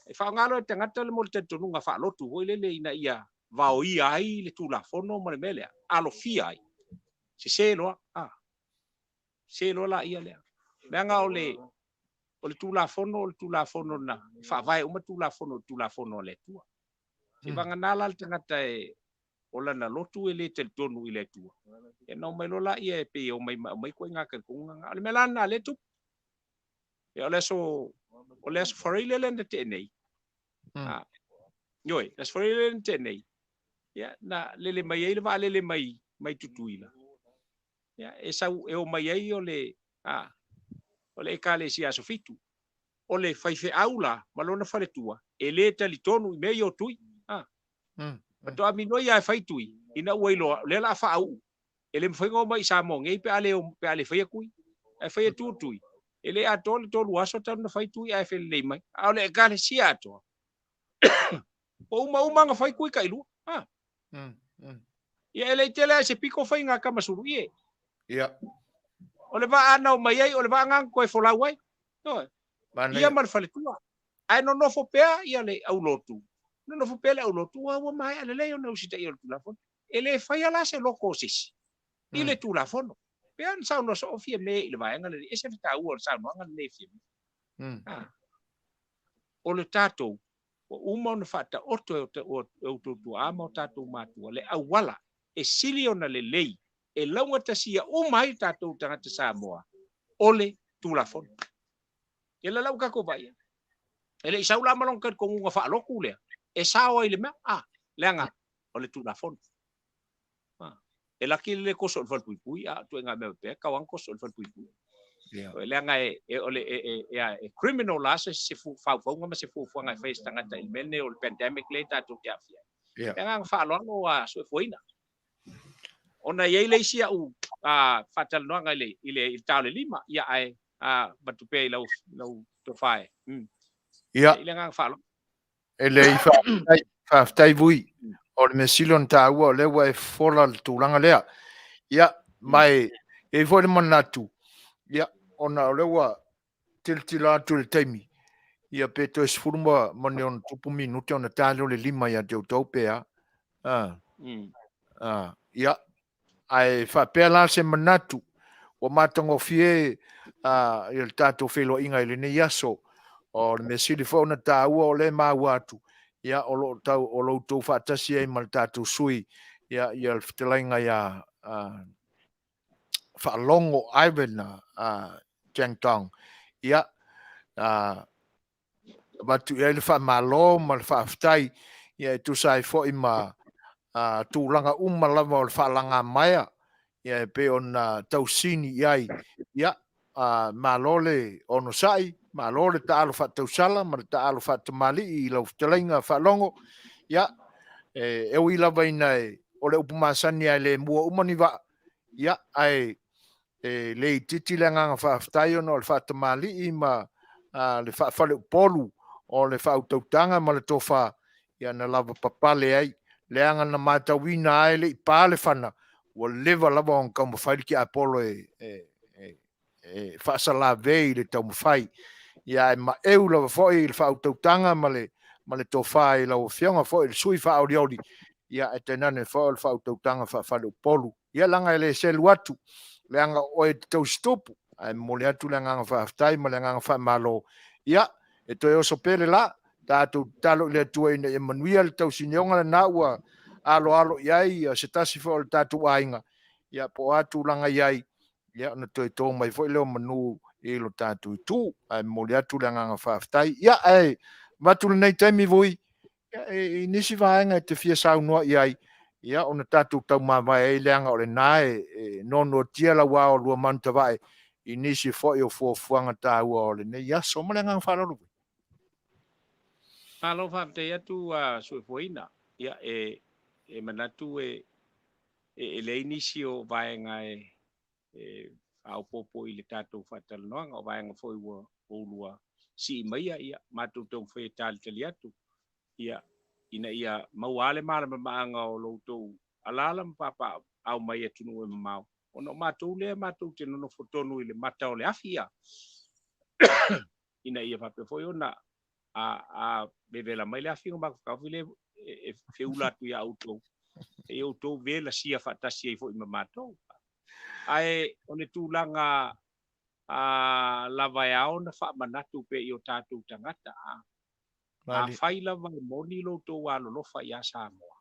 E faaaoga loa e tagata le mo le talitonuga faalotu foi lele ina ia vaoia ai le Tulafono ma le mea lea, alofia ai, sese loa. Sese loa la ia lea. Leaga o le Tulafono o le Tulafono na faavae uma Tulafono o le Tulafono a le Atua. Se vagana la le tagata e o lana lotu e le talitonu i le Atua, ia na omai loa laia e pei e omai aumai ituaiga talitonuga na. O le mea la lena lea e tupu. Ia o le aso, o le aso Faraile lea na tea nei. Ioe, le aso Faraile lea na tea nei, ia na lele mai ai le vaalele mai mai Tutuila. Ia e sau e omai ai o le o le Ekalesia Aso Fitu. O le faifeau la ma lona faletua e le talitonu i mea ia o tui. Faatoa minoi lava e fai tui ina ua iloa o lea o le a faauu. E le mafai ona omai i Samoa nei pe a le faia tui. Ae fai atu tui, e le atoa le 3 aso talu ona fai tui ae felelei mai. A o le Ekalesia atoa, ua uma uma ona fai tui tailua. Ia e le i tele lava i se pito faiga a Tamasulu ie. O le vaa na omai ai, o le vaa na toe folau ai. Ia ma le faletua. Ae nonofo pea ia le aulotu, nonofo pea le aulotu, ua maea lelei ona usitaia o le Tulafono. E le faia la se loto o se isi i le Tulafono. Pea ona saunoa soo Fiame i le vaega lenei, e ese le taua o le saunoaga lenei a Fiame. O le tatou, ua uma ona faataoto e outou tuaa ma o tatou matua le auala e sili ona lelei e laugatasia uma ai tatou tagata Samoa, o le Tulafono. Ia lea la ua tatou vaai ai. E le i sau la ma lona talitonuga faalotu lea, e sao ai le mea, leaga o le Tulafono. E laki le le toso i le falepuipui, a o ituaiga mea faapea, e tatau lava ona toso i le falepuipui. Leaga e criminal la se faufauga ma se fuafuaga e fai e se tagata i le mea lenei o le pandemic lea tatou te aafia ai. Le agaga faaaloalo a soifuaina. Ona e i ai le isi au faatalanoaga i le ta o le 5, ia ae avatu pea i lau Tofa e. Mm. Ia. I le agaga faaaloalo. E leai, faafetai, faafetai Vui. O le mea sili ona taua o lea ua e fofola le tulaga lea. Ia, ma e i ai foi le manatu, ia, ona o lea ua tilotilo atu i le taimi, ia pe toe 10 ma, ma ni ono tupu minute ona ta lea o le 5 ia te outou pe a. Ah. Ah, ia, ae faapea la se manatu, ua matagofie uh, i le tatou feiloaiga i lenei aso. O le mea sili foi ona taua o lea e maua atu, ia, o lo o tau, o lo outou faatasi ai ma le tatou sui, ia, ia le fetalaiga ia uh, Faalogo Ivan uh, Chang Tong. Ia, uh, avatu i ai le faamalo ma le faafetai, ia e tusa ai foi ma uh, tulaga uma lava o le faalagamaea, ia e pei ona tausini i ai, ia, uh, malo le onosai, malo le taalo faatausala ma le taalo faatamalii i lau fetalaiga Faalogo, ia, e, e ui lava ina e, o le upu masani a e le mua uma ni vaa, ia, ae e le itiiti le agaga faafetai ona o le faatamalii ma le faafaleupolu o le faautautaga ma le tofa, ia na lava papale ai, leaga na matauina lava e le i pa le fana, ua leva lava ona taumafai le tiapolo e, e, e, e faasalave i le taumafai. Ia ae maeu lava foi i le faautautaga ma le, ma le tofa i lau Afioga foi i le sui faaolioli, ia ae tainane foi o le faautautaga faafaleupolu. Ia leaga e le selu atu, leaga o oe e te tausitupu, ae momoli atu le agaga faafetai ma le agaga faamalo. Ia, e toe oso pea le la, tatou tatalo i le Atua ina ia manuia le tausinioga lena ua aloalo i ai se tasi foi o le tatou aiga, ia po o a tulaga i ai, ia ona toe to mai foi lea o manu i lo tatou itu. Ae momoli atu le agaga faafetai. Ia, ae avatu lenei taimi Vui, ia, i nisi vaega e te fia saunoa i ai, ia, ona tatou taumavae ai leaga o lena e, e noanoatia lau ao lua manutavae i nisi foi o fuafuaga taua o lenei aso. Ma le agaga faaaloalo. Malo faafetai atu a Suefuaina. Ia, e, e manatu e, e, e leai nisi o vaega e, e faaopoopo i le tatou faatalanoaga, o vaega foi ua oulua sii maia, ia, matou taumafai e talitali atu, ia, ina ia maua lava le malamalamaaga o lo outou alaala ma papaaao mai i atunuu e mamao, ona o matou lea matou te nonofo tonu i le mata o le afi, ia, ina ia faapea foi ona a, a vevela mai le afi ona matou taofi lea e, e feula atu ia outou, e outou velasia faatasi ai foi ma matou. Ae o le tulaga a, lava e ao ona faamanatu pea i o tatou tagata, a, afai lava e moni lo outou alolofa ia Samoa,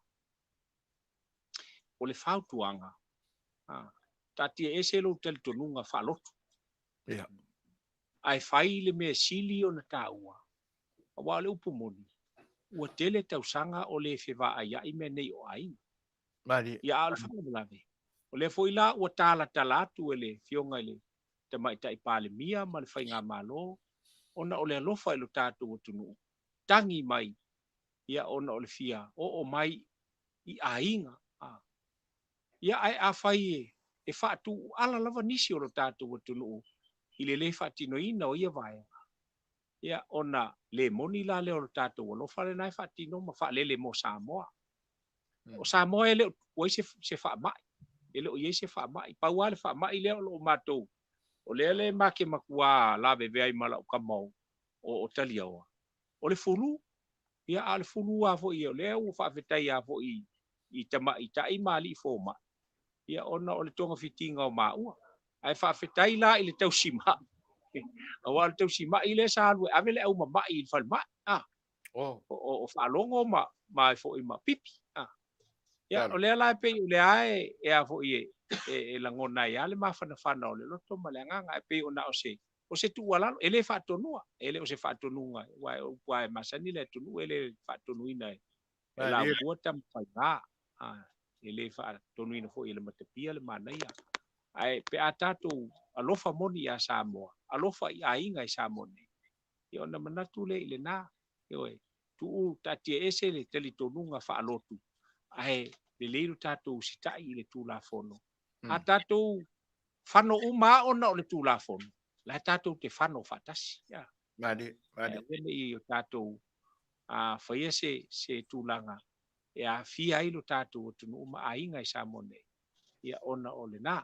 o le fautuaga, a, taatia ese lou talitonuga faalotu. Yeah. Ae fai le mea sili ona taua, aua o le upu moni, ua tele tausaga o le fevaaiai mea nei o aiga. Malie. Ia, a o le faalavelave, o lea foi la ua talatala atu e le Afioga i le Tamaitai Palemia ma le Faigamalo, ona o le alofa i lo tatou atunuu, tagi mai, ia, ona o le fia oo mai i aiga. A. Ia, ae afai e faatuuala lava nisi o lo tatou atunuu i le le faatinoina o ia vaega, ia, ona le moni la lea o lo tatou alofa lena e faatino ma faalele mo Samoa. O Samoa e le o tupu ai se, se faamai, e le o i ai se faamai. Pau lava le faamai lea o lo o matou, o lea le ma te matuā lavevea ai ma lau tama o, o, o Taliaoa, o le fulu. Ia, a o le fulu lava foi, o lea ua faafetai lava foi i, i tamaitai ma alii fomai, ia, ona o le togafitiga o maua. Ae faafetai la i le tausimai, aua o le tausimai lea sa alu e ave le aumamai i le falemai, a. Oh. O, o, o faalogo ma, ma foi ma pipi. A. Ia, o lea la e pei o lea e, e a foi e, e, e lagona ai lava le mafanafana o le loto ma le agaga, e pei ona o se, o se tuualalo, e le faatonua, e le o se faatonuga, aua o upu lava e masani le atunuu, e le faatonuina e, e Laumua Tamafaiga, a, e le faatonuina foi e le Matapia le manaia. Ae pe a tatou alofa moni ia Samoa, alofa i aiga i Samoa nei, ia ona manatu lea i lena, ioe, tuu taatia ese le talitonuga faalotu, ae lelei lo tatou usitai i le Tulafono. A tatou fano uma lava ona o le Tulafono, la e tatou te fano faatasi. Malie, Ae malie. aua ne i o tatou faia se se tulaga e aafia ai lo tatou atunuu ma aiga i Samoa nei, ia ona o lena.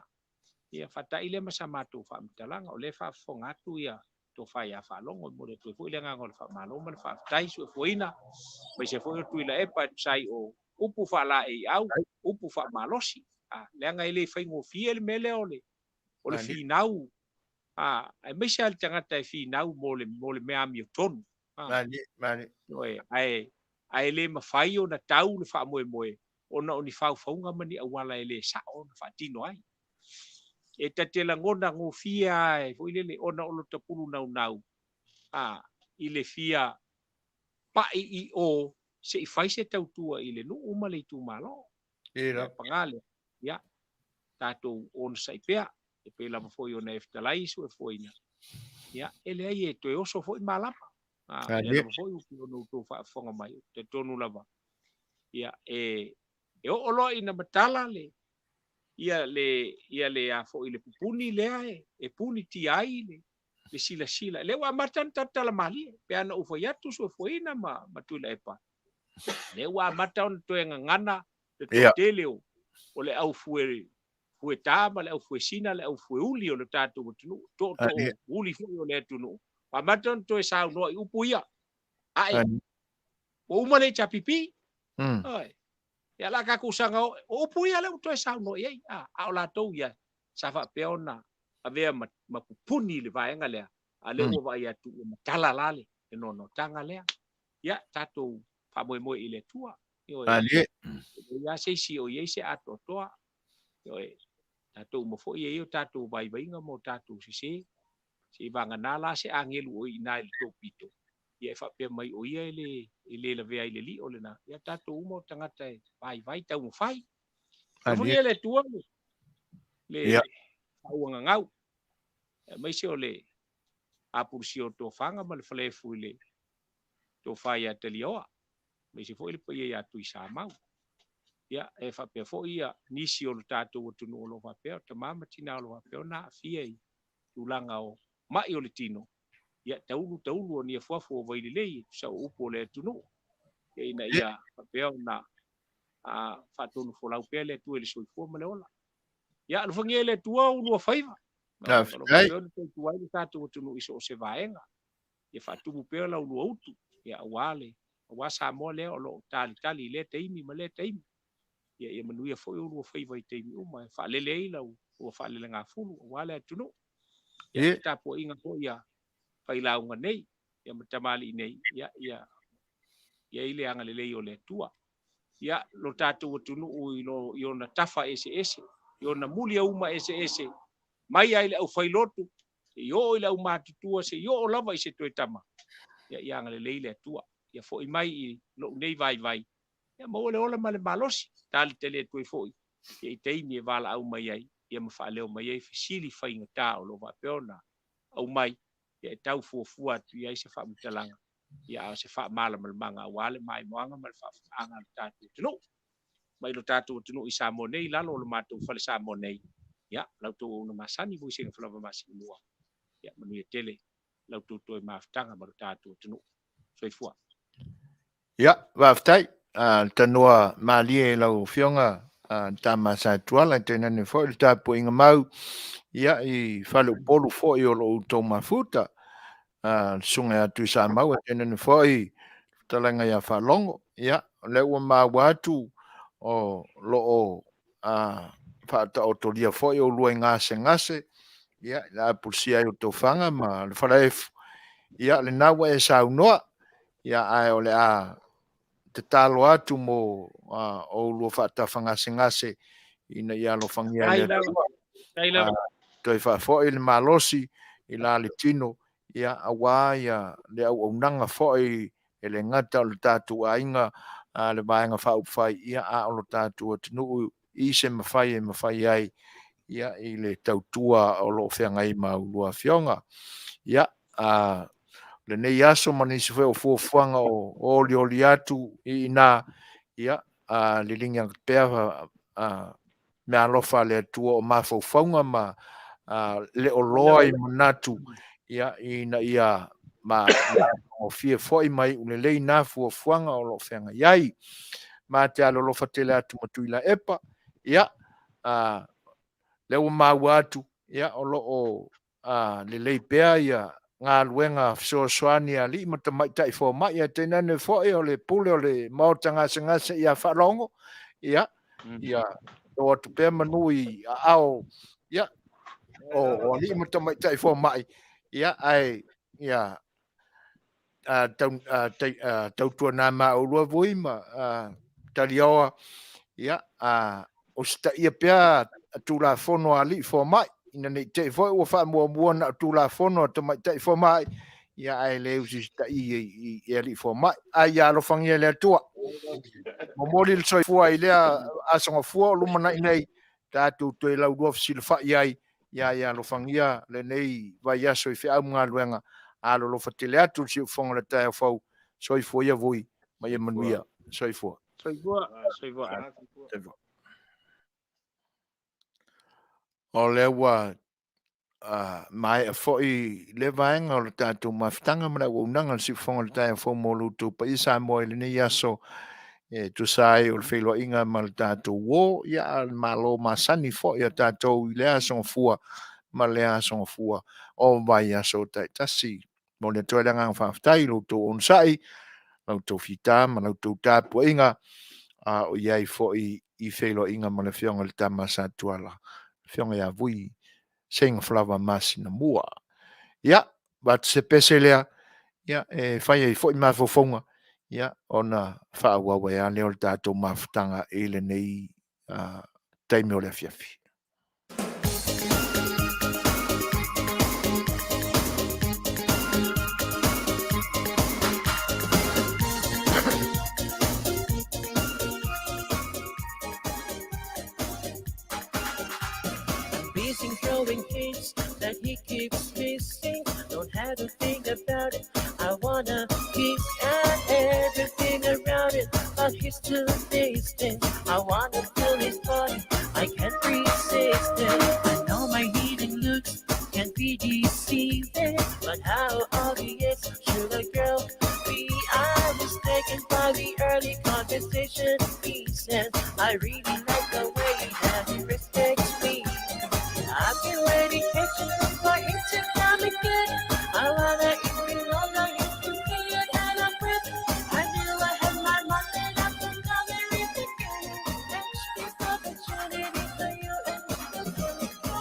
Ia faata'i lea ma sa matou faamatalaga, o lea e faafofoga atu ia Tofa ia Faalogo, e momoli atu ai foi le agaga o le faamalo ma le faafetai suefuaina, aemaise foi o Tuilaepa e tusa ai o upu faalaeiau, upu faamalosi, leaga e le faigofie le mea lea o le o le finau, aemaise lava le tagata e finau mo le mo le mea amiotonu. Malie, malie. Ioe, ae ae le mafai ona tau le faamoemoe ona o ni faufauga ma ni auala e le sao ona faatino ai. E ta te lagona gofie lava e foi lele ona o lota pulu naunau a i le fia pa'i i o se i fai se tautua i le nuu ma le itumalo. Ae paga lea, ia, tatou onosai pea, e pei lava foi ona e fetalai i suefuaina, ia, e leai e toe oso foi malama. A, o lea lava foi ua pei ona outou faafofoga mai, ou te talitonu lava, ia, e, e oo loa ina matala le, ia le, ia le a foi le pupuni lea e, e punitia ai le, le silasila. Lea ua amata ona talatala malie, pe ana ou fai atu Suefuaina ma, ma Tuilaepa, lea ua amata ona toe gagana le toatele o, o le au fue, fuetā ma le au fuesina, le au fueuli o le tatou atunuu, tootoo uli foi o le atunuu, ua amata ona toe saunoa i upu ia. Ae, ua uma le HRPP. Oi. Ia la tatou saga o, o upu ia lea ua toe saunoa i ai, a, a o latou ia sa faapea ona avea ma, ma pupuni i le vaega lea, a lea ua vaai atu ua matala la le, le noanoataga lea. Ia, tatou faamoemoe i le Atua. Ioe. Malie. E leai lava se isi o i ai se atoatoa. Ioe. Tatou uma foi e i ai o tatou vaivaiga ma o tatou sese. Se i vagana la se agelu o i ina i le tou pito, ia e faapea mai o ia e le, e le lavea ai le lio lena. Ia tatou uma o tagata e vaivai, taumafai. Alofagia e le Atua le, le faauagagau, aemaise o le apulusia o tofaga ma le falaefu i le tofa ia Taliaoa, aemaise foi le paia ia Tuisamau. Ia, e faapea foi ia nisi o lo tatou atunuu o lo o faapea, o tama ma tina o lo o faapea ona aafia i tulaga o ma'i o le tino, ia taulu taulu o ni afuafu o vai lelei e tusa o upu o le atunuu, ia ina ia faapea ona faatonufolau pea le Atua i le soifua ma le ola. Ia alofagia e le Atua ulua faiva. O lo o faapea ona tautua ai le tatou atunuu i so o se vaega. Ia faatumu pea la ulua utu, ia aua le aua Samoa lea o lo o talitali i lea taimi ma lea taimi. Ia ia manuia foi ulua faiva i taimi uma e faalele ai lau ua faalelegafulu aua le atunuu. Ia tapuaiga foi a failauga nei ia ma tamalii nei, ia ia i ai le agalelei o le Atua. Ia lo tatou atunuu i lo i ona tafa eseese, i ona muliauma eseese, mai ai le aufailotu, se i oo i le aumatutua, se i oo lava i se toe tama, ia ia agalelei le Atua. Ia foi mai i lou nei vaivai, ia maua le ola ma le malosi, talitali atu ai foi ia i taimi e valaau mai ai, ia ma faaleo mai ai fesili faigata o lo o faapea ona aumai, ia e tau fuafua atu i ai se faamatalaga, ia a o se faamalamalamaga aua le maimoaga ma le faafofogaaga a lo tatou atunuu. Mai lo tatou atunuu i Samoa nei, i lalo o lo matou fale Samoa nei, ia, la outou auauna masani, Voisega Falava Masinimua, ia manuia tele la outou toe mafutaga ma lo tatou atunuu. Soifua. Ia, faafetai. Le tanoa malie i lau Afioga Tama Satuala, e tainane foi le tapuaiga mau ia i Faleupolu foi o lo outou mafuta, le Susuga ia Tuisamau, e tainane foi fetalaiga ia Faalogo. Ia, o lea ua maua atu o lo o faataotolia foi oulua i gasegase, ia, i le apulusia ai o tofaga ma le falaefu. Ia, lena ua e saunoa, ia, ae o le a tatalo atu mo oulua faatafagasegase ina ia alofagia e le Atua. Toe faafoi le malosi i la le tino, ia, aua ia le auaunaga foi e le gata o le tatou aiga, le Vaega Faaupufai, ia, a o lo tatou atunuu i se mafai e mafai ai ia, i le tautua o lo o feagai ma ulua afioga. Ia, a, lenei aso ma nisi foi o fuafuaga o olioli atu i ina, ia, a, liligi atu pea a, meaalofa a le Atua o mafaufauga ma a, leoloa i manatu, ia, ina ia ma gofie foi ma iu lelei na fuafuaga o lo o feagai ai. Ma te alolofa tele atu ma Tuilaepa, ia, lea ua maua atu, ia, o lo o lelei pea ia galuega fesoasoani a alii ma tamaitai fomai, ae tainane foi o le pule o le maota gasegase ia Faalogo, ia, ia o atu pea manu i aao, ia, o alii ma tamaitai fomai, ia, ae, ia, tautuana ma oulua vui ma Taliaoa, ia, usitaia pea Tulafono a alii fomai, ina ne i te i foi ua faamuamua na o Tulafono a tamaitai fomai, ia, ae le usitaia i alii fomai. Ae ia alofagia e le Atua. Momoli le soifua i lea aso gafua o lumanai nei, tatou toe laulua fesilafai ai, ia, ia alofagia lenei vaiaso i feau ma galuega, alolofa tele atu le siufofoga o le taeao fou, soifua ia vui, ma ia manuia. Soifua. Soifua. Soifua. Soifua. O lea ua maea foi le vaega o le tatou mafutaga ma le auaunaga le siufofoga o le taeao fou mo lo outou paia Samoa i lenei aso e tusa ai o le feiloaiga ma le tatou uo, ia, a le Malo masani foi a tatou i lea aso gafua ma lea aso gafua o vaiaso taitasi. Momoli atu ai le agaga faafetai i lo outou onosai, la outou fita ma la outou tapuaiga, a o i ai foi i feiloaiga ma le Afioga i le Tama Sa Tuala, Afioga ia Vui Seiga Flava Masinamua. Ia, avatu se pese lea, ia, e fai ai foi mafaufauga, ia, ona faaauau ai lea o le tatou mafutaga i lenei taimi o le afiafi. Busy throwing hints that he keeps missing. Don't have to think about it. I wanna keep at everything around it, but he's too distant. I wanna feel his body. I can't resist it. I know my hidden looks can be deceiving, but how obvious should a girl be? I was taken by the early conversation he said. I really like the way that he respects me. I've been waiting patiently for him to come again. I wanna eat me longer, he can see it and I'm with. I knew I had my mind made up from the very beginning. Catch this opportunity for you and me to go.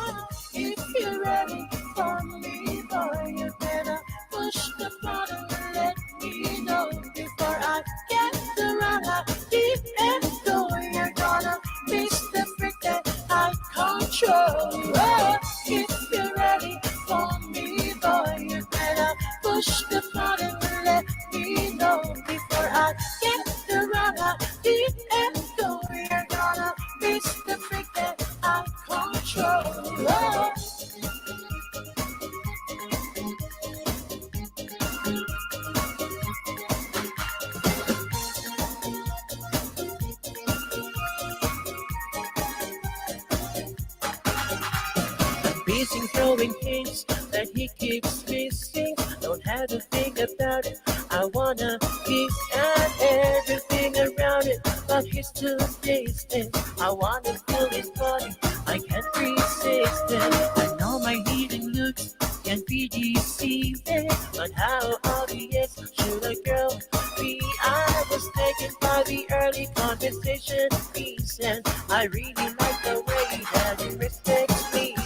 If you're ready for me, boy, you better push the button and let me know before I get the run out deep and go. You're gonna miss the freak that I control. Oh, if you're ready for me, boy, you better push the button and let me know before I get the run out deep and go. You're gonna miss the freak that I control. Oh. Busy throwing hints that he keeps missing. Don't have to think about it. I wanna keep at everything around it, but he's too distant. I wanna feel his body. I can't resist it. I know my hidden looks can be deceiving, but how obvious should a girl be? I was taken by the early conversation he said. I really like the way that he respects me.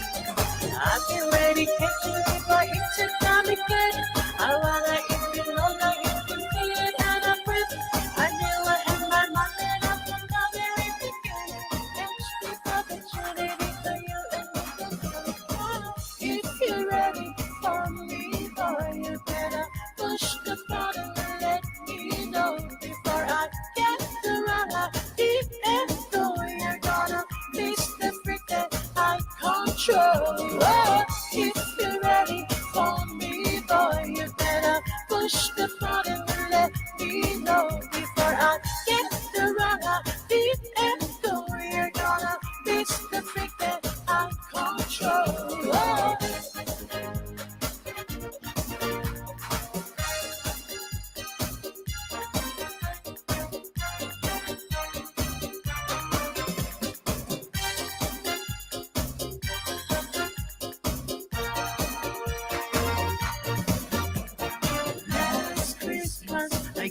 I've been waiting patiently for him to come again. I wanna eat me longer, he can see it and I'm with. I knew I had my mind made up from the very beginning. Catch this opportunity for you and me to go. If you're ready for me, boy, you better push the button and let me know before I get the run out deep and go. You're gonna miss the freak that I control. Oh, if you're ready for me, boy, you better push the button and let me know before I get the run out deep and go. You're gonna miss the freak that I control. Oh.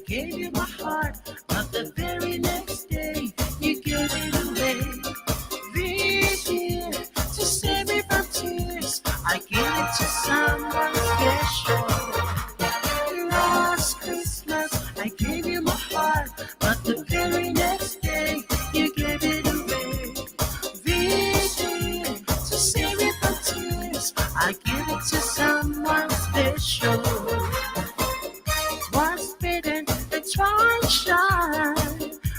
gave you my heart, but the very next day you gave it away. This year, to save me from tears, I gave it to someone special. Last Christmas, I gave you my heart, but the very next day you gave it away. This year, to save me from tears, I give it to someone special. Once bitten and twice shy.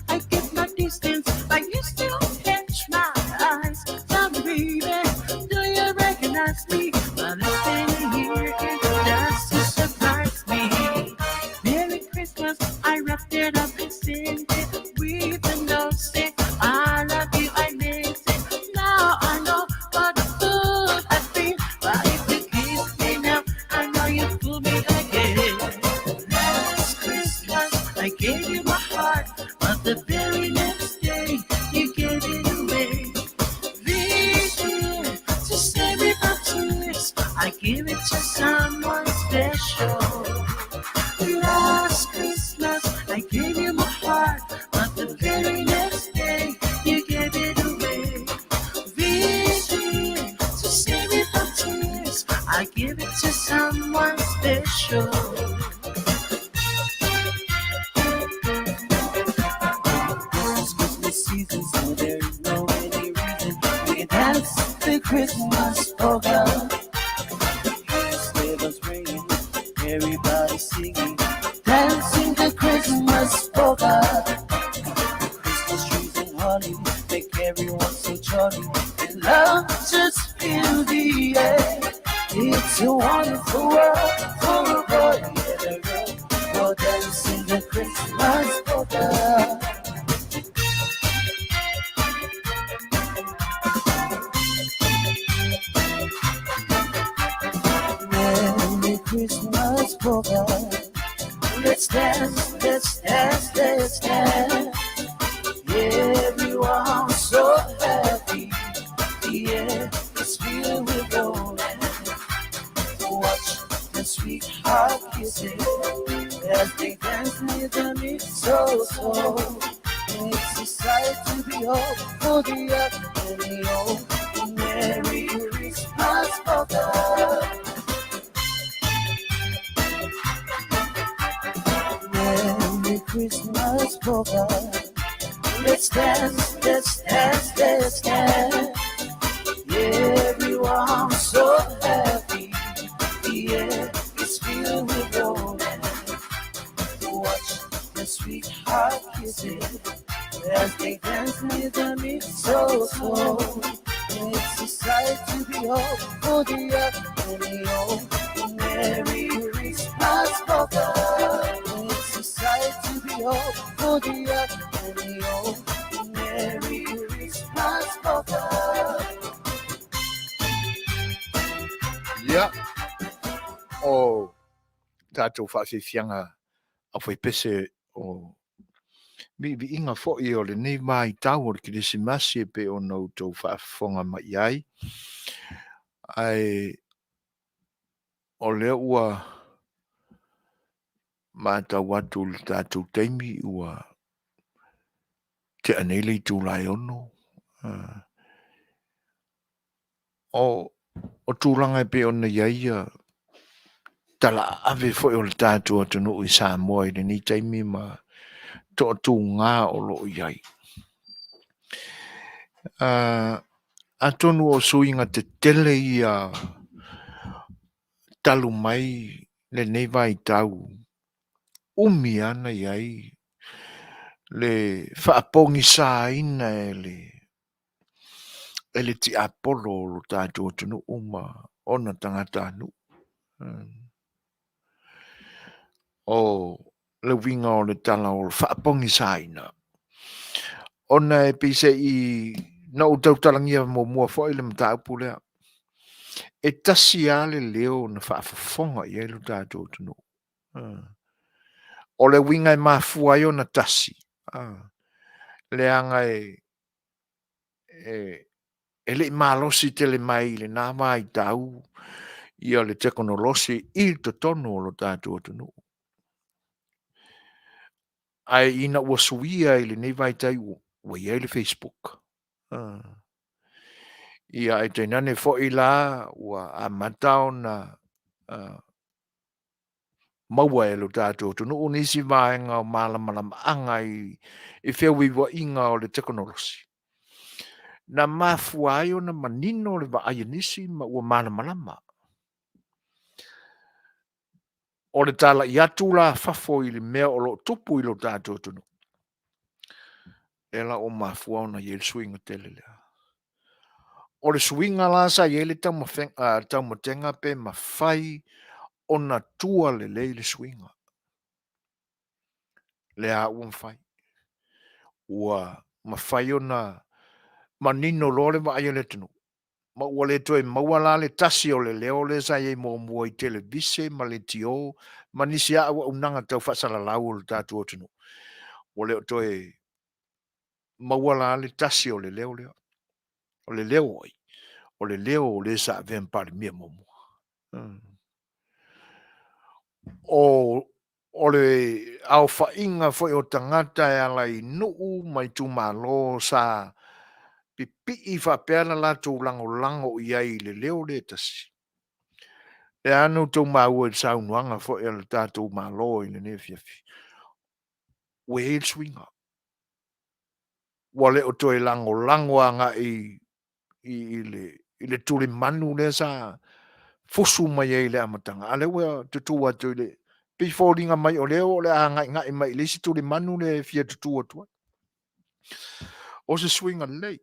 I keep my distance, but you still catch my eyes. Tell me, baby, do you recognize me? But it's been a year and it doesn't surprise me. Merry Christmas, I wrapped it up and sent it with a note saying, I love you, I miss it. Now I know what a fool I've been. But if you kiss me now, I know you fool me again. Last Christmas, I gave you my heart, but the very next day, you gave it away. This year, to save me from tears, I give it to someone special. Last Christmas, I gave you my heart, but the very next day, you gave it away. This year, to save me from tears, I give it to someone special. This is Christmas season, so there is no any reason we can dance the Christmas polka. Sleigh bells ringing, everybody singing, dancing the Christmas polka. Christmas trees and holly make everyone so jolly. And love just fill the air. It's a wonderful world for a boy and a girl. We're dancing the Christmas polka. Merry Christmas, polka. Let's dance, let's dance, let's dance. Everyone's so happy. Yeah, it's filled with romance. Watch the sweetheart kissing as they dance near the mistletoe. It's a sight to behold for the young and the old. Merry Christmas, polka. Merry Christmas, polka. Let's dance, let's dance, let's dance. Everyone's so happy. Yeah, it's filled with romance. Watch the sweetheart kissing as they dance near the mistletoe. It's a sight to behold for the young and the old. Merry Christmas, polka. It's a sight to behold for the young and the old. Merry Christmas, polka. Ia, o tatou faafiafiaga aufaipese o viiviiga foi o lenei vaitau o le Kerisimasi e pei ona outou faafofoga mai i ai. Ae o lea ua matau atu i le tatou taimi ua tea nei le itula e 6. O tulaga e pei ona i ai ia talaave foi o le tatou atunuu i Samoa i lenei taimi ma toatuga o lo o i ai. Atonu o suiga tetele ia talu mai lenei vaitau umi ana i ai le faapogisaina e le e le tiapolo o lo tatou atunuu ma ona tagatanuu. O le uiga o le tala o le faapogisaina, ona e pei se i na ou tautalagia muamua foi le mataupu lea, e tasi lava le leo na faafofoga i ai lo tatou atunuu. O le uiga e mafua ai ona tasi, leaga e e le i malosi tele mai i lena vaitau ia le tekonolosi i totonu o lo tatou atunuu. Ae ina ua suia i lenei vaitai ua i ai le Facebook. Ia ae tainane foi la ua amata ona maua e lo tatou atunuu nisi vaega o malamalamaaga i feuiuaiga o le tekonolosi, na mafua ai ona manino le vaai a nisi ma ua malamalama. O le talai atu la fafo i le mea o lo o tupu i lo tatou atunuu, lea la ua mafua ona i ai le suiga tele lea. O le suiga la sa i ai le taumatega pe mafai ona tua lelei le suiga. Lea ua mafai. Ua mafai ona manino loa le vaai a le atunuu, ma ua le toe maua la le tasi o le leo lea sa i ai muamua i televise ma leitio ma nisi lava auaunaga tau faasalalau o le tatou atunuu. Ua le o toe maua la le tasi o le leo lea. O le leo o ai? O le leo o le sa avea ma Palemia muamua. O le aofaiga foi o tagata e ala i nuu ma itumalo sa pipii faapea la latou lagolago i ai i le leo lea e tasi. Lea lava na outou maua i le saunoaga foi a le tatou Malo i lenei afiafi, ua i ai le suiga. Ua le o toe lagolago agai i le tulimanu lea sa fusu mai ai i le amataga, a o lea ua tutu atu i le, pei e foliga mai o lea o le a agaigai mai i le isi tulimanu lea e fia tutu atu ai. O se suiga lelei,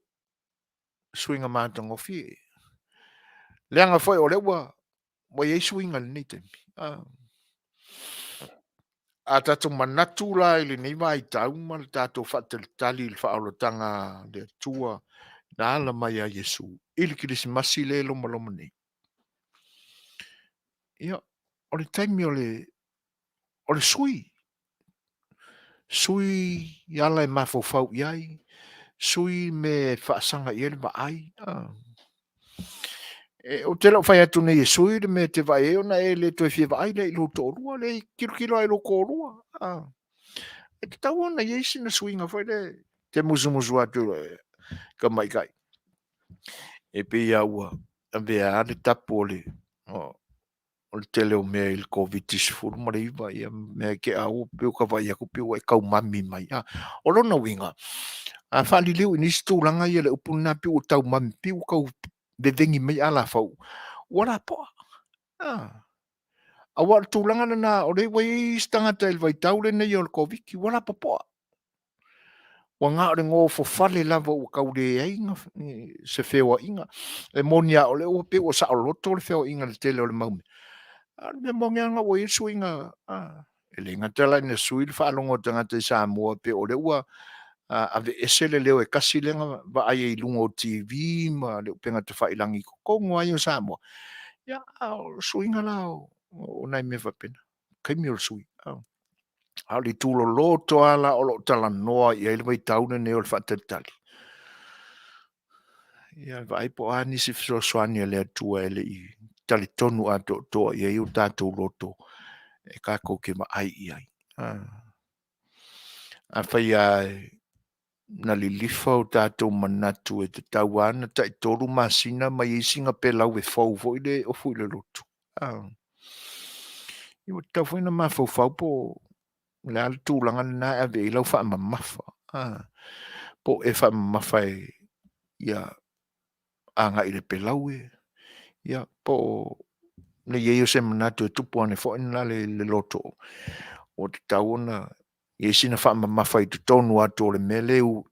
suiga matagofie, leaga foi o lea ua i ai suiga i lenei taimi. A tatou manatu la i lenei vaitau ma le tatou faatalitali i le faaolataga a le Atua na ala mai ia Iesu i le Kerisimasi lea e lomaloma nei, ia, o le taimi o le sui, sui i ala e mafaufau i ai, sui mea e faasaga i ai le vaai. Ou te le o fai atu nei e sui le mea e te vaai ai ona e le toe fia vaai lea i lou toalua, leai, tilotilo lava i lou toalua. E tatau ona i ai sina suiga foi lea te musumusu atu i le tamaitai. E pei lava ua avea lava le tapu o le o le tele o mea i le Koviti-19, ia mea te a ua pei ua ta vaai atu pei ua e taumami mai. O lona uiga, a faaliliu i nisi tulaga ia le upu lena pei ua taumami, pei ua tau veveni mai alafau, ua lapoa. Aua o le tulaga lena o lea ua i ai isi tagata i le vaitau lenei o le Koviti ua lapopoa. Ua na o le nofofale lava ua tau leai se feoaiga. E moni lava o lea ua pei ua saoloto le feoaiga i le tele o le mau mea, a o le mea moni lava lena ua i ai le suiga. E le gata la ina sui le faalogo a tagata i Samoa pei o lea ua aveese le leo e tasi lea na vaai ai i luga o TV ma le upega tafailagi i totonu lava ia o Samoa, ia a o le suiga la o nai mea faapena, taimi o le sui. A o le itu loloto lava la o lo o talanoa i ai le vaitau lenei o le faatalitali, ia vaai po o a nisi fesoasoani a le Atua e le i talitonu atoatoa i ai o tatou loto e tatou te vaai i ai. Afai lava na lilifa o tatou manatu e tatau lava ona taitolu masina ma i ai sina pelau e fou foi lea e ofu i le lotu. Ia ua tatau foi ona mafaufau po o le a le tulaga lena e ave i ai lau faamamafa. Po o e faamamafa e ia agai i le pelau e, ia po o le i ai o se manatu e tupu ane foi lena le loto ua tatau ona i ai sina faamamafa i totonu atu o le mea lea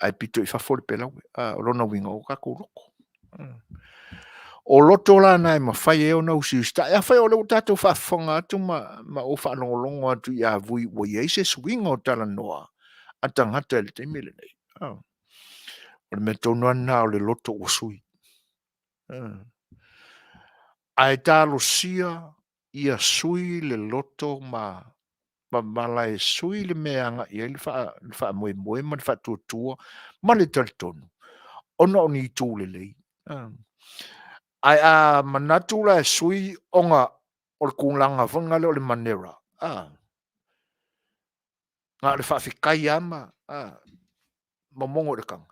ae pito i fafo le pelau. O lona uiga, o tatou loto. O loto la na e mafai ai ona usiusitai. Afai o lea ua tatou faafofoga atu ma ou faalogologo atu i avui ua i ai se suiga o talanoa a tagata i le taimi lenei. O le mea tonu lava lena o le loto ua sui. Ae talosia ia sui le loto ma mavala e sui le mea e agai i ai le faamoemoe ma le faatuatua ma le talitonu ona o ni itu lelei. Ae a manatu la e sui ona o le tulaga foi lea o le manera, Na o le faafetai lava ma momono i le taga,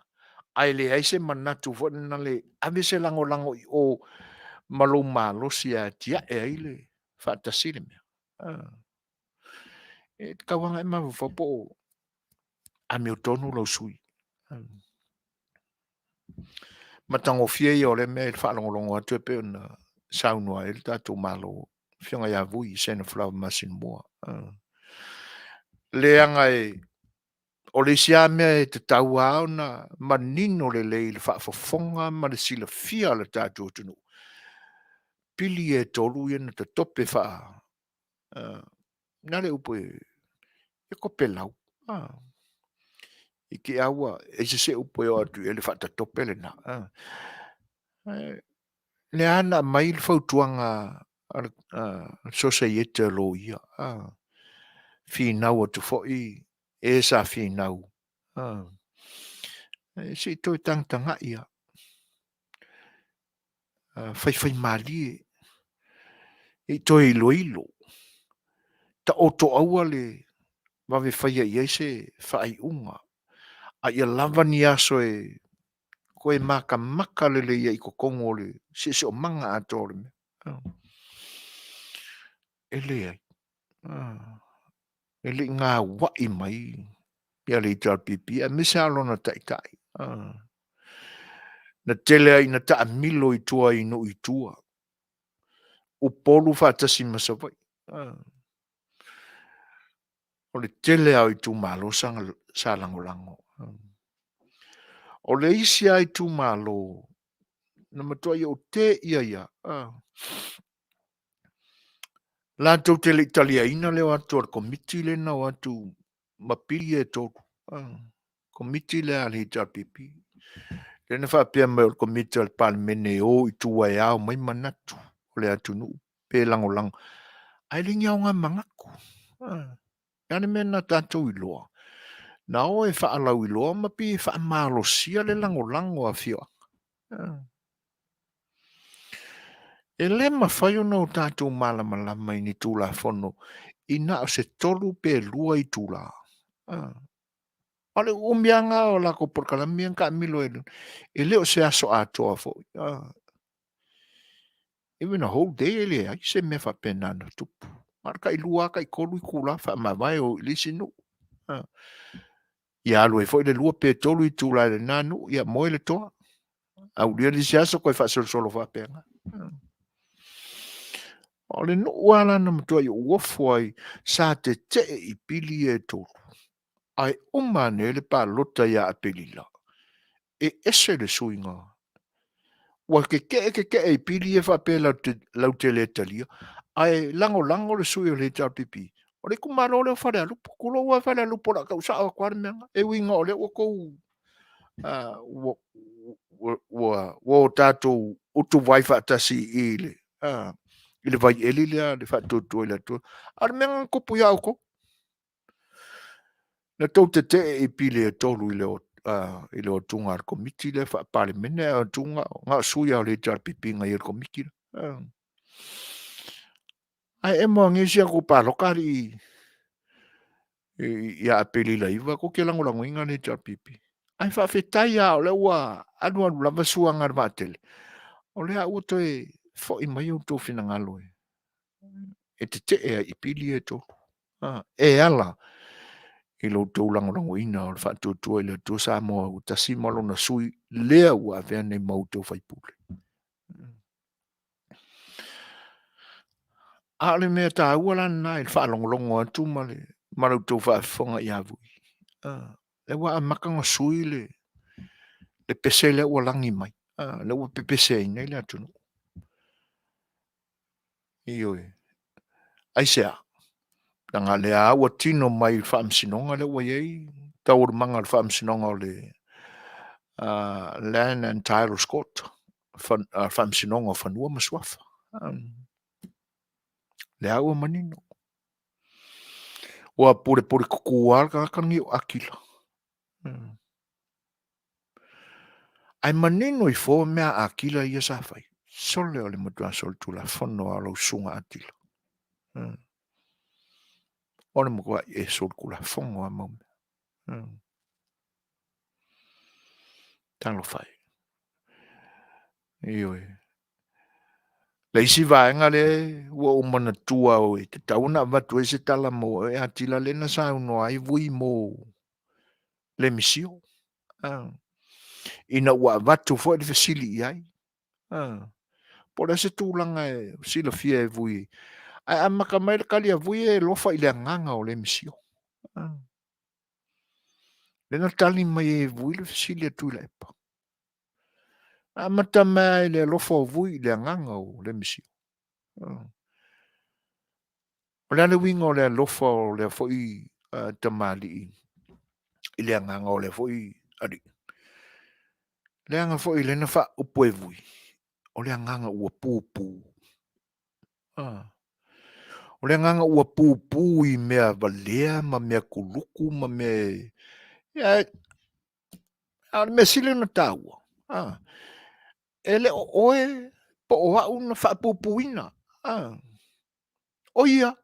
ae leai se manatu foi lena le ave se lagolago i o ma lou malosi e atiae ai le faatasi le mea. E tatau lava ona e mafaufau po o amiotonu lau sui usufono. Matagofie ia o lea mea i le faalogologo atu e pei ona saunoa ai le tatou Malo, Afioga ia Vui Sennaflava Masinamua. Leaga e o le isi lava mea e tatau lava ona manino lelei i le faafofoga ma le silafia a le tatou atunuu, pili ia e tolu ia na tatope faa na le upu e topelau. I te i lava ua ese se upu e oo atu i ai le faatatope lena. Lea na aumai le fautuaga a le Sosaiete a Loia, finau atu foi e sa finau, se i toe tagatagai lava, faifaimalie, i toe iloilo, taoto aua le vave faia i ai se faaiuga, a ia lava ni aso e toe matamata lelei ai i totonu o le siosiomaga atoa o le mea. E leai. E le i gauai mai ia le HRPP aemaise lava lona taitai. Na tele ai ina taamilo i tua i nuu i tua, Upolu faatasi ma Savaii. O le tele lava o itumalo sa lagolago. O le isi lava itumalo na matuai ou teia ai lava, latou te le i taliaina le o atu a le Komiti lea na o atu ma pili ia e tolu, Komiti lea a le HRPP, lea na faapea mai o le Komiti a le Palemene e o i tua e ao mai manatu o le atunuu pe lagolago, ae le ni aoga manatu. Le a le mea na tatou iloa? Na o e faalauiloa ma pei e faamalosia le lagolago a afioaga. E le mafai ona o tatou malamalama i ni Tulafono i na o se 3 pe 2 itula. O le uumi lava lena o latou polokalame ia na taamilo ai, e le o se aso atoa foi. Even a whole day e leai se mea faapena na tupu. Na o le tailua lava, taitolu itula faamavae o i le isi nuu. Ia alu ai foi le 2 pe 3 itula i lena nuu, ia moe le toa. Aulia le isi aso toe faasolosolo faapena. O le nuu lava la na matuai ou ofo ai, sa tetee i pili ia e tolu. Ae uma ane ai le palota ia Aperila, e ese le suiga. Ua tetee tetee i pili ia faapea latou te le talia, ae lagolago le sui o le HRPP. O le itumalo lea o Falealupo, tulou lava Falealupo o le a tau sao atu lava le mea lena. E ui ina o lea ua tou ua o tatou utuvai faatasi i le i le vaieli lea le Faatuatua i le Atua. A o le mea lena na tupu ia outou. Na tou tetee i pili e tolu i le o atuga a le Komiti lea faa-Palemene, ae o atuga na o sui lava o le HRPP na i ai i le Komiti lea. Ae emo anei si a tou palota alii ia Aperila 9, tou te lagolagoina le HRPP. Ae faafetai lava o lea ua alualu lava suaga a le vaatele, o lea ua toe foi mai outou finagalo e tetee ai i pili ia e tolu. E ala i lo outou lagolagoina o le Faatuatua i le Atua Samoa ua tasi ma lona sui lea ua avea nei ma outou faipule. A o le mea taua la lena i le faalogologo atu ma le ma la outou faafofoga ia Vui, lea ua amata ona sui le pese lea ua lagi mai, lea ua pepese ai nei le atunuu. Ioe. Aisea? Leaga o lea lava ua tino mai i le faamasinoga lea ua i ai taualumaga o le faamasinoga o le Land and Titles Court, faamasinoga o fanua ma suafa. Lea ua manino. Ua pulepule tutu lava le tagata lenei o Akila. Ae manino ifo mea a Akila ia sa fai. Sole o le matua solitulafono a lau susuga Atila. O le matuai e solitulafono lava mau mea. Talofa e. Ioe. Le isi vaega lea ua ou manatua e tatau ona avatu ai se tala mo oe Atila lea na saunoa ai Vui mo le misio. Ina ua avatu foi le fesili i ai. Po o le a se tulaga e silafia e Vui. Ae amata mai le tali a Vui e alofa i le agaga o le misio. Lea na tali mai ai e Vui le fesili a Tuilaepa. Na amata mai lava i le alofa o Vui i le agaga o le misio. O le a le uiga o le alofa o lea foi tamalii i le agaga o lea foi alii? Leaga foi lea na faaupu e Vui, o le agaga ua pupu. O le agaga ua pupu i mea valea ma mea kuluku ma mea e... A o le mea sili ona taua, e le o oe po o au na faapupuina. O ia.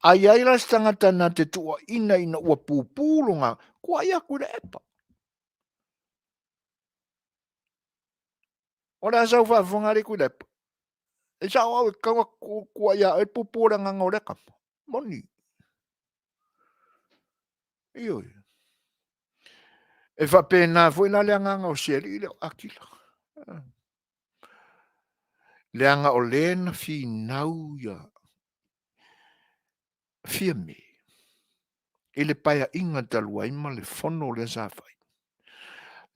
A i ai la se tagata na te tuuaina ina ua pupu lona, tuuai atu i le epa. O le a sau faafofoga alii Tuilaepa? E sao au e tatau ona tuuai ia oe le pupu o le agaga o lea tama. Moni. Ioe. E faapena foi la le agaga o si alii lea o Akila. Leaga o le na finau ia Fiame i le paeaiga talu ai ma le fono lea sa fai.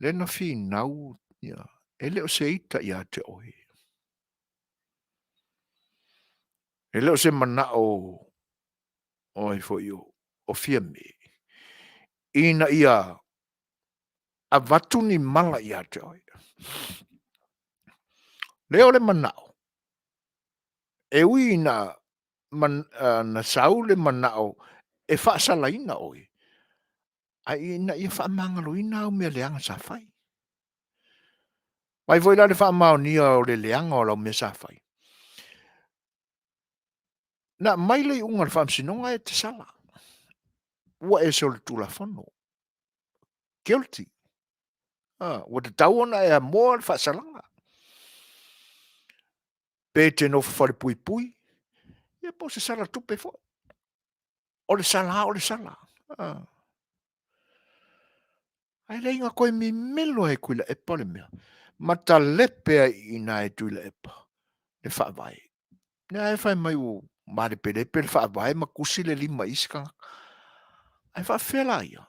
Lea na finau ia, e le o se ita ia te oe. E le o se manao o ai foi o Fiame ina ia avatu ni mala ia te oe. Lea o le manao, e ui ina man, na sau le manao e faasalaina oe, ae ina ia faamagaloina au mea leaga sa fai. Mai foi la le faamaonia o le leaga o lau mea sa fai. Na aumai le iuga o le faamasinoga e te sala. Ua e solitulafono. Guilty. Ah, ua tatau ona e amoa le faasalaga. Pe e te nofo falepuipui, ia po o se sala tupe foi. O le sala o le sala. Ah. Ae leai na toe mimilo ai e Tuilaepa le mea, ma talepe ai i ina e Tuilaepa le faavae. Lea e fai mai ua malepelepe le faavae ma tusi le lima i isi tagata. Ae faafefea la ia?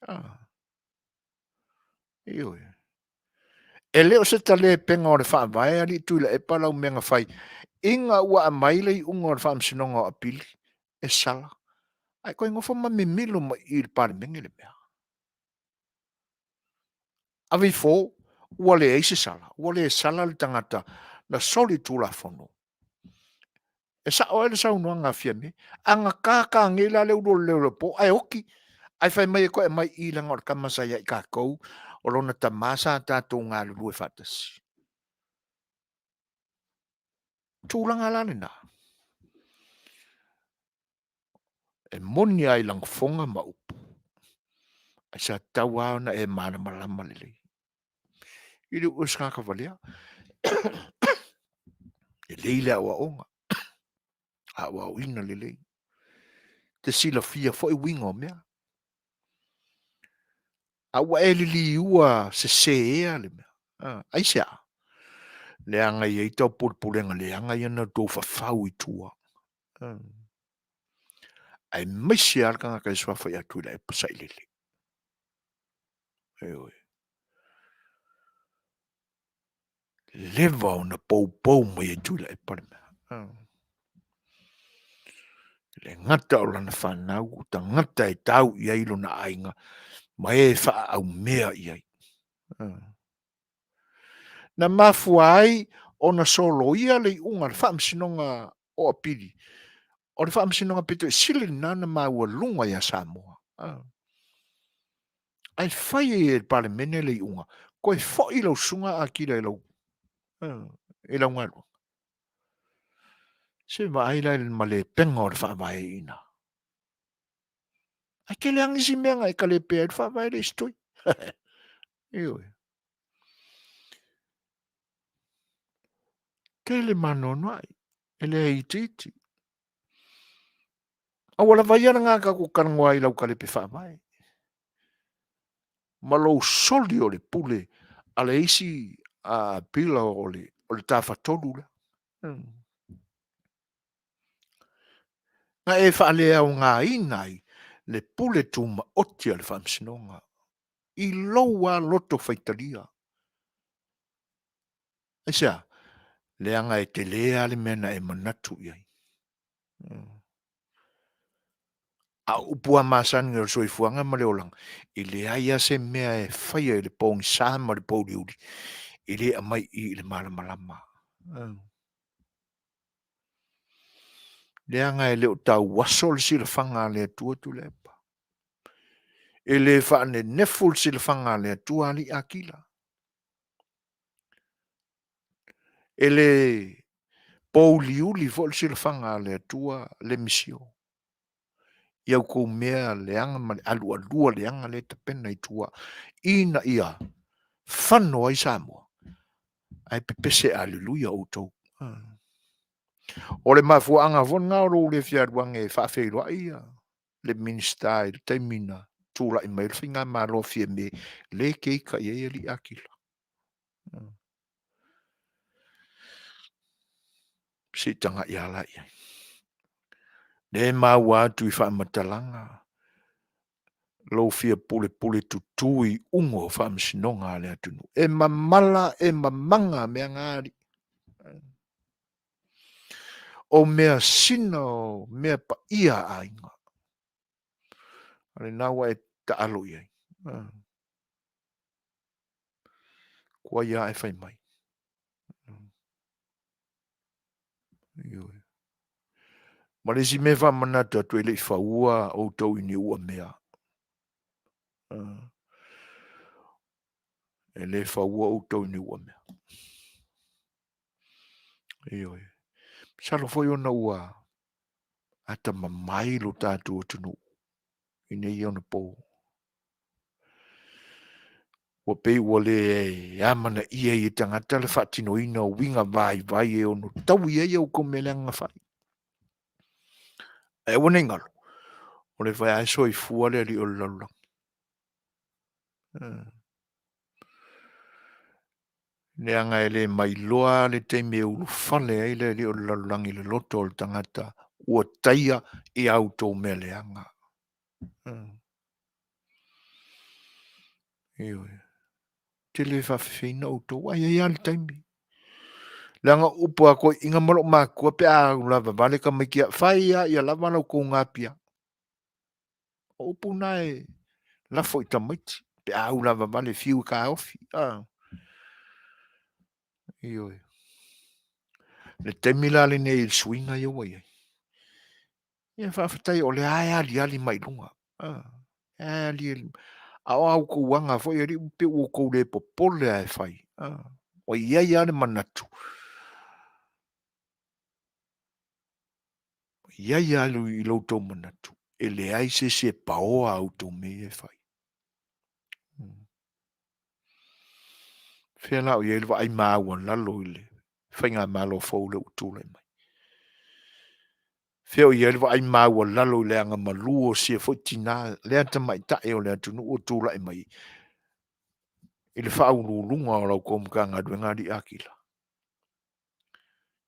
Ah. Ioe. E le o se talepega o le faavae alii Tuilaepa lau mea na fai ina ua aumai le iuga o le Faamasinoga o Apili e sala, ae toe nofo ma mimilo mai i le Palemene le mea. Ave ifo, ua leai se sala, ua le sala le tagata na soli Tulafono. E sao ai le saunoaga a Fiame, a na kākā nei la le ulu o le leo po, ae oti, ae fai mai e toe aumai i leaga o le tama sa ia i tatou, o lona tama sa tatou galulue faatasi. Tulaga la lena. E moni lava i lagofoga ma upu, ae sa tatau lava ona e malamalama lelei. I le upu o se tagata valea, lelei le aoaoga, aoaoina lelei. Te silafia foi uiga o mea. A ua e liliua sesē le mea. Aisea? Leaga e i ai taupulepulega leaga ia na outou fafau i tua. Aemaise lava le tagata e suafa ia Tuilaepa Sailele. Ioe. Leva ona poupou mai e Tuilaepa le mea. Le gata o lana fanau, o tagata e tau i ai lona aiga, ma e faaaumea i ai. Na mafua ai ona soloia le iuga o le Faamasinoga o Apili. O le Faamasinoga pito i sili lena na maualuga ia Samoa. Ae fai e le Palemene le iuga, toe foi lau susuga Akila i lau, i lau galuega. Se vaai la i le malepenga o le faavaeina. Ae tele lava nisi mea na e kalepea ai le faavae le isi toi. Ioe. Tele maanoanoai, e le itiiti. A ua lava ia lena tatou talanoa ai i lau kalepe faavae ma lou soli o le pule a le isi pila o le tafatolu lea. Na e faaleaogaina ai le pule tumaoti a le Faamasinoga i lou lava loto faitalia. Aisea? Leaga e tele lava le mea na e manatu i ai. A o upu lava masani o le soifuaga ma le olaga, e leai lava se mea e faia i le pogisa ma le pouliuli e le aumai i i i le malamalama. Leaga e le o tauaso le silafaga a le Atua Tuilaepa. E le faanenefu le silafaga a le Atua Alii Akila. E le pouliuli foi le silafaga a le Atua le misio i au tou mea leaga ma le alualua leaga lea e tapena i tua ina ia fano ai Samoa, ae pepese aleluia outou. O le mafuaaga foi lena o lou le fia alu ane e faafeiloai le Minisita i le taimi na tulai mai ai le faigamalo a Fiame, le e te ita i ai Alii Akila. Se i tagai lava la i ai. Lea e maua atu i faamatalaga lou fia pulepule tutu i iuga o faamasinoga a le atunuu. E mamala, e mamaga mea na alii. O mea sina o mea paia a aiga. O lena ua e taalo i ai. Tuai lava e fai mai. Ioe. Ma le isi mea e faamanatu atu e le i faua outou i ni uamea. E le faua outou i ni uamea. Ioe. Masalo foi ona ua atamamai lo tatou atunuu i nei ona po. Ua pei ua le amanaia i e tagata le faatinoina o uiga vaivai e ono taui ai a outou mea leaga na fai. Ae aua ne i galo, o le fai lava e soifua le alii o le lalolagi. Leaga e le mailoa le taimi e ulufale ai le alii o le lalolagi i le loto o le tagata ua taia i a outou mea leaga. Ioe. Te le faafefeina outou, ae i ai lava le taimi. Leaga o upu a toeaiina ma lou matua pe a alu lavavale tamaiti, fai lava ia lava la outou napia. O upu na e lafo i tamaiti pe a au lavavale fiu e taofi. Ah. Ioe. Le taimi la lenei i le suiga ia ua i ai. Ia faafetai o lea e aliali mai luga. Ah. E aliali. A o a outou aga foi alii pe ua outou le popole lava e fai. Ah. Ua i ai lava le manatu. I ai lava i lo outou manatu, e leai se isi e paoa a outou mea ia e fai. Fea la o i ai le vaai maualalo i le faigamalo fou lea ua tulai mai? Fea o i ai le vaai maualalo i le agamalu o sia foi tinā, lea tamaitai o le atunuu ua tulai mai i le faauluuluga o la outou Matagaluega Alii Akila?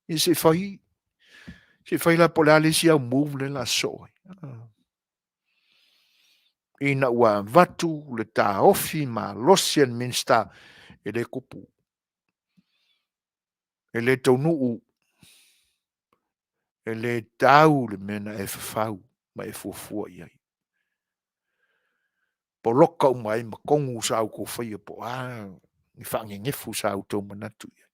Ia se i fai, se i fai la po o le a le isi au move lea o le a sosoo ai. Ina ua avatu le taofi malosi a le Minisita, e le tupu, e le taunuu, e le tau le mea na e fafau ma e fuafua i ai. Poloka uma ai ma tonu sa outou faia po o a ni faanenefu sa outou manatu i ai.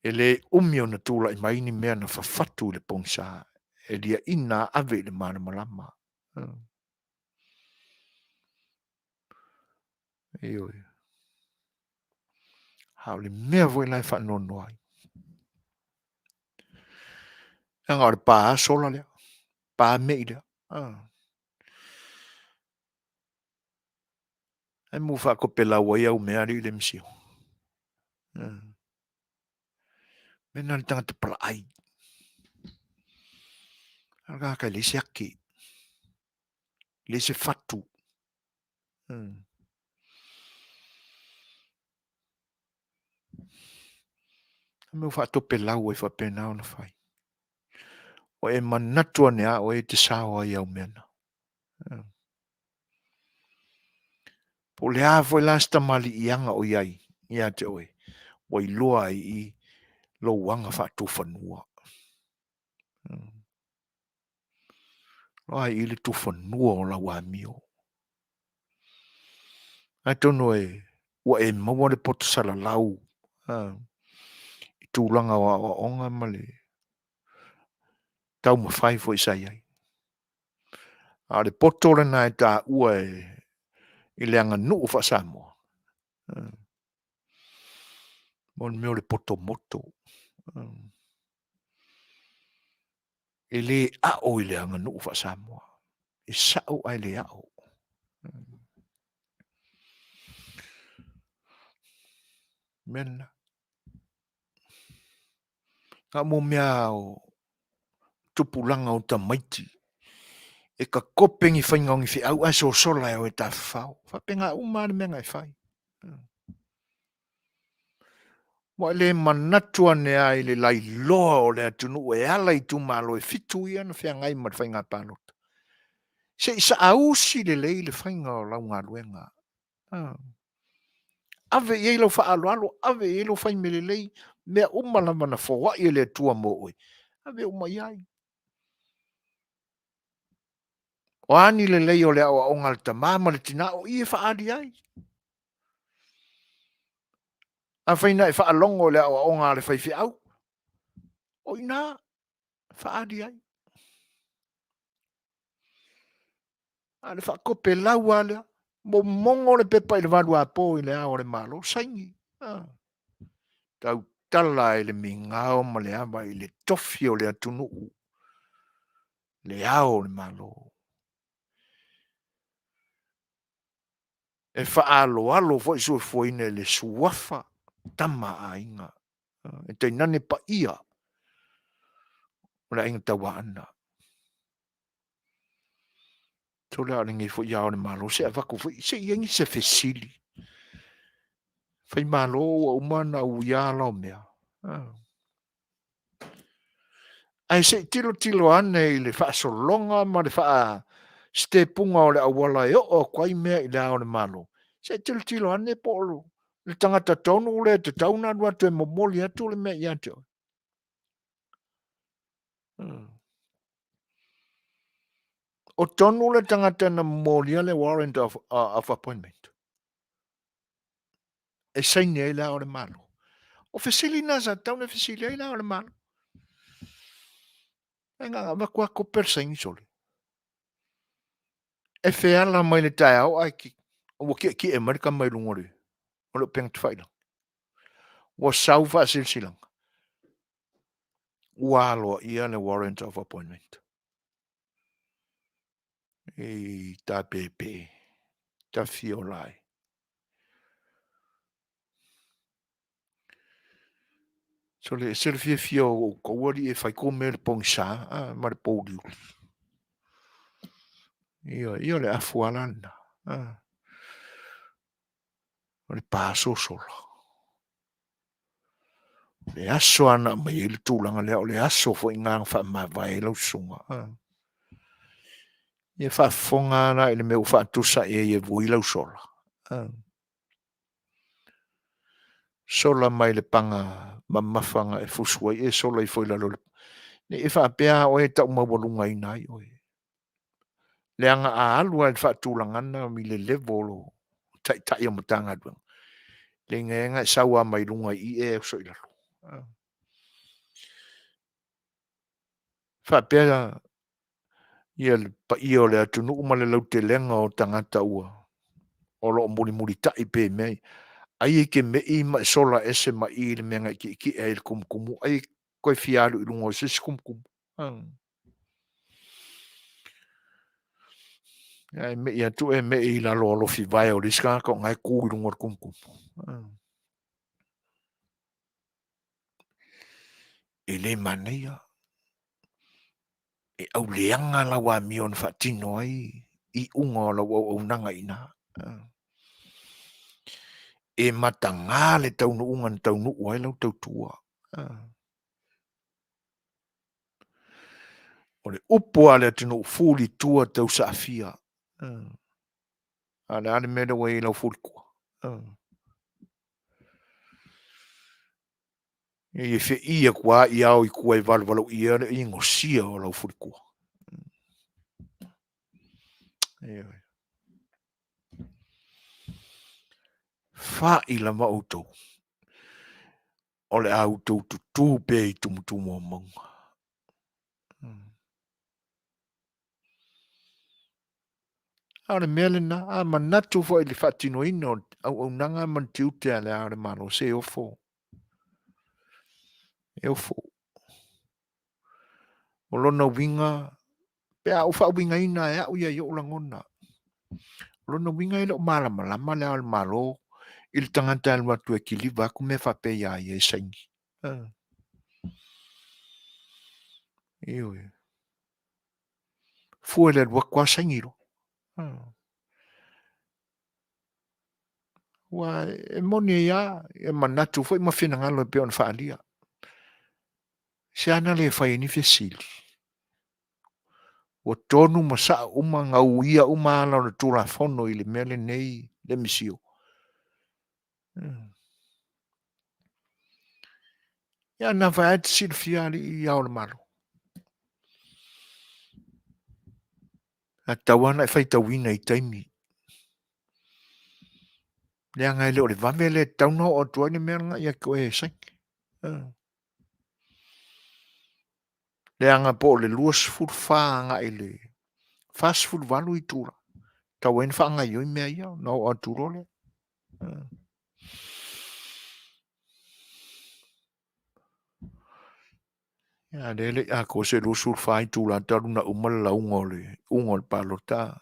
E le umi ona tulai mai ni mea na fafatu i le pogisa, e liaina ave i le malamalama. Ioe. A o le mea foi la e faanoanoa ai. Leaga o le pa sola lea, pa mei lea. Ai mu faatopelau ai au mea alii le misio. Mea na le tagata palaai. A le tagata e leai se ake, leai se fatu. A mea ua faatopelau ai faapena ona fai. Ua e manatu ane lava oe e te sao ai i au mea na. Po o le a foi la se tamaliiaga o i ai ia te oe, ua iloa ai i i lou aga faatufanua. Iloa ai i i le tufanua o lau amio. Atonu e ua e maua le poto salalau i tulaga o aoaoga ma le taumafai foi sa i ai. A o le poto lena e taua i le aganuu faa-Samoa, mo le mea o le poto moto. E le ao i le aganuu faa-Samoa. E sao ae le ao. Mea lena. Na o mea o tupulaga o tamaiti e kakope ni faiga o ni feau ae sosola e o e tafafao. Faapena uma lava le mea na e fai. Ua e le manatu ane lava i le lailoa o le atunuu e ala i itumalo e fitu ia na feagai ma le faiga palota. Se i saausi lelei le faiga o lau galuega. Ave i ai lau faaaloalo, ave i ai lou fai mea lelei, mea uma lava na foai e le Atua mo oe, ave uma i ai. O a ni lelei o le aoaoga a le tama ma le tina, o i e faaali ai. Afai na e faalogo i le aoaoga a le faifeau, o i ina faaali ai. A o le faakopelau lava lea, momogo le pepa i le valuapo i le Ao o le Malo, saini. Ah. Tautala i le migao ma le ava i le tofi o le atunuu, le Ao o le Malo. E faaaloalo foi soifuaina i le suafa Tama a Aiga, e tainane paia o le Aiga Tauaana. Sole a o lenei foi Ao o le Malo, se avatu foi, se i ai nisi fesili. Faimalo ua uma ona uia ala o mea. Ah. Ae se i tilotilo ane i le faasologa ma le faasitepuga o le auala e oo atu ai mea i le Ao o le Malo. Se i tilotilo ane po o le tagata tonu lea e tatau ona alu atu e momoli atu le mea ia te oe. O tonu le tagata na momolia le warrant of appointment e saini ai le Ao o le Malo. O fesili na sa tatau ona fesili ai le Ao o le Malo. E na avatu a kope le saini sole. E feala mai le taeao ae ki, ua kiekie mai le tama i luga o le o le upega tafailagi. Ua sau faasilasilaga. Ua aloaia le warrant of appointment. I tapepe, tafiola ai. So le ese le fiafia o outou alii e fai kou mea i le pogisa a, ma le pouliuli. Ia, ia o le afu lava la lena. A. O le pasosola. O le aso lava na aumai ai le tulaga lea, o le aso foi lena na faamavae ai lau susuga. A. Ia faafofoga lava la i le mea ua faatusa i ai e vui lau sola. A. Sola mai le paga mamafa na e fusu ai, e sola ifo i lalo. Ne i e faapea oe e tau maualugaina ai oe. Leaga a alu lava i le faatulagana i le level o taitai o Matagaluega, leai na e sau lava mai luga i i e oso i lalo. Faapea ia le paia o le atunuu ma le lautelega o tagata ua o lo o mulimulitai pea i mea ia. Ai e te mei ma e sola ese mai i i le mea na e tietie ai i le tumutumu, ai e toe fia alu i luga o se isi tumutumu. Ia e me'i atu e me'i i lalo o alofi vae o le isi tagata o na e ku i luga o le kumukumu. E le manaia. E auleaga lau amio na faatino ai iuga o lau auaunaga i ina. E mataga le taunuuga na taunuu ai lau tautua. O le upu a le atunuu fulitua tausaafia. A o le a le mea lea ua i ai lau fulitua? E fe'i atu lava i ao i tua e valevalaoia le inosia o lau fulitua. Ioe. Fa'i lava outou, o le a outou tutū pea i tumutumu o mauga. A o le mea lena, a manatu foi i le faatinoina o le auaunaga ma le tiute a le Ao o le Malo, se ofo. E ofo. O lona uiga, pe a ou faauigaina e au ia i ou lagona, o lona uiga e le o malamalama le Ao o le Malo i le tagata e alu atu e kiliva atu mea faapea ia ia e saini. Ioe. Fua i le alu atu lava saini loa. Ua e moni ai lava, e manatu foi ma finagalo e pei ona faaalia. Se ana le fai ai ni fesili. Ua tonu ma sao uma gauia uma ala o le Tulafono i le mea lenei le misio. Ia na fai ai te silafia alii i ao o le Malo. A tatau lava ona e faitauina i taimi. Leaga e le o le vave lea e tatau ona oo atu ai le mea lena ia te oe e saini. Leaga po o le 24 agai i le 48 itula, tatau ai ona faagaoioi mea ia ona oo atu loa lea. Ia lea e le i atoa se 24 itula talu ona uma le lauga o le iuga o le palota,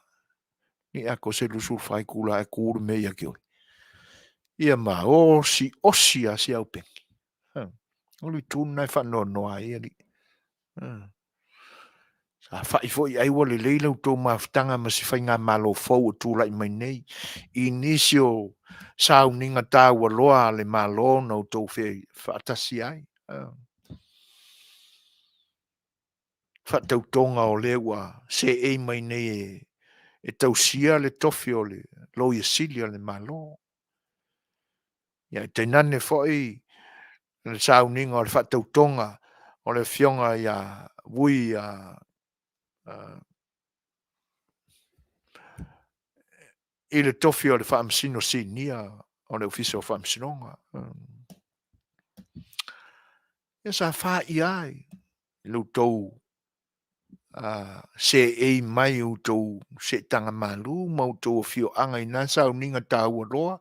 le i atoa se 24 itula ae tu le mea ia te oe. Ia ma osiosi lava si aupeni. O le itu lena e faanoanoa ai alii. Sa fa'i foi ai ua lelei la outou mafutaga ma se faigamalo fou o tulai mai nei i nisi o sauniga taua loa a le Malo na outou faatasi ai. Faatautoga o lea ua seei mai nei e tausia le tofi o le Loia Sili a le Malo. Ia tainane foi le sauniga o le faatautoga o le afioga ia Vui i le tofi o le Faamasino Sinia o le Ofisa o Faamasinoga. Ia sa faia ai i lo outou seei mai outou seetaga malu ma outou afioaga i na sauniga taua loa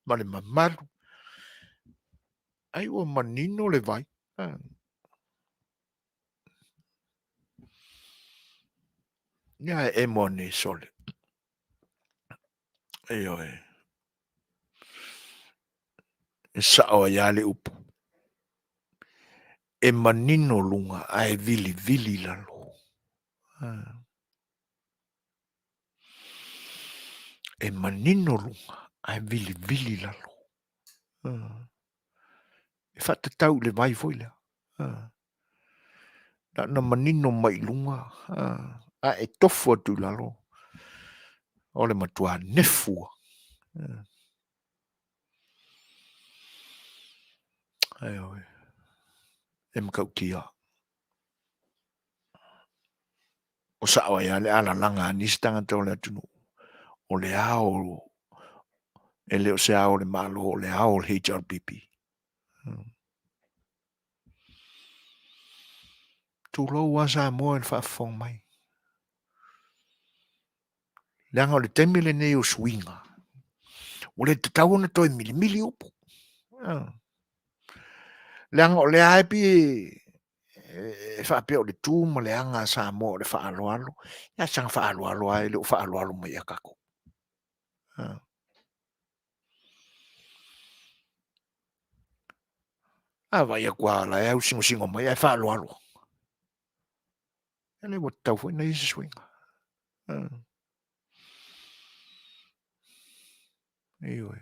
ma le mamalu. Ai ua manino le vai. Ia e emo ane sole. Ioe. E sao ai lava le upu. E manino luga ae vilivili lalo. E manino luga ae vilivili lalo. E faatatau i le vai foi lea. Na ona manino mai i luga ae tofu atu i lalo o le matua nefu lava. Ioe. E matautia. O sao ai lava le alalaga a nisi tagata o le atunuu, o le ao e le o se ao o le Malo, o le ao o le HRPP. Tulou lava Samoa i le faafofoga mai. Leaga o le taimi lenei o suiga, ua le tatau ona toe milimili upu. Leaga o lea lava e pei E faapea o le tu ma le aga a Samoa o le faaaloalo, ia saga faaaloalo lava e le o faaaloalo mai ia tatou. A vaai atu lava o la e ausingosingo mai ae faaaloalo. Ia lea ua tatau foi ona i ai se suiga. Ioe.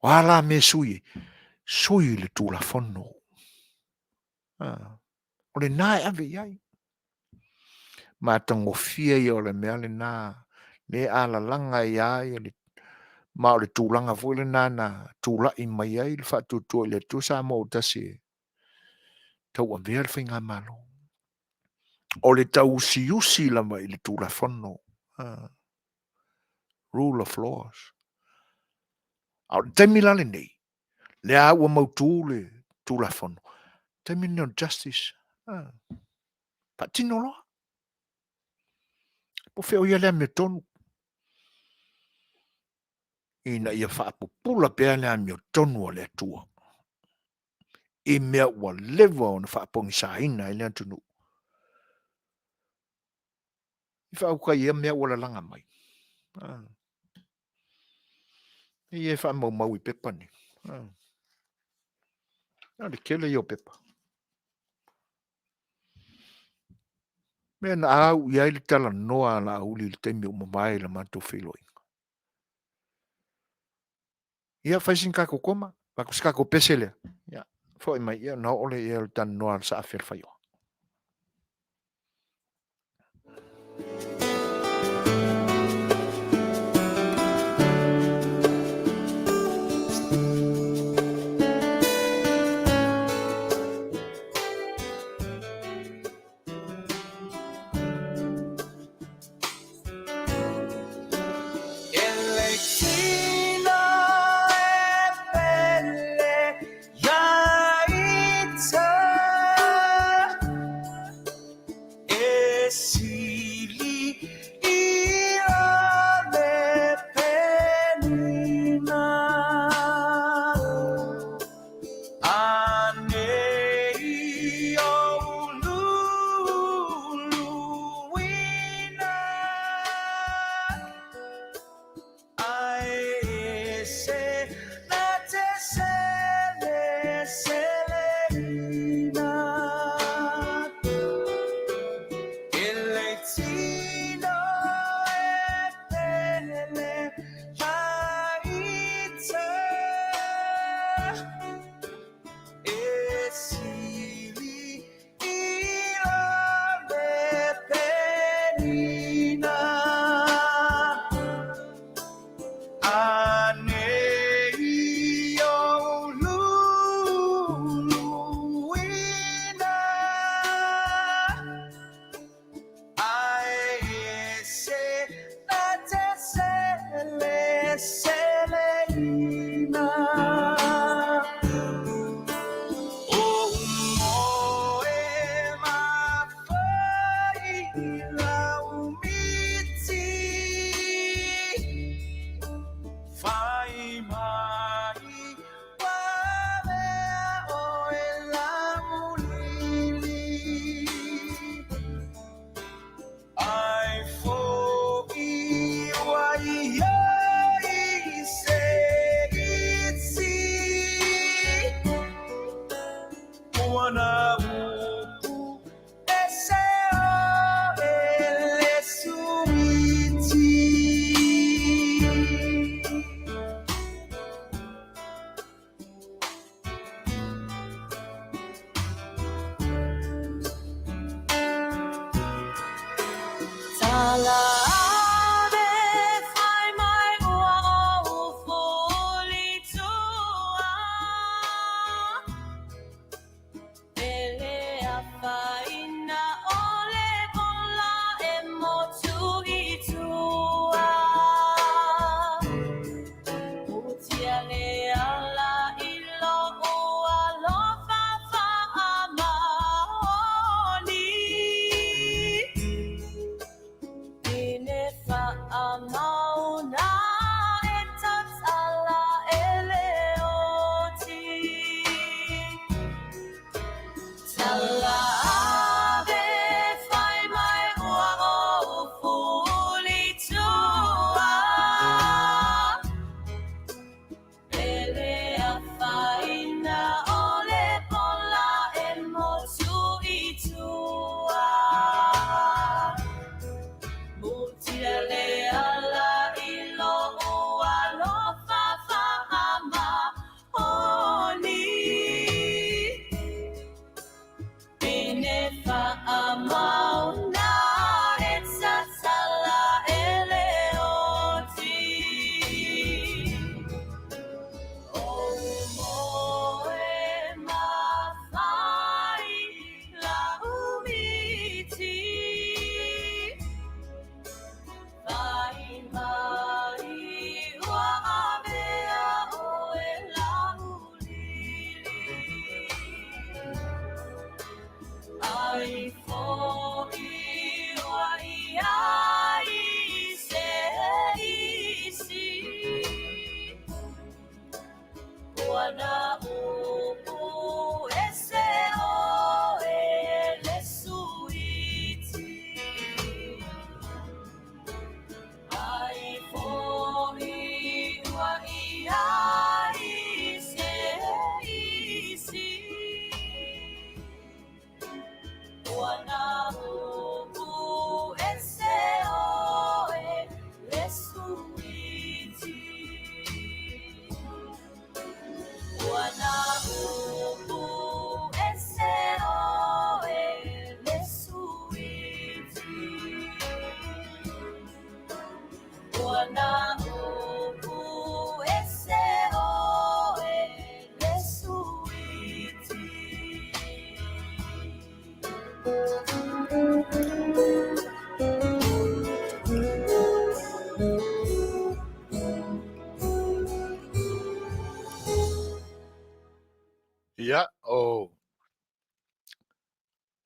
O a la mea e sui ai? Sui le Tulafono. O lena e ave i ai. Matagofie ia o le mea lena le alalaga ai lava le ma o le tulaga foi lena na tulai mai ai le faatuatua i le Atua Samoa ua tasi e tauavea le faigamalo. O le tauusiusi lava i le Tulafono, rule of laws. A o le taimi la lenei, lea ua mautu le Tulafono, taimi lenei o le justice, faatino loa. Po o fea o ia le amiotonu ina ia faapupula pea le amiotonu a le Atua i mea ua leva ona faapogisaina ai le atunuu. I faauka ia mea ua lalaga mai. Ah. Ia e faamaumau i pepa nei. Ah. O le tele ia o pepa. Mea na au i ai le talanoa a Laauli i le taimi ua mavae i la matou feiloaiga. Ia, fai sina tatou koma, avatu se tatou pese lea. Ia, foi mai, ia, ona oo lea i ai o le talanoa a le Saafi a le Faioa.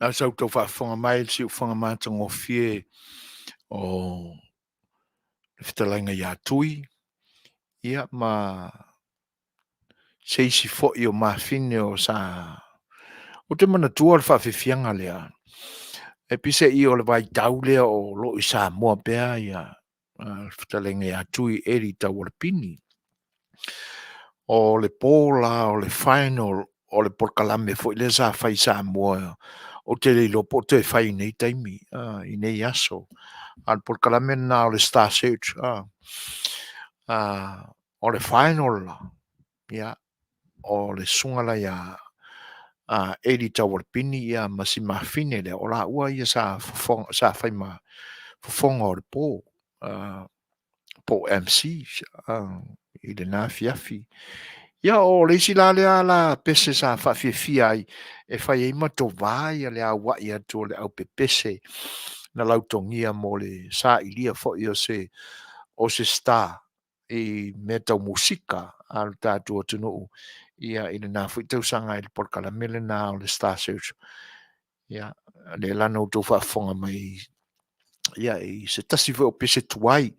Na sa outou faafofoga mai i le siufofoga matagofie o le fetalaiga ia Tui, ia ma se isi foi o mafine o sa. Ou te manatua le faafiafiaga lea, e peiseai o le vaitau lea o lo o i Samoa pea ia le fetalaiga ia Tui Eli Taualepini. O le po la o le final o le polokalame foi lea sa fai i Samoa, ou te le iloa po o toe fai i nei taimi, i nei aso. A o le polokalame lena o le Star Search. O le final la, ia, o le susuga la ia Eli Taualepini ia ma si mafine lea, o laua ia sa fai ma fofoga o le po, po o MCs i lena afiafi. Ia o le isi la lea ala pese sa faafiafia ai e fai ai ma tovā le auai atu o le aupepese na lautogia mo le sailia foi o se star i mea tau musika a lo tatou atunuu ia i lena foi tausaga i le polokalame lena o le Star Search. Ia, lea la na outou faafofoga mai ia i se tasi foi o pese tuai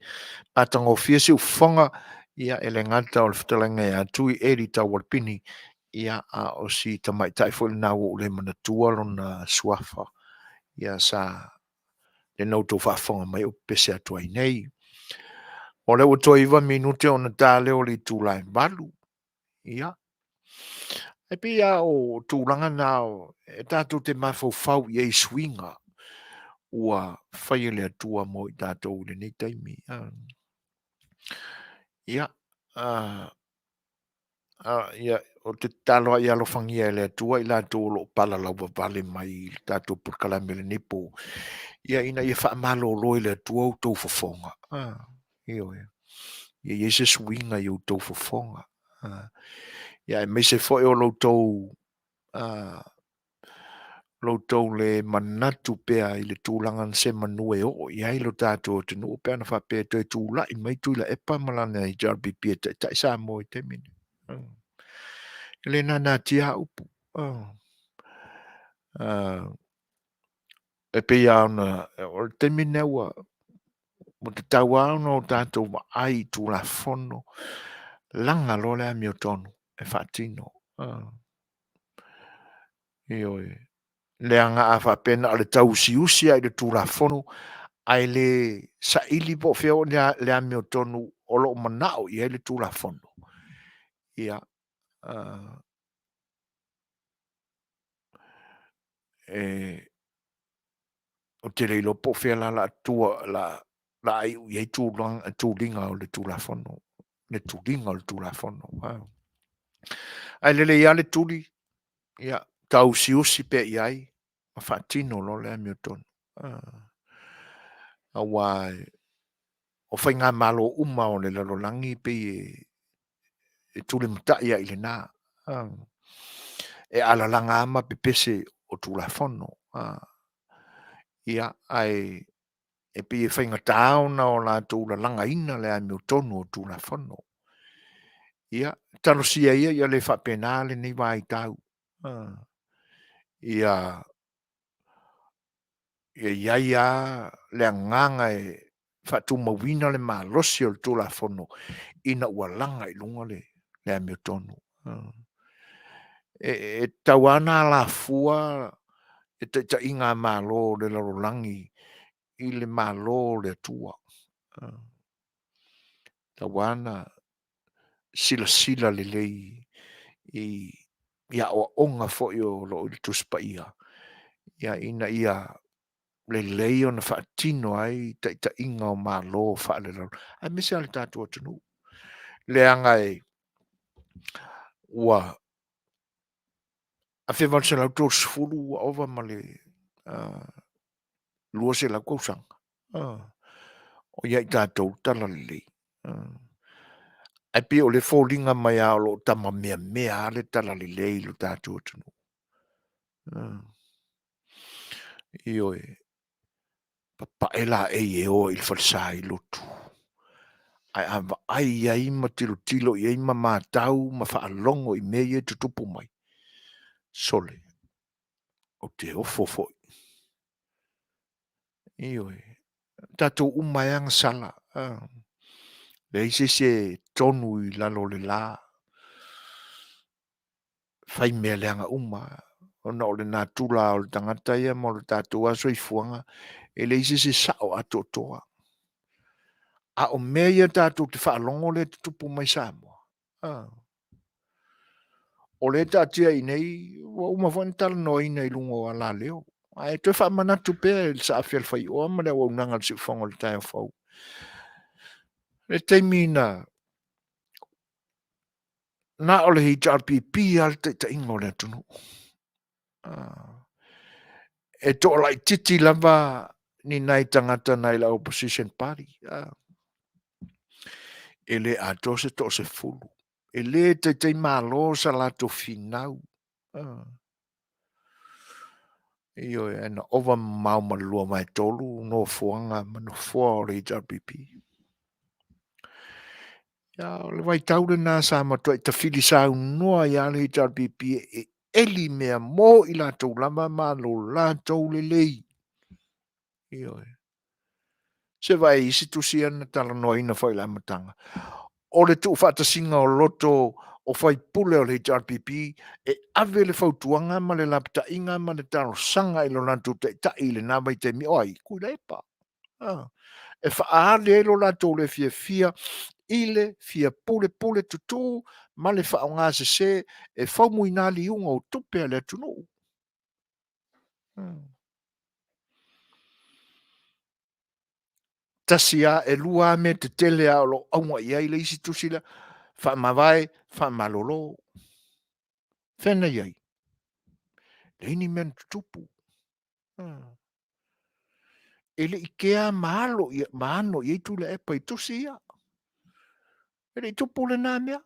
matagofie siufofoga, ia e le gata o le fetalaiga ia Tui Eli Taualepini, ia a o si tamaitai foi lena ua ou le manatua lona suafa, ia sa lea na outou faafofoga mai o pepese atu ai nei. O lea ua toe 9 minute ona ta lea o le itula e 8. Ia, e pei lava o tulaga na e tatou te mafaufau i ai i suiga ua fai e le Atua mo i tatou i lenei taimi. Ia, ia, ou te tatalo lava ia alofagia e le Atua i latou o lo o palalauvavale mai i le tatou polokalame i lenei po, ia ina ia faamalolo e le Atua outou fofoga. Ioe. Ia i ai se suiga i outou fofoga. Ia aemaise foi o lo outou le manatu pea i le tulaga na semanu e oo i ai lo tatou atunuu pe ana faapea e toe tulai mai Tuilaepa ma lana HRPP e taitai Samoa i taimi nei. E le nanatia a upu. E pei lava ona, o le taimi lenei ua tatau lava ona o tatou vaai i Tulafono, laga loa le amiotonu e faatino. Ioe. Leaga a faapea na o le tauusiusi lava i le Tulafono ae le saili po o fea o le amiotonu o lo o manao i ai le Tulafono, ia, ou te le iloa po o fea la o le a iu i ai tuliga o le Tulafono, le tuliga o le Tulafono. Ae lelei lava le tuli, ia, tausiusi pea i ai ma faatino loa le amiotonu. Aua o faigamalo uma o le lalolagi pei e tulimatai lava i lena. E alalaga lava ma pepese o Tulafono. Ia, ae e pei e faigata ona o latou lalagaina le amiotonu o Tulafono. Ia, talosia ia ia le faapena lenei vaitau. Ia i ai lava le agaga e faatumauina le malosi o le Tulafono ina ua laga i luga le amiotonu. E tatau lava ona alafua le taitaiga a Malo o le lalolagi i le Malo o le Atua. E tatau lava ona silasila lelei i aoaoga foi o lo o i le Tusi Paia, ina ia lelei ona faatino ai taitaiga o Malo faalelalolagi, aemaise lava le tatou atunuu. Leaga ua 1830 ua ova ma le 200 tausaga o i ai tatou le talalelei. Ae pei o lea e foliga mai lava o lo o tamameamea lava le talalelei i lo tatou atunuu. Ioe, papae laei e o i le falesa i lotu, ae a vaai i ai ma tilotilo i ai ma matau ma faalogo i mea ia e tutupu mai, sole. Ou te ofo foi. Ioe. Tatou uma e agasala. Leai se isi e tonu i lalo o le la. Fai mea leaga uma. Ona o le natura o le tagata ia ma o le tatou lava soifuaga, e leai se isi e sao atoatoa. A o mea ia tatou te faalogo lea e tutupu mai Samoa, O lea e taatia i inei, ua uma foi ona talanoaina i luga o alaleo. Ae toe faamanatu pea i le saafi a le faioa ma le auaunaga a le siufofoga o le taeao fou. Le taimi na na o le HRPP lava le taitaiga o le atunuu. E toalaititi lava ni nai tagata nai le opposition party. E le atoa se toasefulu. E le taitai malo sa latou finau. Ioe, ae na ova mamao ma le 2/3 nofoaga ma nofoa o le HRPP. Ia, o le vaitau lena sa matuai tafili saunoa ai lava le HRPP e eli mea mo i latou lava ma lo latou lelei. Ioe. Se vaai i isi tusi ia na talanoaina foi i le amataga. O le tuufaatasiga o loto o faipule o le HRPP e ave le fautuaga ma le lapataiga ma le talosaga i lo latou taitai i lena vaitaimi o ai? Tuilaepa. E faaali ai lo latou le fiafia i le fia pulepule tutū ma le faaaoga sese e faumuina liuga o tupe a le atunuu. Tasi a, e lua a mea tetele a o lo o auga i ai le isi tusi lea, faamavae, faamalolo. Fea na i ai? Leai ni mea na tutupu. E le i kea ma alo ia, ma ano i ai Tuilaepa i tusi ia. E le i tupu lena mea.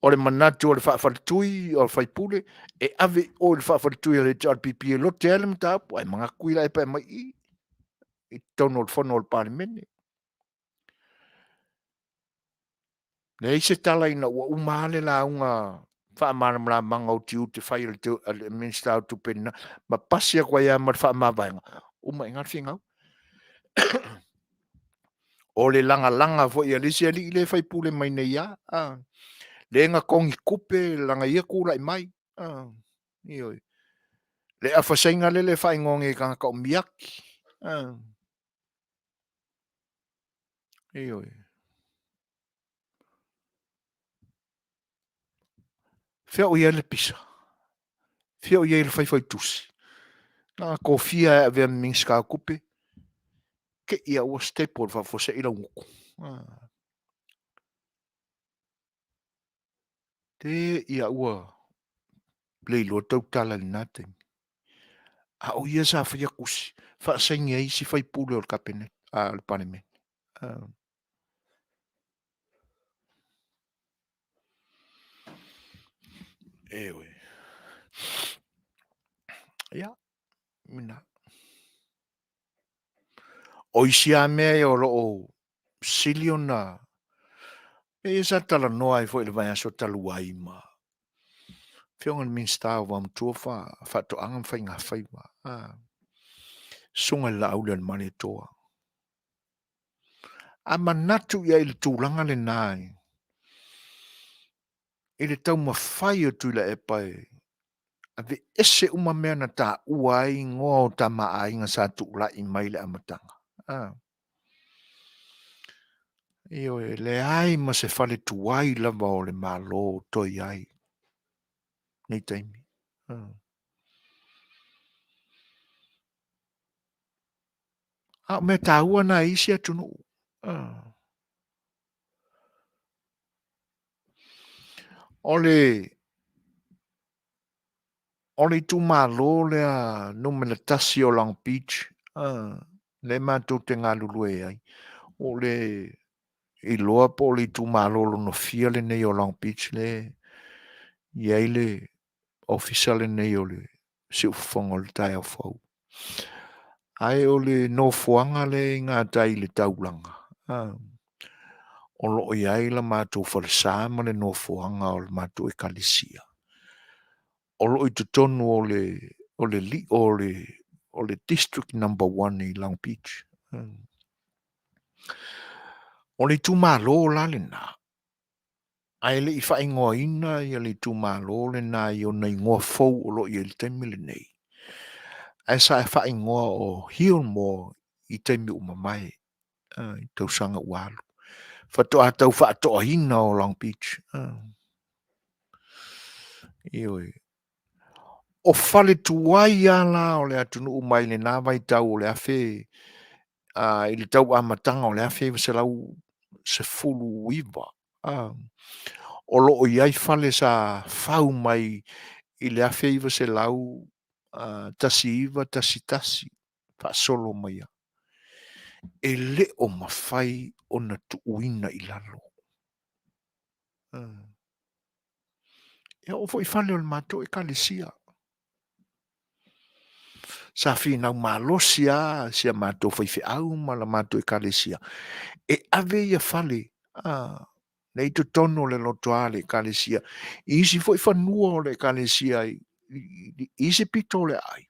O le manatu o le faafaletui o le faipule e ave i o i le faafaletui a le HRPP e lote ai le mataupu, ae manatu Tuilaepa e aumai i i i totonu o le fono a le Palemene. Leai se tala ina ua uma lava le lauga faamalamalamaga o tiute fai a le Minisita o Tupe lena, ma pasi atu ai lava ma le faamavaega, uma ai i ina le finau. O le lagalaga foi a le isi alii lea e faipule mai nei lava, lea na togitupe lana ia tulai mai. Ioe. Le afa Saina lea e faaigoa nei e tagata o Miyaki. Ioe. Fea o i ai le pisa? Fea o i ai le faifaitusi? Na ona tofia e avea ma Minisita o Tupe, te i a ua staple faafuasei lau gutu. Te i a ua le iloa tautala i lena taimi. A o ia sa faia tusi, faasaini ai isi faipule o le Kapeneta, a le Palemene. Ioe. Ia, mina. O isi lava mea ia o lo o sili ona mea ia sa talanoa ai foi i le vaiaso talu ai ma Afioga i le Minisita o Vaomatua Faatoaga ma Faigafaiva, Susuga i le Laauli a le Malietoa. A manatu i ai i le tulaga lena i le taumafai o Tuilaepa e aveese uma mea na taua ai igoa o Tama a Aiga sa tulai mai i le amataga. Ioe, e leai ma se fale tuai lava o le Malo o toe i ai nei taimi. A o mea taua na i isi atunuu. O le o le itumalo lea numera 1 o Long Beach, lea matou te galulue ai, ua ou le iloa po o le itumalo lona fia lenei o Long Beach lea e i ai le ofisa lenei o le siufofoga o le taeao fou. Ae o le nofoaga lea i gatai i le taulaga, O lo o i ai la matou falesa ma le nofoaga o le matou ekalesia. O lo o i totonu o le o le liʻo o le o le District Number 1 i Long Beach. O le itumalo la lena, ae le i faaigoaina ia le itumalo lena i ona igoa fou o lo o i ai i le taimi lenei, ae sa faaigoa o Hillmore i taimi ua mavae, i tausaga ua alu. Faatoa tau faatoaina o Long Beach. Ioe. O fale tuai lava la o le atunuu mai lena vaitau o le afe i le tau amataga o le 1919, o lo o i ai fale sa fau mai i le 1911 faasolo mai lava. E le o mafai ona tuuina i lalo. E oo foi i fale o le matou ekalesia. Sa finau malosi lava si a matou faifeau ma la matou ekalesia e ave ia fale nei i totonu o le lotoa a le ekalesia i isi foi fanua o le ekalesia i isi pito o le aai.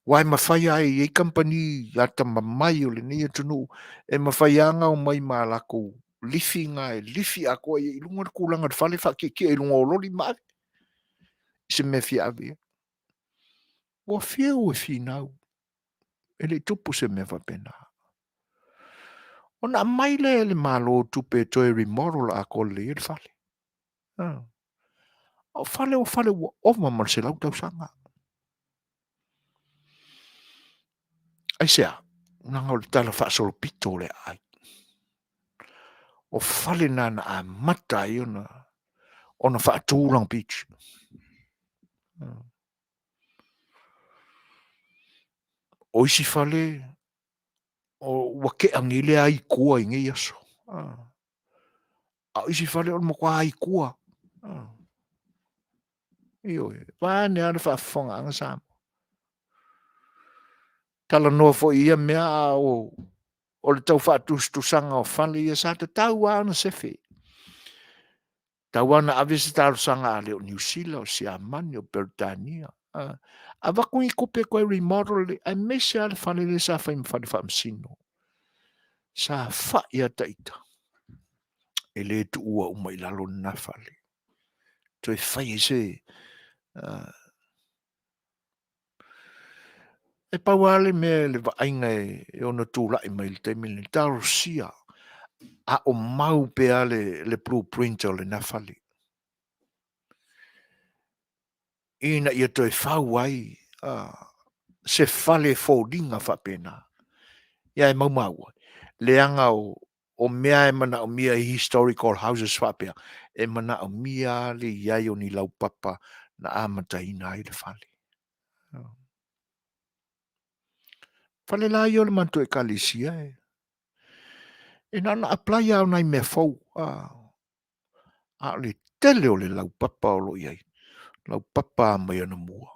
Aua e mafai lava e i ai kamupani atamamai o lenei atunuu e mafai lava ona omai ma latou lifi na e lifi atoa i ai i luga o le tulaga o le fale faatietie i luga o loli ma ave i se mea e fia ave i ai. Ua fiu e finau, e le i tupu se mea faapena. Ona aumai lea e le Malo tupe e toe remodel atoa lelei ai le fale. O fale o fale ua ova ma le 100 tausaga. Aisea? Leaga o le tala faasolopito o le aai. O fale na na amata ai ona faatu Long Beach. O isi fale ua tea nei le ai tua i nei aso. A o isi fale o le matua ai tua. Ioe, vaeane lava le faafofogaaga Samoa. Talanoa foi i ia mea a o o le tau faatusatusaga o fale ia sa tatau lava ona sefe. Tatau lava ona ave se talosaga a le o Niu Sila, o Siamani, o Peretania. Avatu ni tupe e toe remodel aemaise lava le fale lea sa fai ma fale faamasino. Sa fai lava taita e le tuua uma i lalo lena fale. Toe fai ai se E pau lava le mea le vaaiga e ono tulai mai i le taimi lenei, talosia a o mau pea le blueprint o lena fale ina ia toe fau ai se fale e foliga faapena. Ia e maumau e, leaga o mea e manaomia i historical houses faapea, e manaomia lava le i ai o ni laupapa na amataina ai le fale. Fale la ia o le matou ekalesia e, e na ona apply lava o nai mea fou, a, a o le tele o le laupapa o lo o i ai, laupapa mai anamua,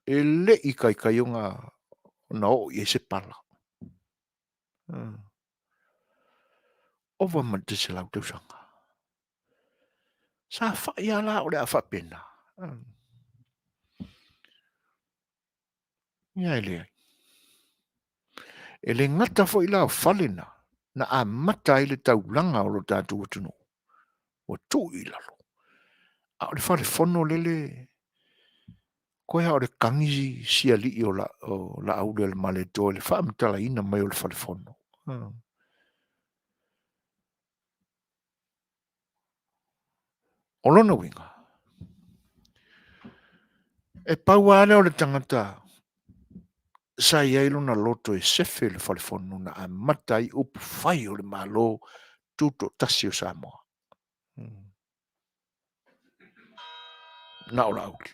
e le i taitai ona oo i ai se pala. Ova ma le 100 tausaga. Sa fai lava la o le a faapena. Ia e leai. E le gata foi la o fale na, na amata ai le taulaga o lo tatou atunuu, ua tuu i lalo. A o le fale fono lele, koe a o le tagi si alii o Laaulialemalietoa i le faamatalaina mai o le fale fono. O lona uiga, e pau lava lea o le tagata sa i ai lona loto e sefe le fale fono na amata ai upu fai o le Malo Tutoatasi o Samoa. Na o Laauli.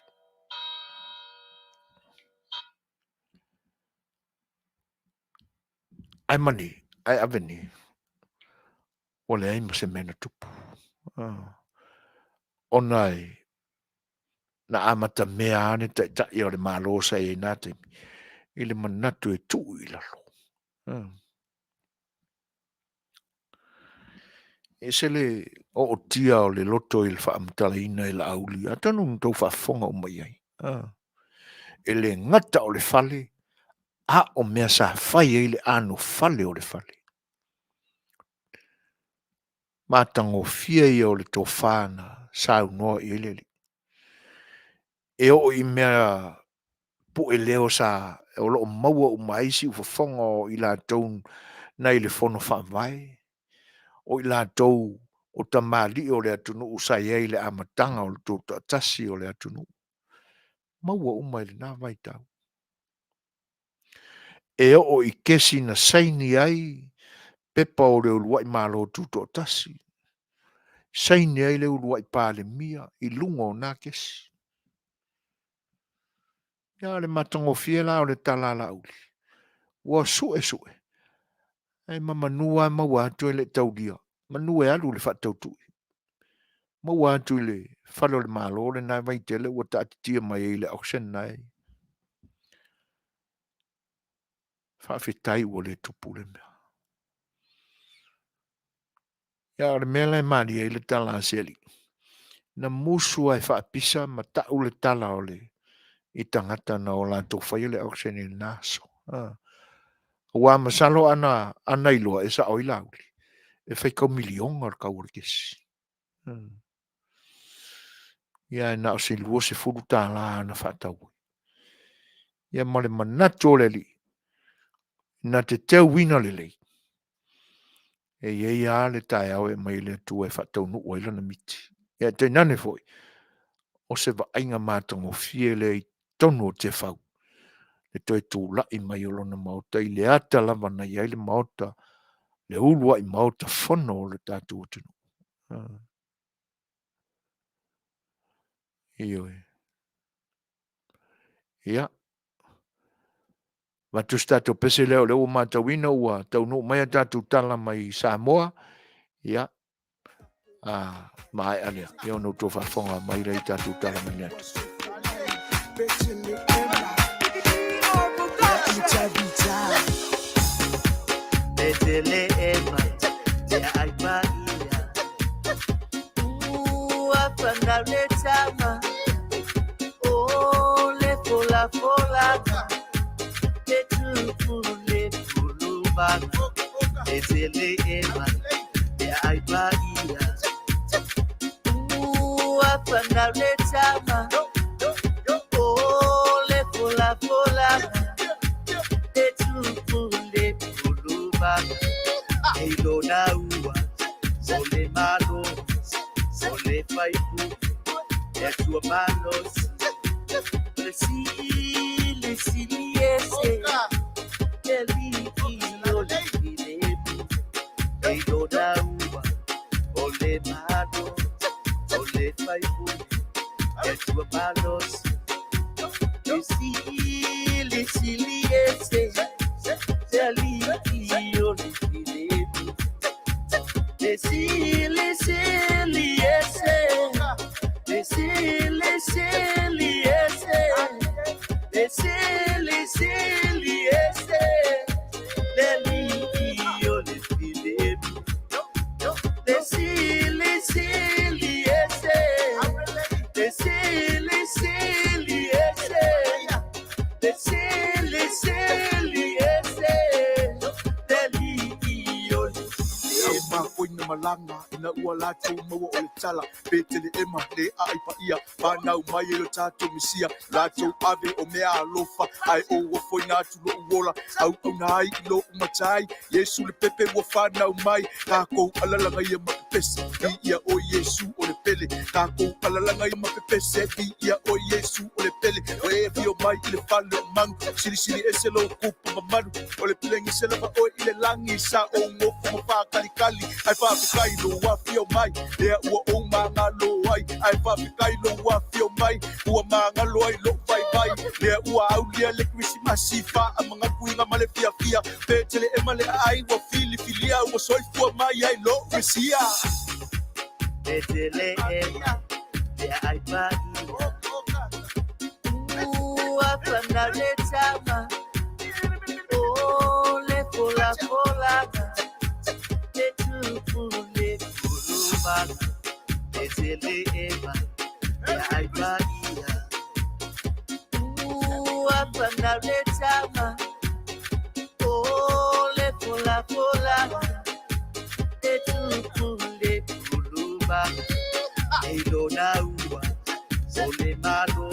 Ae mani, ae ave ni, ua leai ma se mea na tupu. Ona e na amata mea lava le taitai o le Malo sa i ai na taimi i le manatu e tuu i lalo. Ese le ootia o le loto i le faamatalaina e Laauli, atonu na tou faafofoga uma i ai. E le gata o le fale, a o mea sa fai ai le anofale o le fale. Matagofie ia o le tofa na saunoa i ai le Alii. E oo i mea pue leo sa o lo o maua uma ai siufofoga o i latou nai le fono faavae, o i latou o tamalii o le atunuu sa i ai i le amataga o le tutoatasi o le atunuu. Maua uma i lena vaitau. E oo i kesi na saini ai pepa o le uluai Malo Tutoatasi, saini ai le uluai Palemia i luga o na kesi. Ia o le matagofie la o le tala a Laauli, ua sue sue, ae mamanu lava maua atu e le i taulia, manu e alu i le faatautui. Maua atu i le fale o le Malo lena Vaitele ua taatitia mai ai i le auction na e. Faafetai ua le tupu le mea. Ia o le mea la e malie ai le tala a se alii, na musu lava e faapisa ma tau le tala o le i tagata na o latou faia le auction i lena aso. Aua masalo ana, ana iloa e sao ai Laauli, e faitau miliona le tau o le kesi. Ia na o se $20 na faatau ai. Ia ma le manatu o le Alii, na te teuina lelei, e i ai lava le taeao e aumai e le Atua e faataunuu ai lana miti. Ia tainane foi, o se vaaiga matagofie lea i totonu o Tiafau, le toe tulai mai o lona maota i le ata lava na i ai le maota, le uluai maota fono o le tatou atunuu. Ioe. Ia, avatu se tatou pese lea o lea ua matauina ua taunuu mai a tatou tala mai Samoa. Ia, a maea lea, ia ona outou faafofoga mai lea i tatou tala mai le atu. tele e mai e ai pa ia. Ua whanau le tama, o le pola pola, e tupu le puluma, e lona ua, o le malo,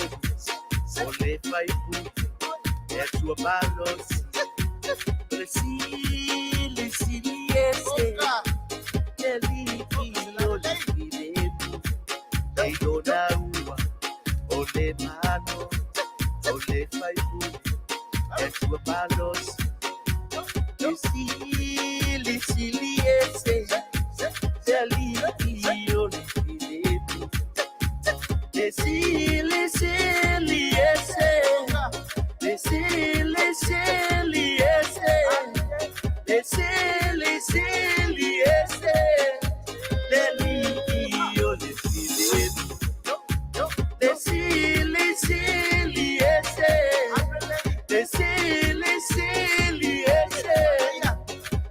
o le faipu, e atua malosi, o le sili sili ese, le liki o le filemu, e lona ua, o le malo, o le faipu, e atua malosi, le sili sili ese, le liki o le filemu, le sili sili ese, le sili sili ese, le sili sili ese, le liki o le filemu, le sili sili ese, le sili sili ese,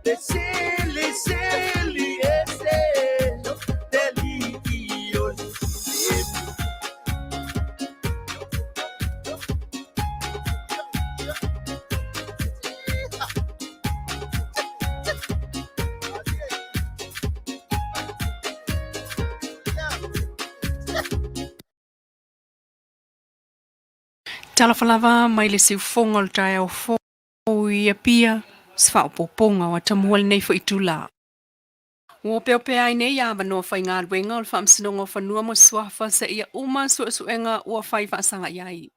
le sili sili ese, le liki o le filemu. Talofa lava mai le siufoga o le taeao fou i Apia, se faaopoopoga o atamua lenei foi itula. Ua opeopea ai nei avanoa faigaluega o le Faamasinoga o Fanua ma Suafa seia uma suesuega ua fai faasaga i ai.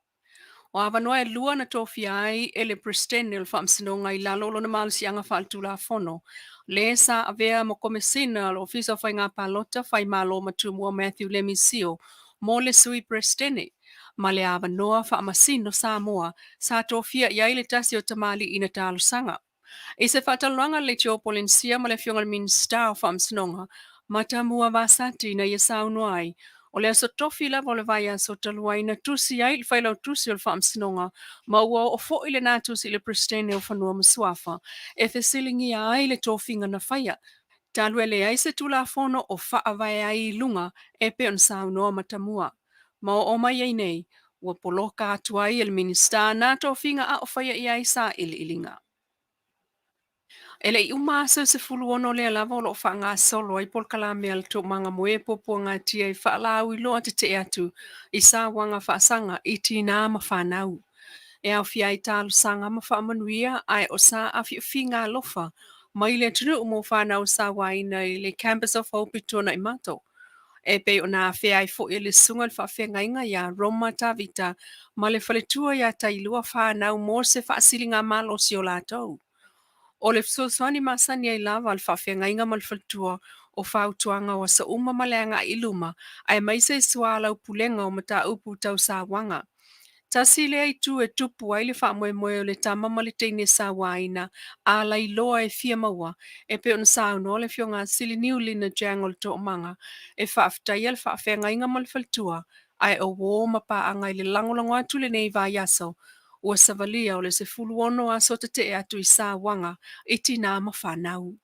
O avanoa e lua na tofia ai e le Peresetene o le Faamasinoga i lalo o lona malosiaga faaletulafono, le sa avea ma Komesina o le Ofisa o Faiga Palota Fai Malo ma Tumua Matthew Lemi Sio mo le Sui Peresetene, ma le avanoa Faamasino Samoa sa tofia i ai le tasi o tamalii na talosaga. I se faatalanoaga a le Leitio Polenisia ma le Afioga i le Minisita o Faamasinoga, Matamua Vasati na ia saunoa ai, o le aso tofi lava o le vaiaso talu ai na tusi ai le Failautusi o le Faamasinoga ma ua oo foi lena tusi i le Peresetene o Fanua ma Suafa e fesiligia ai le tofiga na faia talu e leai se Tulafono o faavae ai i luga e pei ona saunoa Matamua. Ma oo mai ai nei, ua poloka atu ai e le Minisita na tofiga a o faia i ai sailiiliga. E le i uma aso e 16 lea lava o lo o faagasolo ai polokalame a le Toomaga Moe Puapuagatia e faalauiloa tetee atu i sauaga faasaga i tinā ma fanau. E aofia ai talosaga ma faamanuia ae o saafiafiga alofa mai le atunuu mo fanau sauaina i le Campus of Hope i Tuanaimato. E pei ona afea ai foi e le Susuga i le Faafeagaiga ia Roma Tavita ma le faletua ia Tailua fanau mo se faasiligamalosi o latou. O le fesoasoani masani ai lava a le Faafeagaiga ma le faletua o fautuaga o aso uma ma le agai i luma aemaise i sualaupulega o mataupu tau sauaga. Tasi lea itu e tupu ai le faamoemoe o le tama ma le teine sauaina a lailoa e fia maua, e pei ona saunoa le Afioga a Siliniu Lina Jang o le Toomaga, e faafetaia le faafeagaiga ma le faletua, ae o uō ma paaga i le lagolago atu lenei vaiaso ua savalia o le 16 aso tetee atu i sauaga i tinā ma fanau.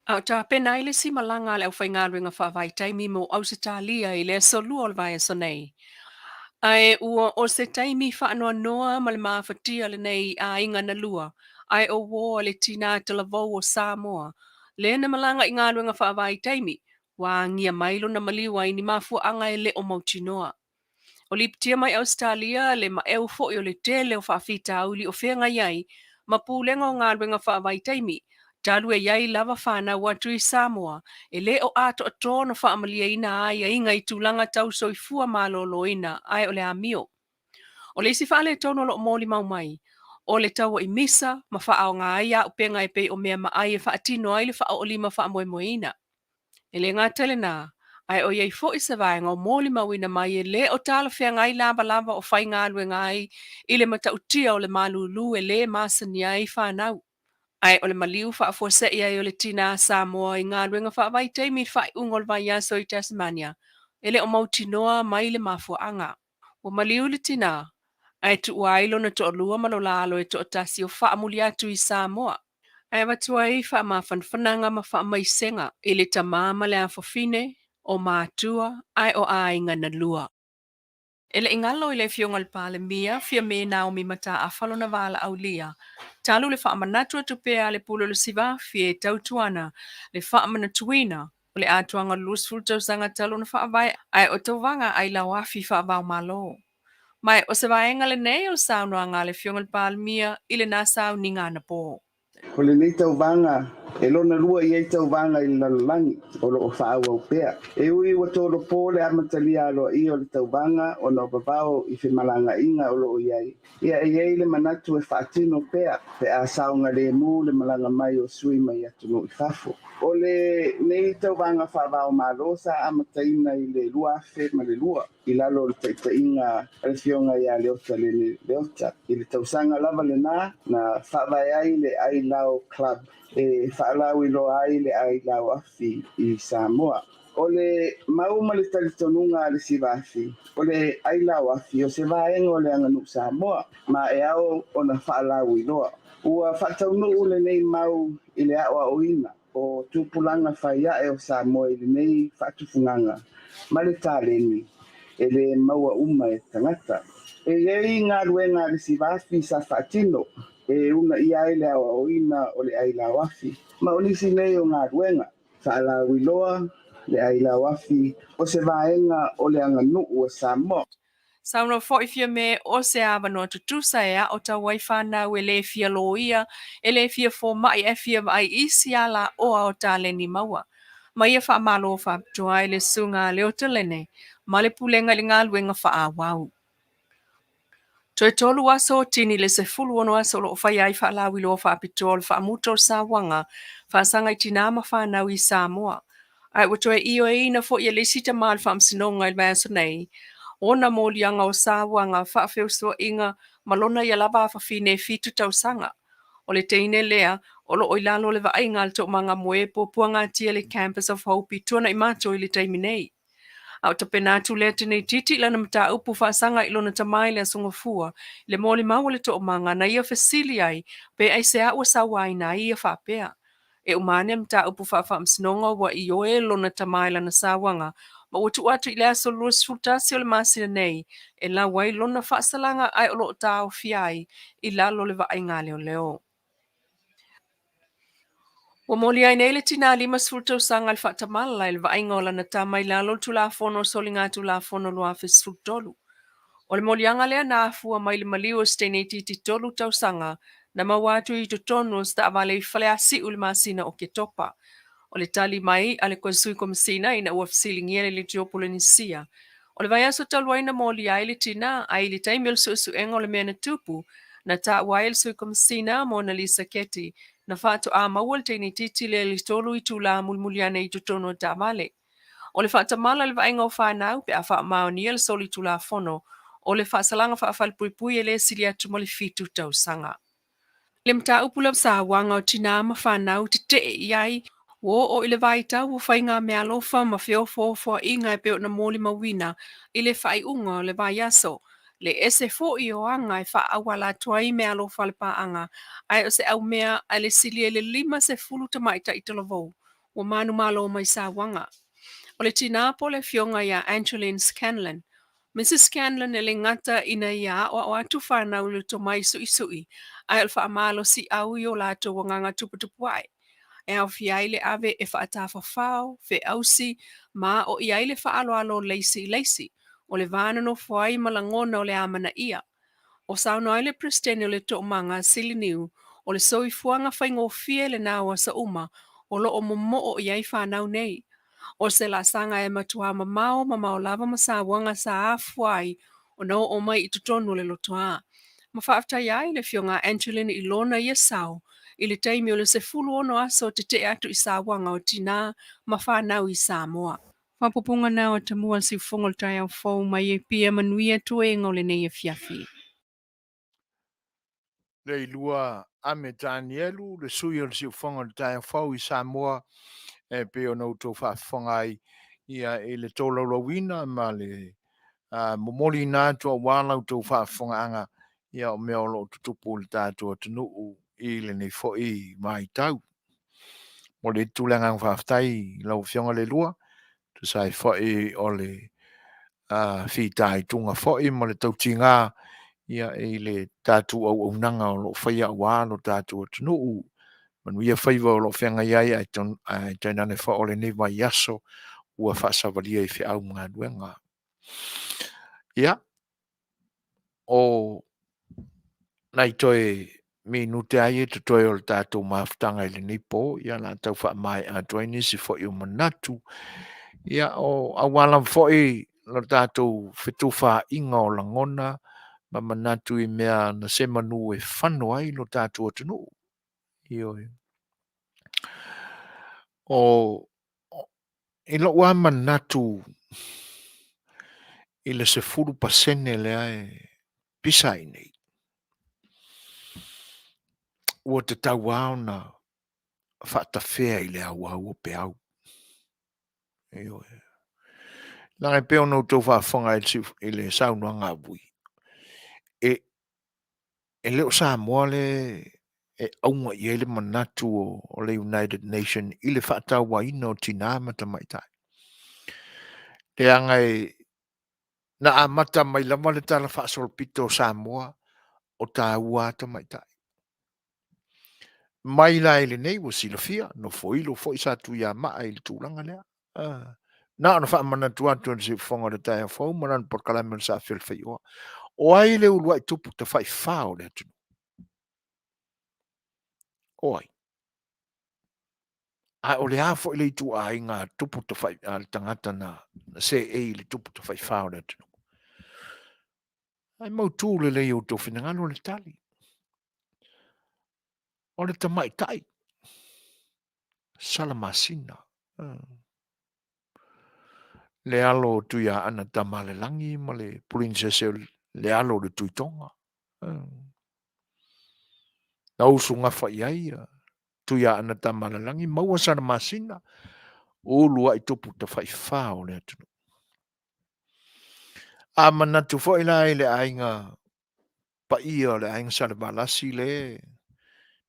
A o tapena ai le isi malaga a le aufaigaluega faavaitaimi mo Ausetalia i le aso Lua o le vaiaso nei. Ae ua o se taimi faanoanoa ma le mafatia lenei i aiga na lua, ae o uō a le tinā talavou o Samoa, lea na malaga i galuega faavaitaimi, ua agia mai lona maliu ai ni mafuaaga e le o mautinoa. O lipotia mai Ausetalia le maeu foi o le tele o faafitauli o feagai ai ma pulega o galuega faavaitaimi, talu e i ai lava fanau atu i Samoa e le o atoatoa ona faamalieina aiaiga i tulaga tau soifua maloloina ae o le amio. O le isi faaletonu o lo o molimau mai, o le taua'i misa ma faaaoga ai auupega e pei o mea maai e faatino ai le faaoolima faamoemoeina. E le gata i lena, ae o i ai foi se vaega o molimauina mai e le o talafeagai lavalava o faigaluega ai i le matautia o le malulu e le masani ai fanau. Ae o le maliu faafuasei ai o le tinā Samoa i galuega faavaitaimi i le faaiuga o le vaiaso i Tasmania, e le o mautinoa mai le mafuaaga. Ua maliu le tinā, ae tuua ai lona toalua ma lo la alo e toatasi o faamuli atu i Samoa. Ae avatu ai faamafanafanaga ma faamaisega i le tama ma le afafine, o matua ae o aiga na lua. E le i galo i le Afioga i le Palemia, Fiame Naomi Mataafa lona valaaulia, talu le faamanatu atu pea a le Pule o le Sivafi e tautuana le faamanatuina o le atoaga o le 20 tausaga talu ona faavae ae o tauvaga ailao afi faava-o-Malo. Ma o se vaega lenei o le saunoaga a le Afioga i le Palemia i lena sauniga anapo. O lenei tauvaga e lona lua i ai tauvaga i le lalolagi o lo o faaauau pea. E ui ua tolopo le amatalia aloaia o le tauvaga ona o vavao i femalagaaiga o lo o i ai, ia e i ai le manatu e faatino pea pe a saogalemu le malaga mai o sui mai atunuu i fafo. O lenei tauvaga faava-o-Malo sa amataina i le 2002 i lalo o le taitaiga a le Afioga ia Leota Lene Leota. I le tausaga lava lena na faavae ai le Ailao Club e faalauiloa ai le ailao afi i Samoa. O le mau ma le talitonuga a le Sivafi, o le ailao afi o se vaega o le aganuu Samoa ma e ao ona faalauiloa. Ua faataunuu lenei mau i le aoaoina o tupulaga faiae o Samoa i lenei faatufugaga ma le taleni e le maua uma e tagata. E i ai galuega a le Sivafi sa faatino e uunaia ai le aoaoina o le ailao afi, ma o nisi nei o galuega faalauiloa le ailao afi o se vaega o le aganuu a Samoa. Saunoa foi Fiame o se avanoa tutusa e aotau ai fanau e le fia loia, e le fia fomai ae fia vaai isi alaoa o taleni maua. Ma ia faamalo faapitoa ai le susuga a Leota Lene ma le pulega i le galuega faaauau. Toe tolu aso tini le 16 aso o lo o faia ai faalauiloa faapitoa o le faamuta o le sauaga faasaga i tinā ma fanau i Samoa. Ae ua toe ioeina foi e le isi tama o le Faamasinoga i le vaiaso nei ona moliaga o sauaga faafeusuaiga ma lona ia lava afafine e 7 tausaga. O le teine lea o lo o i lalo o le vaaiga a le Toomaga Moe Puapuagatia le Campus of Hope i Tuanaimato i le taimi nei. A o tapena atu lea teineitiiti i lana mataupu faasaga i lona tama i le Aso Gafua i le molimau a le Toomaga na ia fesili ai pe aisea ua sauaina ai ia faapea. E uma ane le mataupu faafaamasinoga ua ioe lona tama i lana sauaga ma ua tuu atu i le aso 21 o le masina nei e lau ai lona faasalaga ae o lo o taofia ai i lalo o le vaaiga a leoleo. Ua molia ai nei le tinā 50 tausaga i le faatamala i le vaaiga o lana tama i lalo o le Tulafono o Soligatulafono 2013. O le moliaga lea na afua mai le maliu o se teineitiiti 3 tausaga na maua atu i totonu o se taavale i Faleasiu i le masina o Oketopa. O le tali mai a le Sui Komesina ina ua fesiligia le Leitio Polenisia, o le vaiaso talu ai na molia ai le tinā, ae i le taimi o le suesuega o le mea na tupu, na taua ai e le Sui Komesina Mona Lisa Keti na faatoa maua le teineitiiti lea i le 3 itula mulimuli ane i totonu o taavale. O le faatamala i le vaaiga o fanau pe a faamaonia le solitulafono o le faasalaga faafalepuipui e le sili atu ma le 7 tausaga. Le mataupu lea o sauaga o tinā ma fanau tetee i ai, ua oo i le vaitau o faiga meaalofa ma feofoofoaiga e pei ona molimauina i le faaiuga o le vaiaso, le ese foi o aga e faaauala atu ai meaalofa a le paaga, ae o se aumea a le sili ai le 50 tamaitai talavou ua manumalo mai sauaga. O le tinā po o le afioga ia Angeline Scanlon, Mrs Scanlon e le gata ina ia aoao atu fanau i le tomai suisui, ae o le faamalosiau i o latou agaga tuputupuae, e aofia ai le ave e faatafafao, feausi, ma aoaia ai le faaaloalo leisi i leisi, o le va nonofo ai ma lagona o le amanaia. O saunoa ai le Peresetene o le Toomaga, Siliniu, o le soifuaga faigofie lena o aso uma o lo o momoo i ai fanau nei. O se laasaga e matuā mamao mamao lava ma sauaga sa afua ai ona oo mai i totonu o le lotoa. Ma faafetaia ai le Afioga a Angeline i lona ia sao i le taimi o le 16 aso tetee atu i sauaga o tinā ma fanau i Samoa. Faaopoopoga na o Tamua le siufofoga o le taeao fou mai Apia manuia toega o lenei afiafi. Leilua Ame Tanielu, le sui o le siufofoga o le taeao fou i Samoa, e pei ona outou faafofoga ai ia i le tolaulauina ma le momoliina atu aua la outou faafofogaaga ia o mea o lo o tutupu i le tatou atunuu i lenei foi vaitau. Momoli atu le agaga faafetai i lau Afioga Leilua. Tusa ai foi o le fitaituga foi ma le tautiga ia i le tatou auaunaga o lo o faia aua lo tatou atunuu. Manuia faiva o lo o feagai ai ae tainane foi o lenei vaiaso ua faasavalia i feau ma galuega. Ia, o nai toe minute lava ia e totoe o le tatou mafutaga i lenei po, ia o le a tau faamaea atu ai nisi foi o manatu. Ia, o aua lava foi lo tatou fetufaaiga o lagona ma manatu i mea na semanu e fano ai lo tatou atunuu. Ioe. O i lou lava manatu i le 10% lea e pisa ai nei, ua tatau lava ona faatafea i le auau o peau. Ioe. Leaga e pei ona outou faafofoga i le saunoaga a Vui, e, e le o Samoa le e auga i ai le manatu o le United Nation i le faatauaina o tinā ma tamaitai. Leaga e na amata mai lava le Tala Faasolopito o Samoa o taua a tamaitai. Mai la i lenei ua silafia, nofoilo foi sa Tuiamaa i le tulaga lea. Ah. Na ona faamanatu atu e le siufofoga o le taeao fou ma lana polokalame o le Saafialefai'oa. O ai le uluai tupu tafaifa o le atunuu? O ai? A o le a foi le ituaiga tupu tafai, a le tagata na seei i le tupu tafaifa o le atunuu? Ae mautu lelei i outou finagalo le tali. O le tamaitai Salamasina. Le alo o Tuiaana Tamalelagi ma le Princess le alo o le Tuitoga. Na usugafa i ai Tuiaana Tamalelagi maua Salamasina, uluai tupu tafaifa o le atunuu. A manatu foi la i le aiga paia o le aiga Salevalasi le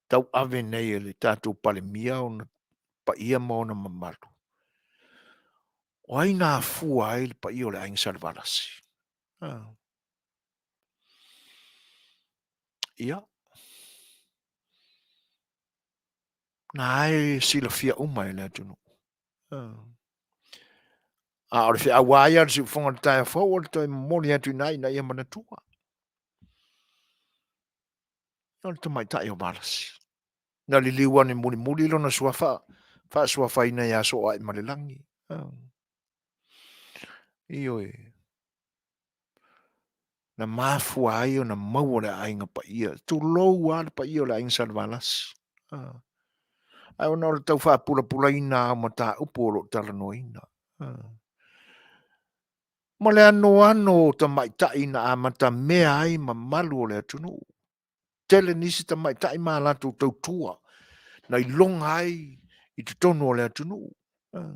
tauave nei e le tatou Palemia ona paia ma ona mamalu, o ai na afua ai le paia o le aiga Salevalasi? Ah. Ia, na e silafia uma e le atunuu. A o le feau lava ia a le siufofoga o le taeao fou o le toe momoli atu i ina ina ia manatua. O le tamaitai o Valasi. Na liliu ane mulimuli lona suafa faasuafaina ia Sooaemalelagi. Ioe. Na mafua ai ona maua le aiga paia. Tulou lava le paia o le aiga Salevalasi. Ah. Ae ona o le tau faapulapulaina o mataupu o lo o talanoaina. Ah. Ma le anoano o tamaitai na amatamea ai mamalu o le atunuu. Tele nisi tamaitai ma latou tautua na iloga ai i totonu o le atunuu. Ah.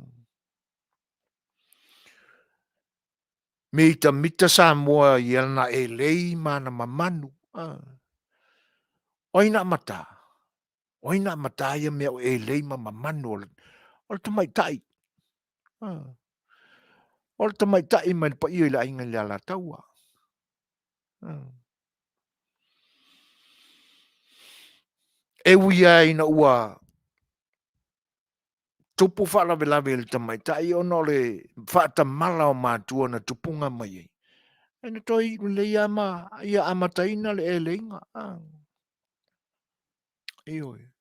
Mitamita Samoa i ana elei ma ana mamanu. Ah. O ai na amata? O ai na amata ia mea o elei ma mamanu o le, o le tamaitai? Ah. O le tamaitai mai le paia i le aiga i le Alataua. Ah. E ui lava ina ua tupu faalavelave i le tamaitai ona o le faatamala o matua na tupuga mai ai. E na toe iu lelei lava ma ia amataina le eleiga. Ah. Ioe.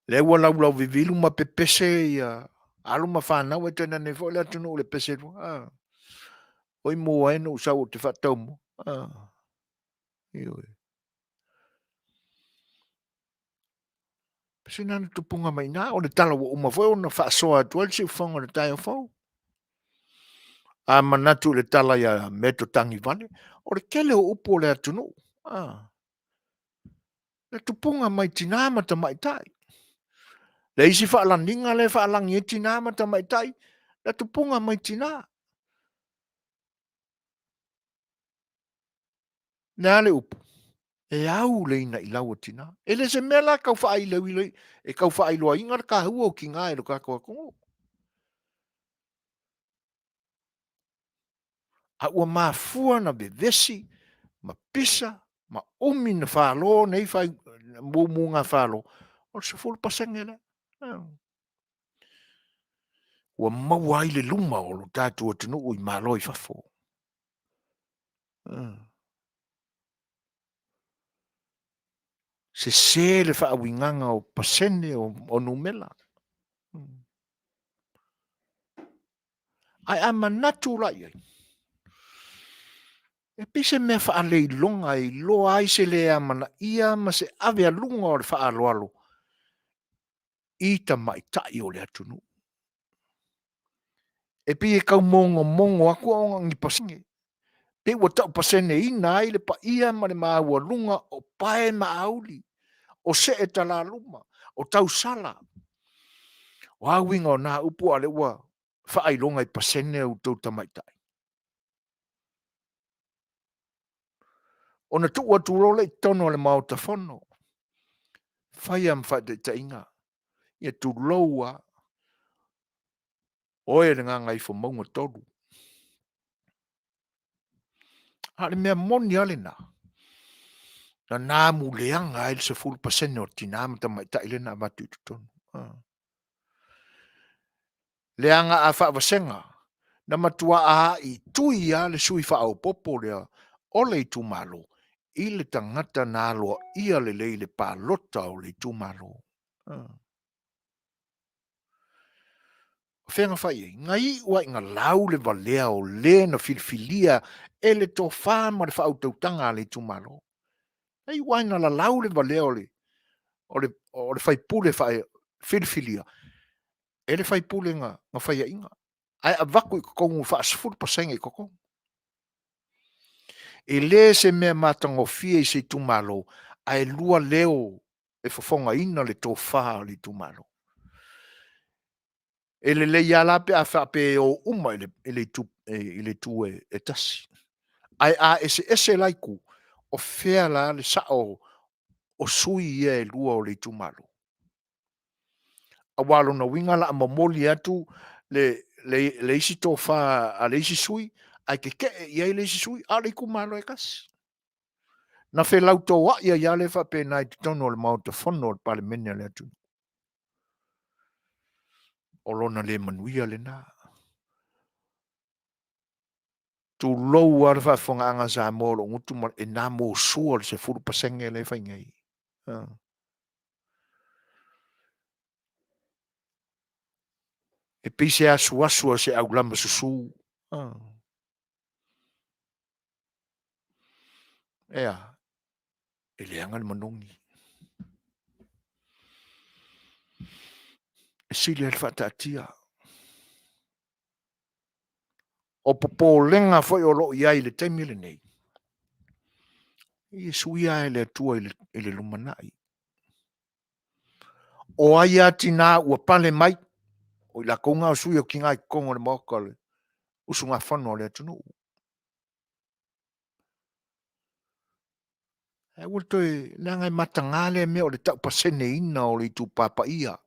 Lea ua laulau vivilu ma pepese ia alo ma fanau e tainane foi le atunuu le pese lua. Ah. Oi mua e no sau o te whaatau mo. Ah. Ioe. Sina na tupunga mai ina, o le tala ua uma foi ona faasoa atu ai le siufofoga o le taeao fou. A manatu i le tala ia Meto Tagivale, o le tele o upu o le atunuu. Ah. Na tupunga mai tinā ma tamaitai. Le isi faalaniga le faalagi ai tinā ma tamaitai, na tupunga mai tinā. Le a le upu? E au le inailau o tinā. E le se mea la kau whaailoa, e kau whaailoaina le kahua o tinā e lo tātou atunuu. A ua mafua na vevesi ma pisa ma umi na falo nei fai mumuga falo, o le 10% lea. Ua maua ai le luma o lo tatou atunuu i Malo i fafo. Sese le faauigaga o pasene o numera. Ae a manatu la i ai, e pei se mea faaleiloga e iloa ai se le amanaia ma se avealuga o le faaaloalo i tamaitai o le atunuu. E pei e tau mogomogo atu ona ni pasene, pei ua taupaseneina ai le paia ma le maualuga o pae ma auli, o see talaluma, o tausala. O a uiga o na upu a o lea ua faailoga i pasene outou tamaitai? Ona tuu atu loa lea i totonu o le Maota Fono, faia ma faataitaiga, ia tulou lava, oe le Gagaifomauga 3. A o le mea moni lava lena, na namu leaga ai le 10% o tina ma tamaitai lea na avatu i totonu. Leaga a faavasega, na matua aaitui lava le sui faaopoopo lea o le itumalo i le tagata na aloaia lelei i le palota o le itumalo. O fea na fai ai? Na iu lava ina lau le valea o le na filifilia e le tofa ma le faautautaga a le itumalo. Na iu lava ina lalau le valea o le faipule filifilia e le faipule na faiaina, ae avatu i totonu faa 10% i totonu. E le se mea matagofie i se itumalo, ae lua leo e fofogaina le tofa o le itumalo. E lelei lava la pe a faapea e o uma i le itu e tasi. Ae a eseese la itu, o fea la le sao o sui ia e lua o le itumalo? Aua o lona uiga o le a momoli atu le isi tofa a le isi sui ae tetee i ai le isi sui, a o le itumalo e tasi. Na felautoai ai lava lea faapena i totonu o le Maota Fono o le Palemene a le atunuu. O lona le manuia lena. Tulou lava le faafofogaaga a Samoa o lou gutu e na mosua le 10% lea e fai nei. E pei se asuasu a se aulama susu. E a? E leaga le manogi. E sili ai le faataatia. O popolega foi o lo o i ai i le taimi lenei, e suia e le Atua i le lumanai. O ai a tina ua pale mai, o i latou na o sui o tina i totonu o le Maota o le usugafono a le atunuu. Ae aua le toe, leaga e mataga lea mea o le taupaseneina o le itupa paia.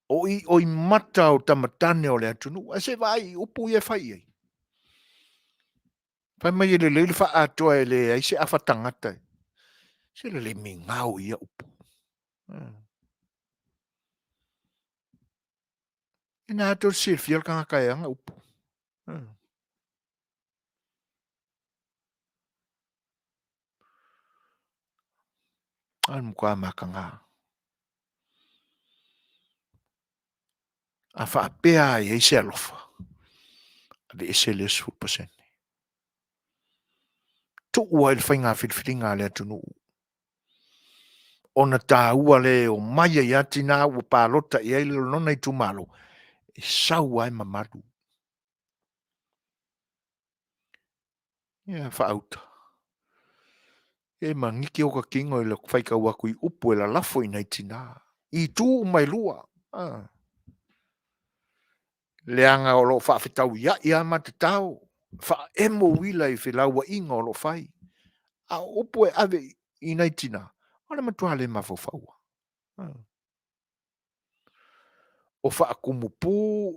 O i oi mata o tamatane o le atunuu. Ae se i vaai i upu ia e fai i ai. Fai mai e lelei le faaatoa e leai se afa tagata. Se lelei migao ia upu. E na tou silafia le tagata e ana upu. A le matua mataga. A faapea a i ai se alofa, aveese lea 10%. Tuu ai le faiga filifiliga a le atunuu. Ona taua lea e omai ai lava tina ua palota i ai lona itumalo, e sau ai mamalu. Ia faauta. E maniki o ta tino i le faitau atu i upu e lalafo i nai tina. I itu uma e lua. Ah. Leaga o lo o faafetauiai lava matatao, faaemo uila i felauaiga o lo o fai. A o upu e ave i nai tina, o le matua le mafaufau. O faakumupū,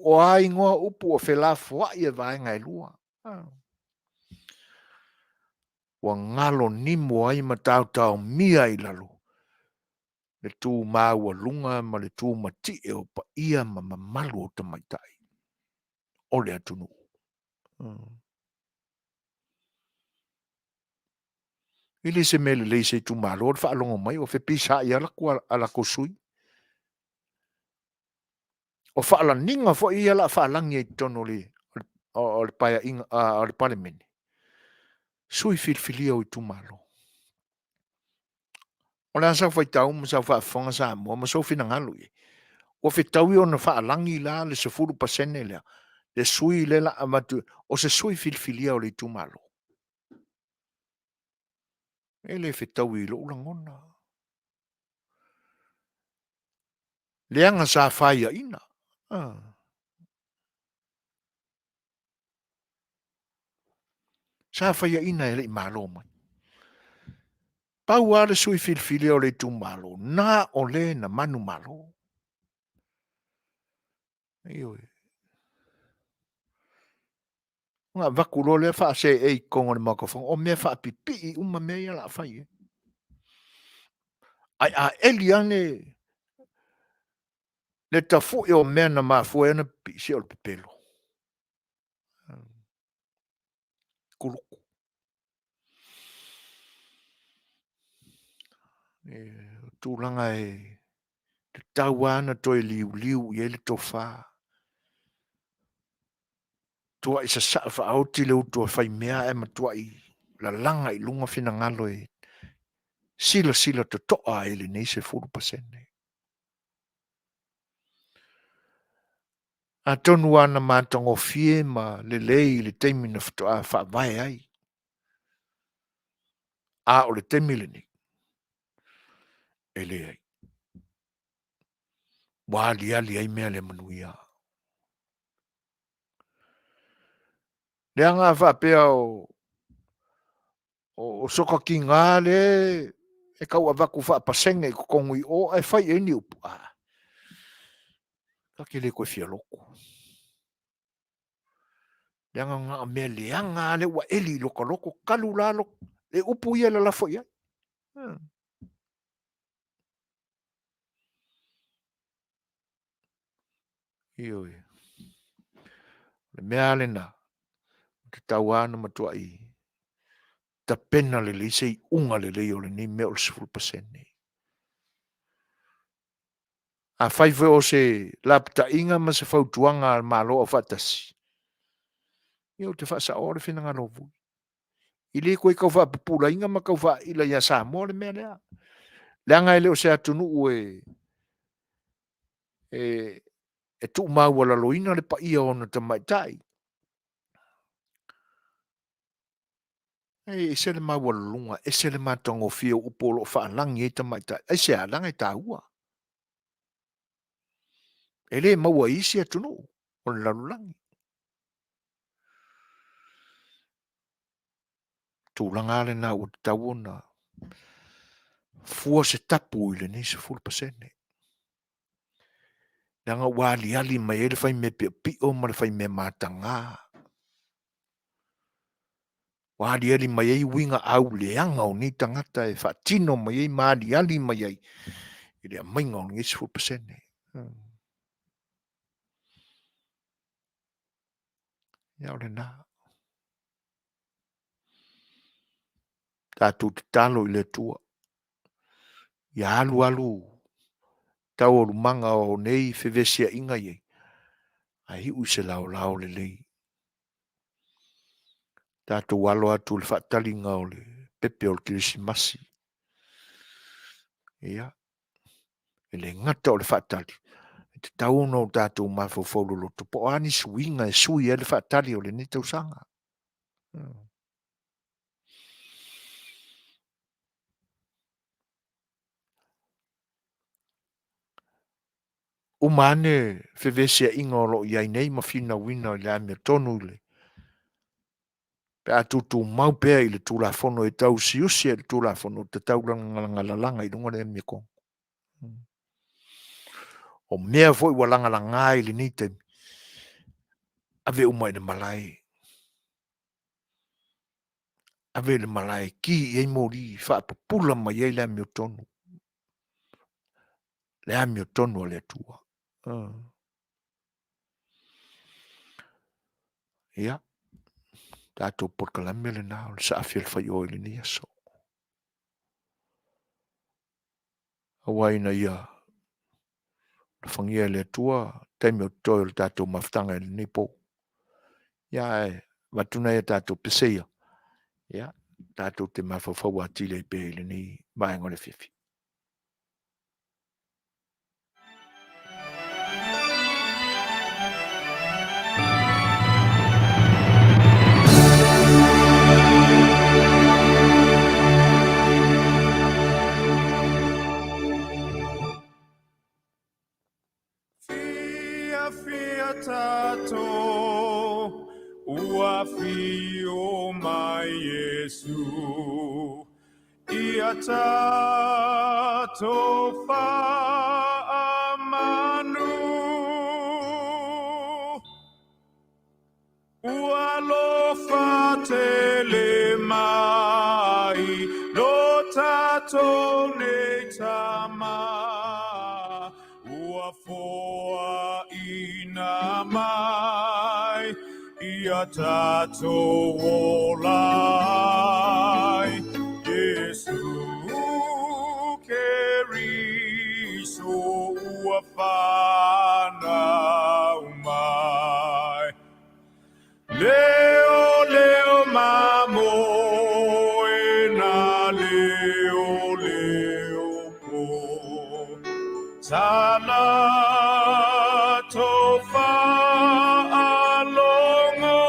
o a igoa upu o felafoai e vaega e lua. Ua galo nimo ai ma taotaomia i lalo le tu maualuga ma le tu matie o paia ma mamalu o tamaitai o le atunuu. E le se mea lelei se itumalo le faalogo mai o fepisaai a latou sui. O faalaniga foi ia la faalagi ai totonu o le paeaiga o le Palemene, sui filifilia o itumalo. O le a sau faitau ma sau faafofoga Samoa ma sou finagalo i ai? Ua fetaui ona faalagi la le 10% lea, le sui lea la avatu o se sui filifilia o le itumalo. E le fetaui i lou lagona. Leaga sa faiaina. Ah. Sa faiaina e le i malo mai. Pau lava le sui filifilia o le itumalo, na o le na manumalo. Ioe. Ona avatu loa lea faaseei i totonu o le Maota Fono, o mea faapipii uma mea ia o le a fai ai. Ae a eli ane le tafue o mea na mafua ai ona pipii, se o le pepelo. Kuluku. E, tulaga e tatau lava ona toe liuliu i ai le tofa. Tuai sasaa faaoti le utu a faimea ae matuai lalaga i luga finagalo e silasila totoa ai i lenei 10%. Atonu lava na matagofie ma lelei i le taimi na faatoa faavae ai. A o le taimi lenei, e leai. Ua aliali ai mea le manuia. Leaga a faapea o soka tiga le e tau avatu faapasene i totonu i o ae fai i ai ni upu, a, ta te le toe fia lotu. Leaga na o mea leaga lava lea ua eli i lota loto, talu la le upu ia e lalafo i ai. Ioe. O le mea lava lena, e tatau lava ona matuai tapena lelei se iuga lelei o lenei mea o le 10%. Afai foi o se lapataiga ma se fautuaga a le Malo Aufaatasi, ia ou te faasaoa le finagalo o Vui. E le toe tau faapupulaina ma tau faaila ia Samoa le mea lea. Leaga e le o se atunuu e e tuumaualaloina le paia o ona tamaitai. E ese le maualuluga, ese le matagofie o upu o lo o faalagi ai tamaitai. Aisea? Leaga e taua. E le maua i isi atunuu o le lalolagi. Tulaga lena ua tatau ona fua se tapu i lenei 10%. Leaga ua aliali mai ai le faimea piopio ma le faimea mataga. Ua aliali mai ai uiga auleaga o nei tagata e faatino mai ai ma aliali mai ai i le aumaiga o lenei 10%. Ia o lena. Tatou tatalo i le Atua ia alu alu taualumaga o nei fevesiaiga iai, ae iu i se laolao lelei. Tatou alo atu i le faataliga o le pepe o le Kerisimasi. Ia, e le gata o le faatali, e tatau ona o tatou mafaufau loloto po o a ni suiga e sui ai le faatali o lenei tausaga. Uma ane fevesiaiga o lo o i ai nei ma finauina i le amiotonu i le pe a tutumau pea i le Tulafono e tausiusi ai le Tulafono, tatau lalaga i luga le amiotonu. O mea foi ua lagalaga i lenei taimi, ave uma i le malae. Ave i le malae e ki i ai moli, faapupula mai ai le amiotonu. Le amiotonu a le Atua. Ia, tatou polokalame lena o le saafi o le faioe i lenei aso. Aua ina ia alofagia e le Atua taimi o totoe o le tatou mafutaga i lenei po. Ia ae avatu nai a tatou pese ia, ia tatou te mafaufau atili ai pea i lenei vaega o le afiafi. Fia tatou ua fio mai Iesu Ia tatou faamanu Ua alofa tele mai Lo tatou nei tama Ua foaina mai Ia tatou ola ai Iesu Keriso ua fanau mai Leo leo mamoe na leo leo po Tala tofa alongo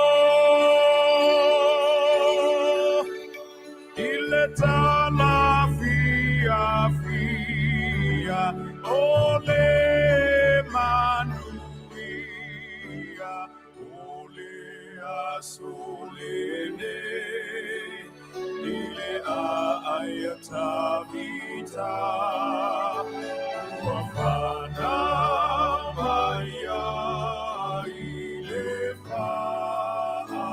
I le tala fia fia o le manuia O le aso lenei i le aai a Tavita Ua whanau mai ai le whaola.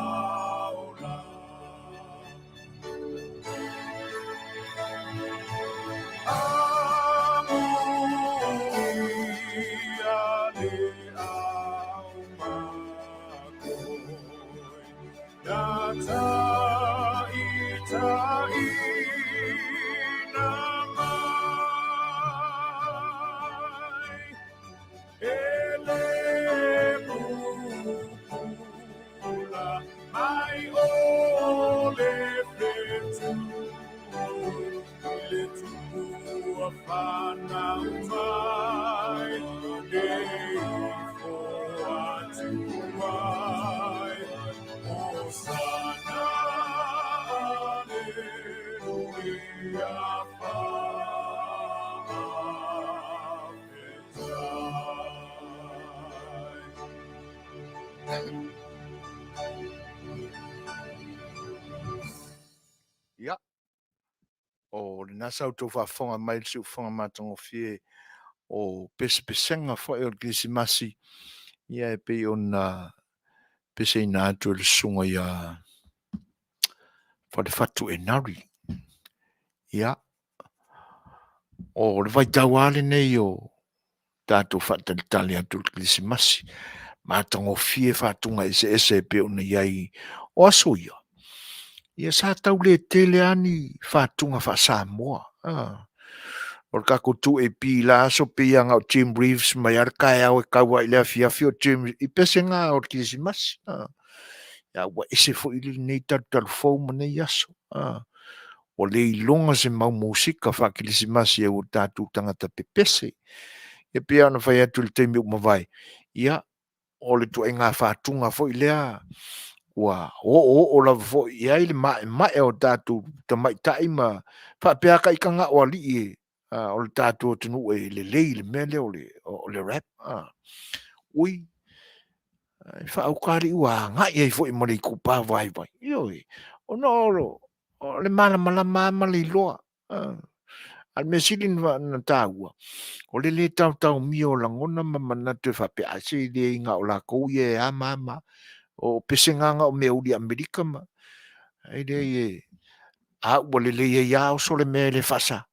Amuia le au makoi, Na taitaina mai, E le pupula mai o le fetu I le tupu ua fanau mai E ifo atu ai Hosana Aleluia Faafetai. Ia, o lena sa outou faafofoga mai i le siufofoga matagofie o pesepesega foi o le Kerisimasi, ia e pei ona peseina atu e le susuga ia Falefatu Enari. Ia, o le vaitau lava lenei o tatou faatalitali atu i le Kerisimasi, matagofie faatuga eseese e pei ona i ai o aso ia. Ia sa tau le tele lava ni faatuga faa-Samoa. O le tatou 2AP i la aso pei lava na o Jim Reeves mai lava le taeao e tau lava i le afiafi o Jim i pesega o le Kerisimasi. Ia ua ese foi lenei talutalufou ma nei aso. Ua le iloga se mau musika faa-Kerisimasi e ua tatou tagata pepese. Ia pei lava ona fai atu i le taimi ua mavae, ia, o le ituaiga faatuga foi lea ua oooo lava foi i ai le maemae o tatou tamaitai ma faapea lava ita na o alii o le tatou atunuu e lelei i le mea lea o le rap. Ui, e faautaali'i ua agai ai foi ma le itupa vaivai. Ioe, ona o le malamalama lava ma le iloa. A o le mea sili na taua, o le lē taotaomia o lagona ma manatu e faapea, a se le na o lakou ia e a ma a ma a. O pesega na o mea uli Amerika ma e leai e a ua lelei ai lava oso le mea e le faasa.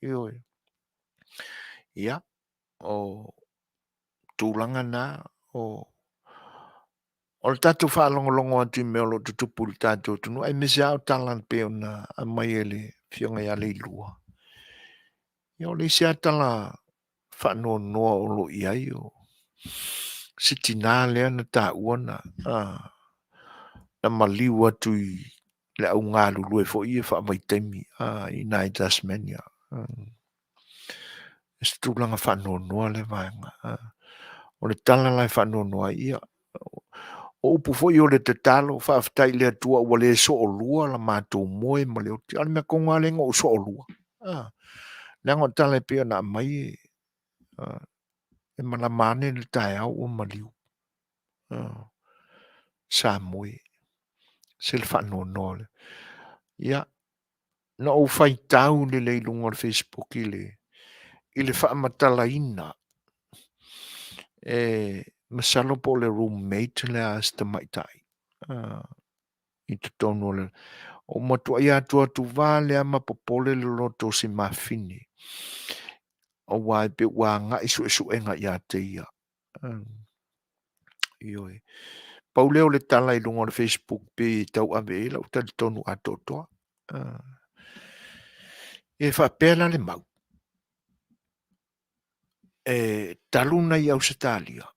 Ioe. Ia, o tulaga na o o le tatou faalogologo atu i mea o lo o tutupu i le tatou atunuu, aemaise lava o tala e pei ona aumai e le Afioga ia Leilua. Ia o le isi lava tala faanoanoa o lo o i ai, o si tinā lea na taua na na maliu atu i le au galulue foi ia faavaitaimi i ina i Tasmania. O se tulaga faanoanoa lea vaega. O le tala la e faanoanoa ai, ia, o upu foi o le tatalo, faafetai i le Atua ua le soolua la matou moe ma le oti. A o le mea tonu lava lea na ou soolua. Leaga o tala e pei ona aumai e malama ane le taeao ua maliu. Sa moe. Se le faanoanoa lea. Ia, na ou faitau lelei i luga o le Facebook i le, i le faamatalaina e masalo po o le roommate lea a si tamaitai i totonu o le o matuai atuatuvā lea ma popole le loto o si mafine aua e pei ua agai suesuega ia te ia. Ioe. Pau lea o le tala i luga o le Facebook pei e tauave i ai lau talitonu atoatoa. E faapea la le mau, e talu ona i Ausetalia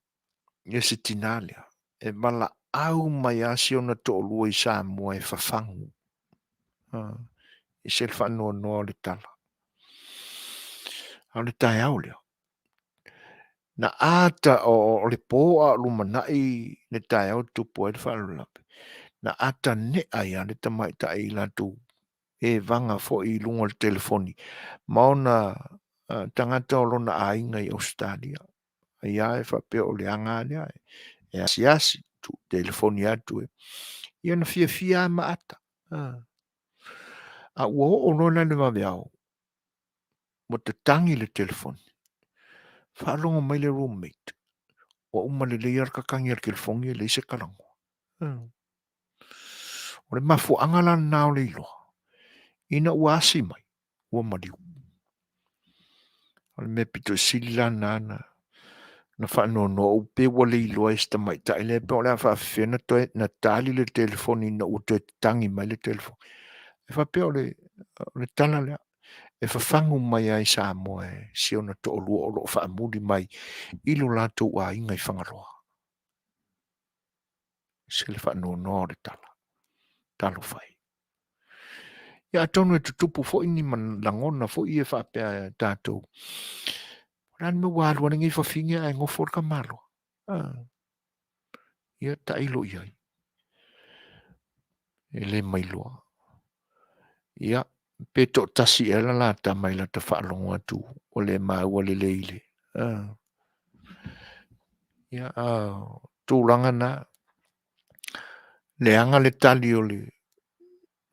ia si tinā lea, e valaau mai lava si ona toalua i Samoa e fafagu. E ese le faanoanoa o le tala. A o le taeao lea, na ata o le pō a o lumanai le taeao e tupu ai le faalavelave, na atanea ai lava le tamaitai i latou evaga foi i luga o le telefoni ma ona tagata o lona aiga i Ausetalia. Ai lava e faapea o le aga lava lea e asiasi, tuu telefoni atu e. Ia na fiafia lava ma ata. A ua oo loa la i le vaveao, ua tatagi le telefoni. Faalogo mai le roommate, ua uma lelei lava le tatagi a le telefoni e leai se talanoa. O le mafuaaga la lena o le iloa, ina ua asi mai, ua maliu. O le mea pito i sili la lena na, na faanoanoa ou pe ua le iloa e si tamaitai lea pe o le a faafefea na toe na tali le telefoni ina ua toe tatagi mai le telefoni. E faapea o le, o le tala lea e fafagu mai ai Samoa e si ona toalua o lo o faamuli mai i lo latou aiga i Fagaloa. Se le faanoanoa o le tala. Talofa e. Ia atonu e tutupu foi ni lagona foi ia faapea e tatou. O le a le mea ua alu ai lenei fafine ae nofo le tamaloa. Ah. Ia tailo i ai. E le mailoa. Ia, pe toatasi ea la la tama i lata faalogo atu ua le maua lelei le. Ah. Ia, ah, tulaga na. Leaga le tali o le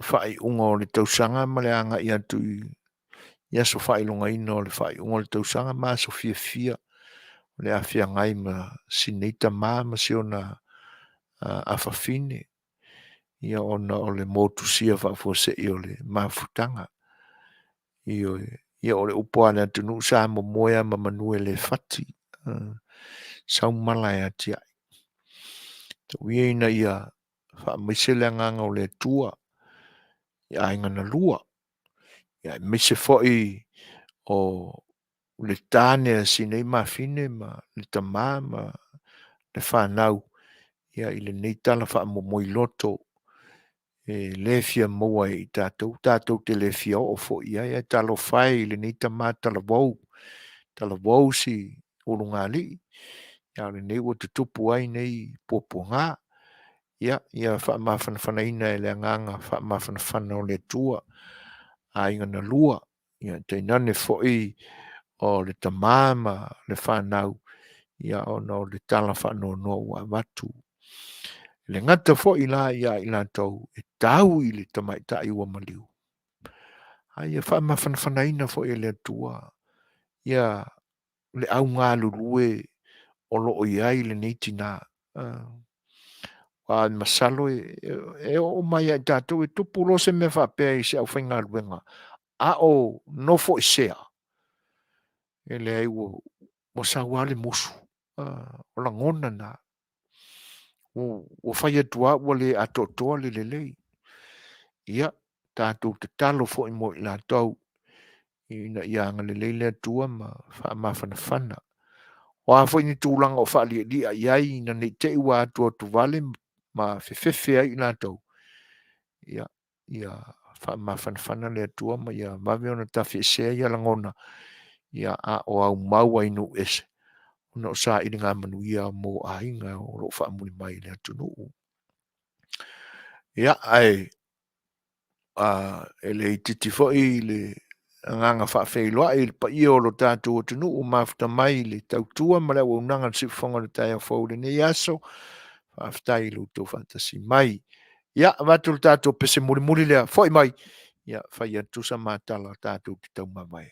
faaiuga o le tausaga ma le agai atu i aso faailogaina o le faaiuga o le tausaga ma aso fiafia o le a feagai ma si nei tama ma si ona afafine ia ona o le motusia faafuasei o le mafutaga. Ioe. Ia o le upu a le atunuu sa momoe lava ma manu e le fati. Sau mala e atiae. Tau ia ina ia faamaise le agaga o le Atua i aiga na lua, ia aemaise foi o le tane a si nei mafine ma le tama ma le fanau ia i lenei tala faamomoi loto e le fia maua e i tatou, tatou te le fia oo foi i ai, ae talofa e i lenei tama talavou, talavou si ulugalii, a o lenei ua tutupu ai nei puapuaga. Ia, ia faamafanafanaina e le agaga faamafanafana o le Atua, aiga na lua, ia tainane foi o le tama ma le fanau, ia ona o le tala faanoanoa ua avatu. E le gata foi la ia i latou e tau i le tamaitai ua maliu. A ia faamafanafanaina foi e le Atua ia le augalulue o lo o i ai lenei tinā. Aua masalo e oo mai ia i tatou e tupu loa se mea faapea i se aufaigaluega, a o nofoesea, e leai ua sau lava le musu. O lagona na. Ua fai atu lava ua le atoatoa le lelei. Ia, tatou tatalo foi mo i latou ina ia agalelei le Atua ma faamafanafana. O a foi ni tulaga o faalialia i ai ina ne i te i ua atuatuvale ma fefefe ai i latou, ia, ia faamafanafana le Atua ma ia vave ona tafiesea ia lagona, ia a o aumau ai nuu ese, ona o sailiga manuia mo aiga o lo o faamuli mai i le atunuu. Ia, ae e le itiiti foi le agaga faafeiloai i le paia o lo tatou atunuu mafuta mai i le tautua ma le auaunaga a le Siufofoga o le taeao fou i lenei aso. Faafetai i lo outou faatasi mai. Ia, avatu le tatou pese mulimuli lea, foi mai, ia fai atu sa matala tatou te taumavae ai.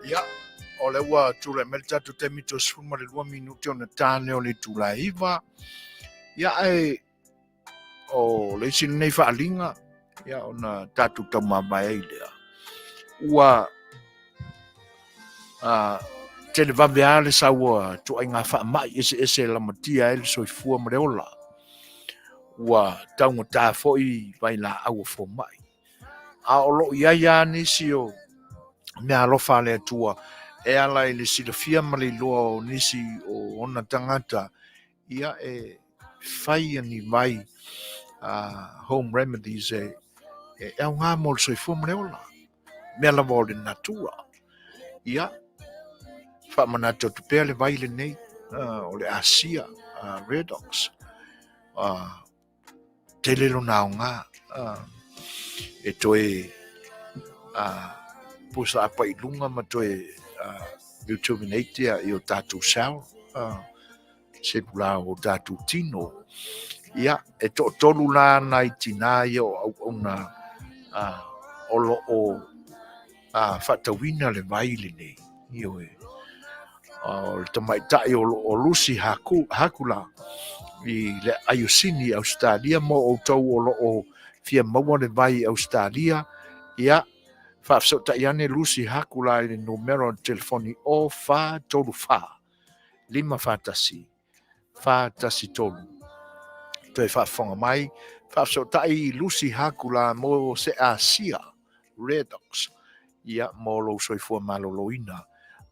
Ia, o lea ua tulai mai le tatou taimi 32 minute ona ta lea o le itula e 9. Ia, ae o le isi lenei faaaliga, ia, ona tatou taumamae ai lea. Ua televave lava le sau a ituaiga faamai eseese e lamatia ai le soifua ma le ola. Ua taugata foi vailaau a fomai. A o lo o i ai lava nisi o meaalofa a le Atua e ala i le silafia ma le iloa o nisi o ona tagata, ia e fai ni vai home remedies e aoga mo le soifua ma le ola. Mea lava o le natura. Ia, faamanatu atu pea le vai lenei o le Asia Redox. Tele lona aoga e toe pusa apa i luga ma toe rejuvenate i o tatou cell selula o tatou tino. Ia, e toatolu la nai tinā ia o auauna o lo o faatauina le vai lenei. Ioe. O le tamaitai o loo Lucy Hakula i le Aiosini i Ausetalia mo outou o loo fia maua le vai i Ausetalia. Ia, faafesootai ane Lucy Hakula i le numera o le telefoni o 434 541 413. Toe faafofoga mai, faafesootai i Lucy Hakula mo se Asia Redox, ia, mo lou soifua maloloina.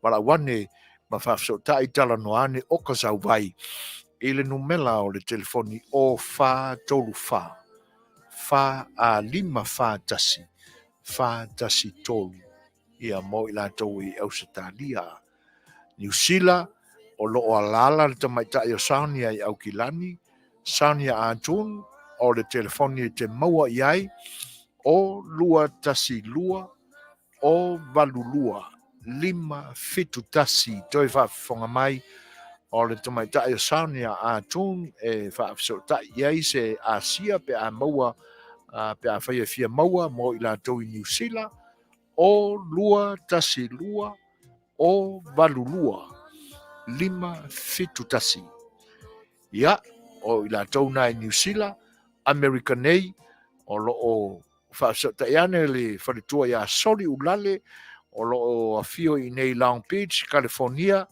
Valaau ane ma faafesootai talanoa ane oka sau vai i le numela o le telefoni o 434 4 a 5 4 1 4 1 3, ia, mo i latou i Ausetalia. Niu Sila, o lo o alaala le tamaitai o Sonia i Aukilani, Sonia Arjun, o le telefoni e te maua i ai, o 212 o 82 571. Toe faafofoga mai, o le tamaitai o Sonia Arjun e faafesootai i ai se Asia pe a maua, pe a fai e fia maua mo i latou i Niu Sila, o 212 o 82 571. Ia, o i latou na i Niu Sila, Amerika nei, o lo o faafesootai ane le faletua ia Soli Ulale, o lo o afio i nei Long Beach, California,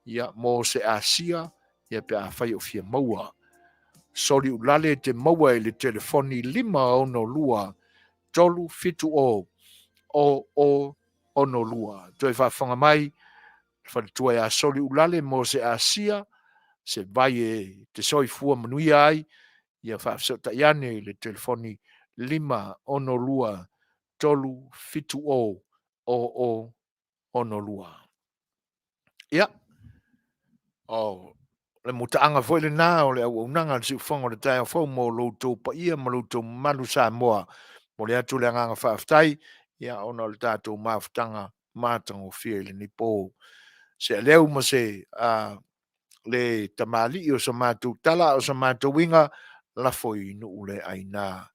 ia, mo se Asia, ia pe a fai o fia maua. Soli Ulale te maua i le telefoni 562 370 o o 62. Toe faafofoga mai, le faletua ia Soli Ulale mo se Asia, se vai e te soifua manuia ai, ia faafesootai ane i le telefoni 562 370 o o 62. Ia, o le mutaaga foi lena o le auaunaga a le siufofoga o le taeao fou mo lo outou paia ma lo outou mamalu Samoa. Momoli atu le agaga faafetai, ia, ona o le tatou mafutaga matagofie i lenei po. Se aleu ma se le tamalii o sa matou tala a o sa matou uiga, lafo i nuu le aina.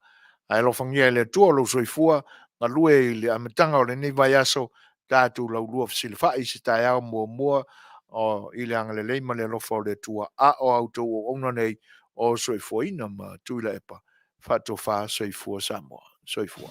Ae alofagia e le Atua lou soifua, galue i le amataga o lenei vaiaso, tatou laulua fesilafai i se taeao muamua o i le agalelei ma le alofa o le Atua, a o a outou auauna nei o soifuaina ma Tuilaepa. Faatofa soifua Samoa. Soifua.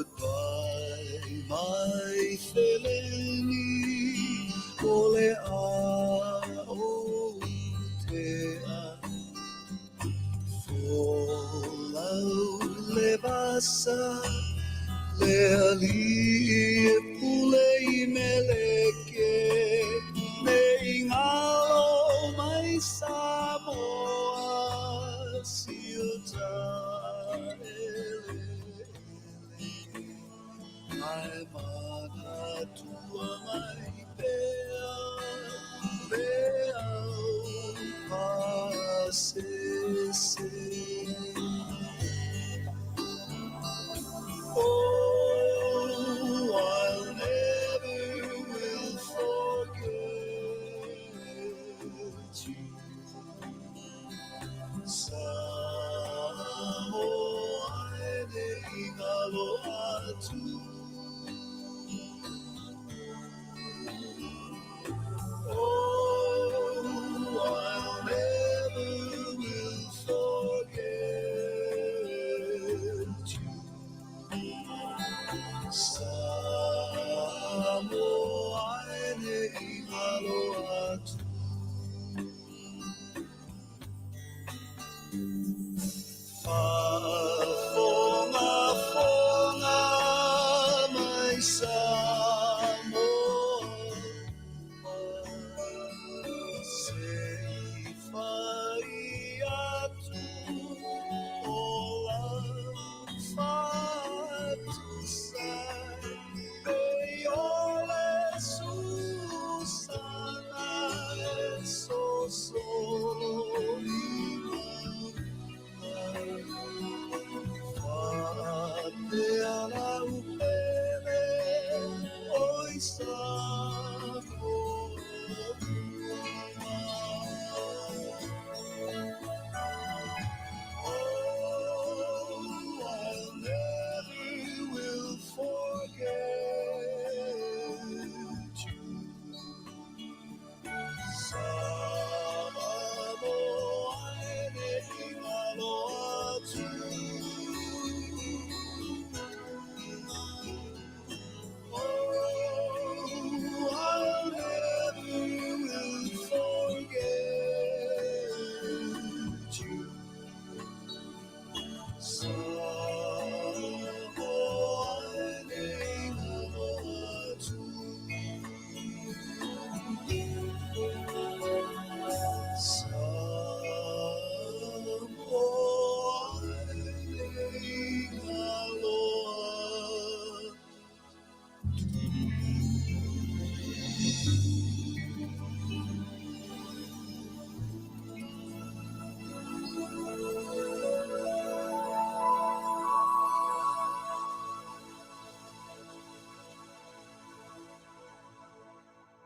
Goodbye, my Feleni, o le a o te a. Folau le vasa, le ali e pule i meleke, me ingalo mai Samoa, siuta ele. Mai manatua mai pea, le au pasese. Oh, I'll never will forget you. Samoa e ne ingalo atu. Oh, I'll never will forget you. Samoa e ne ingalo atu.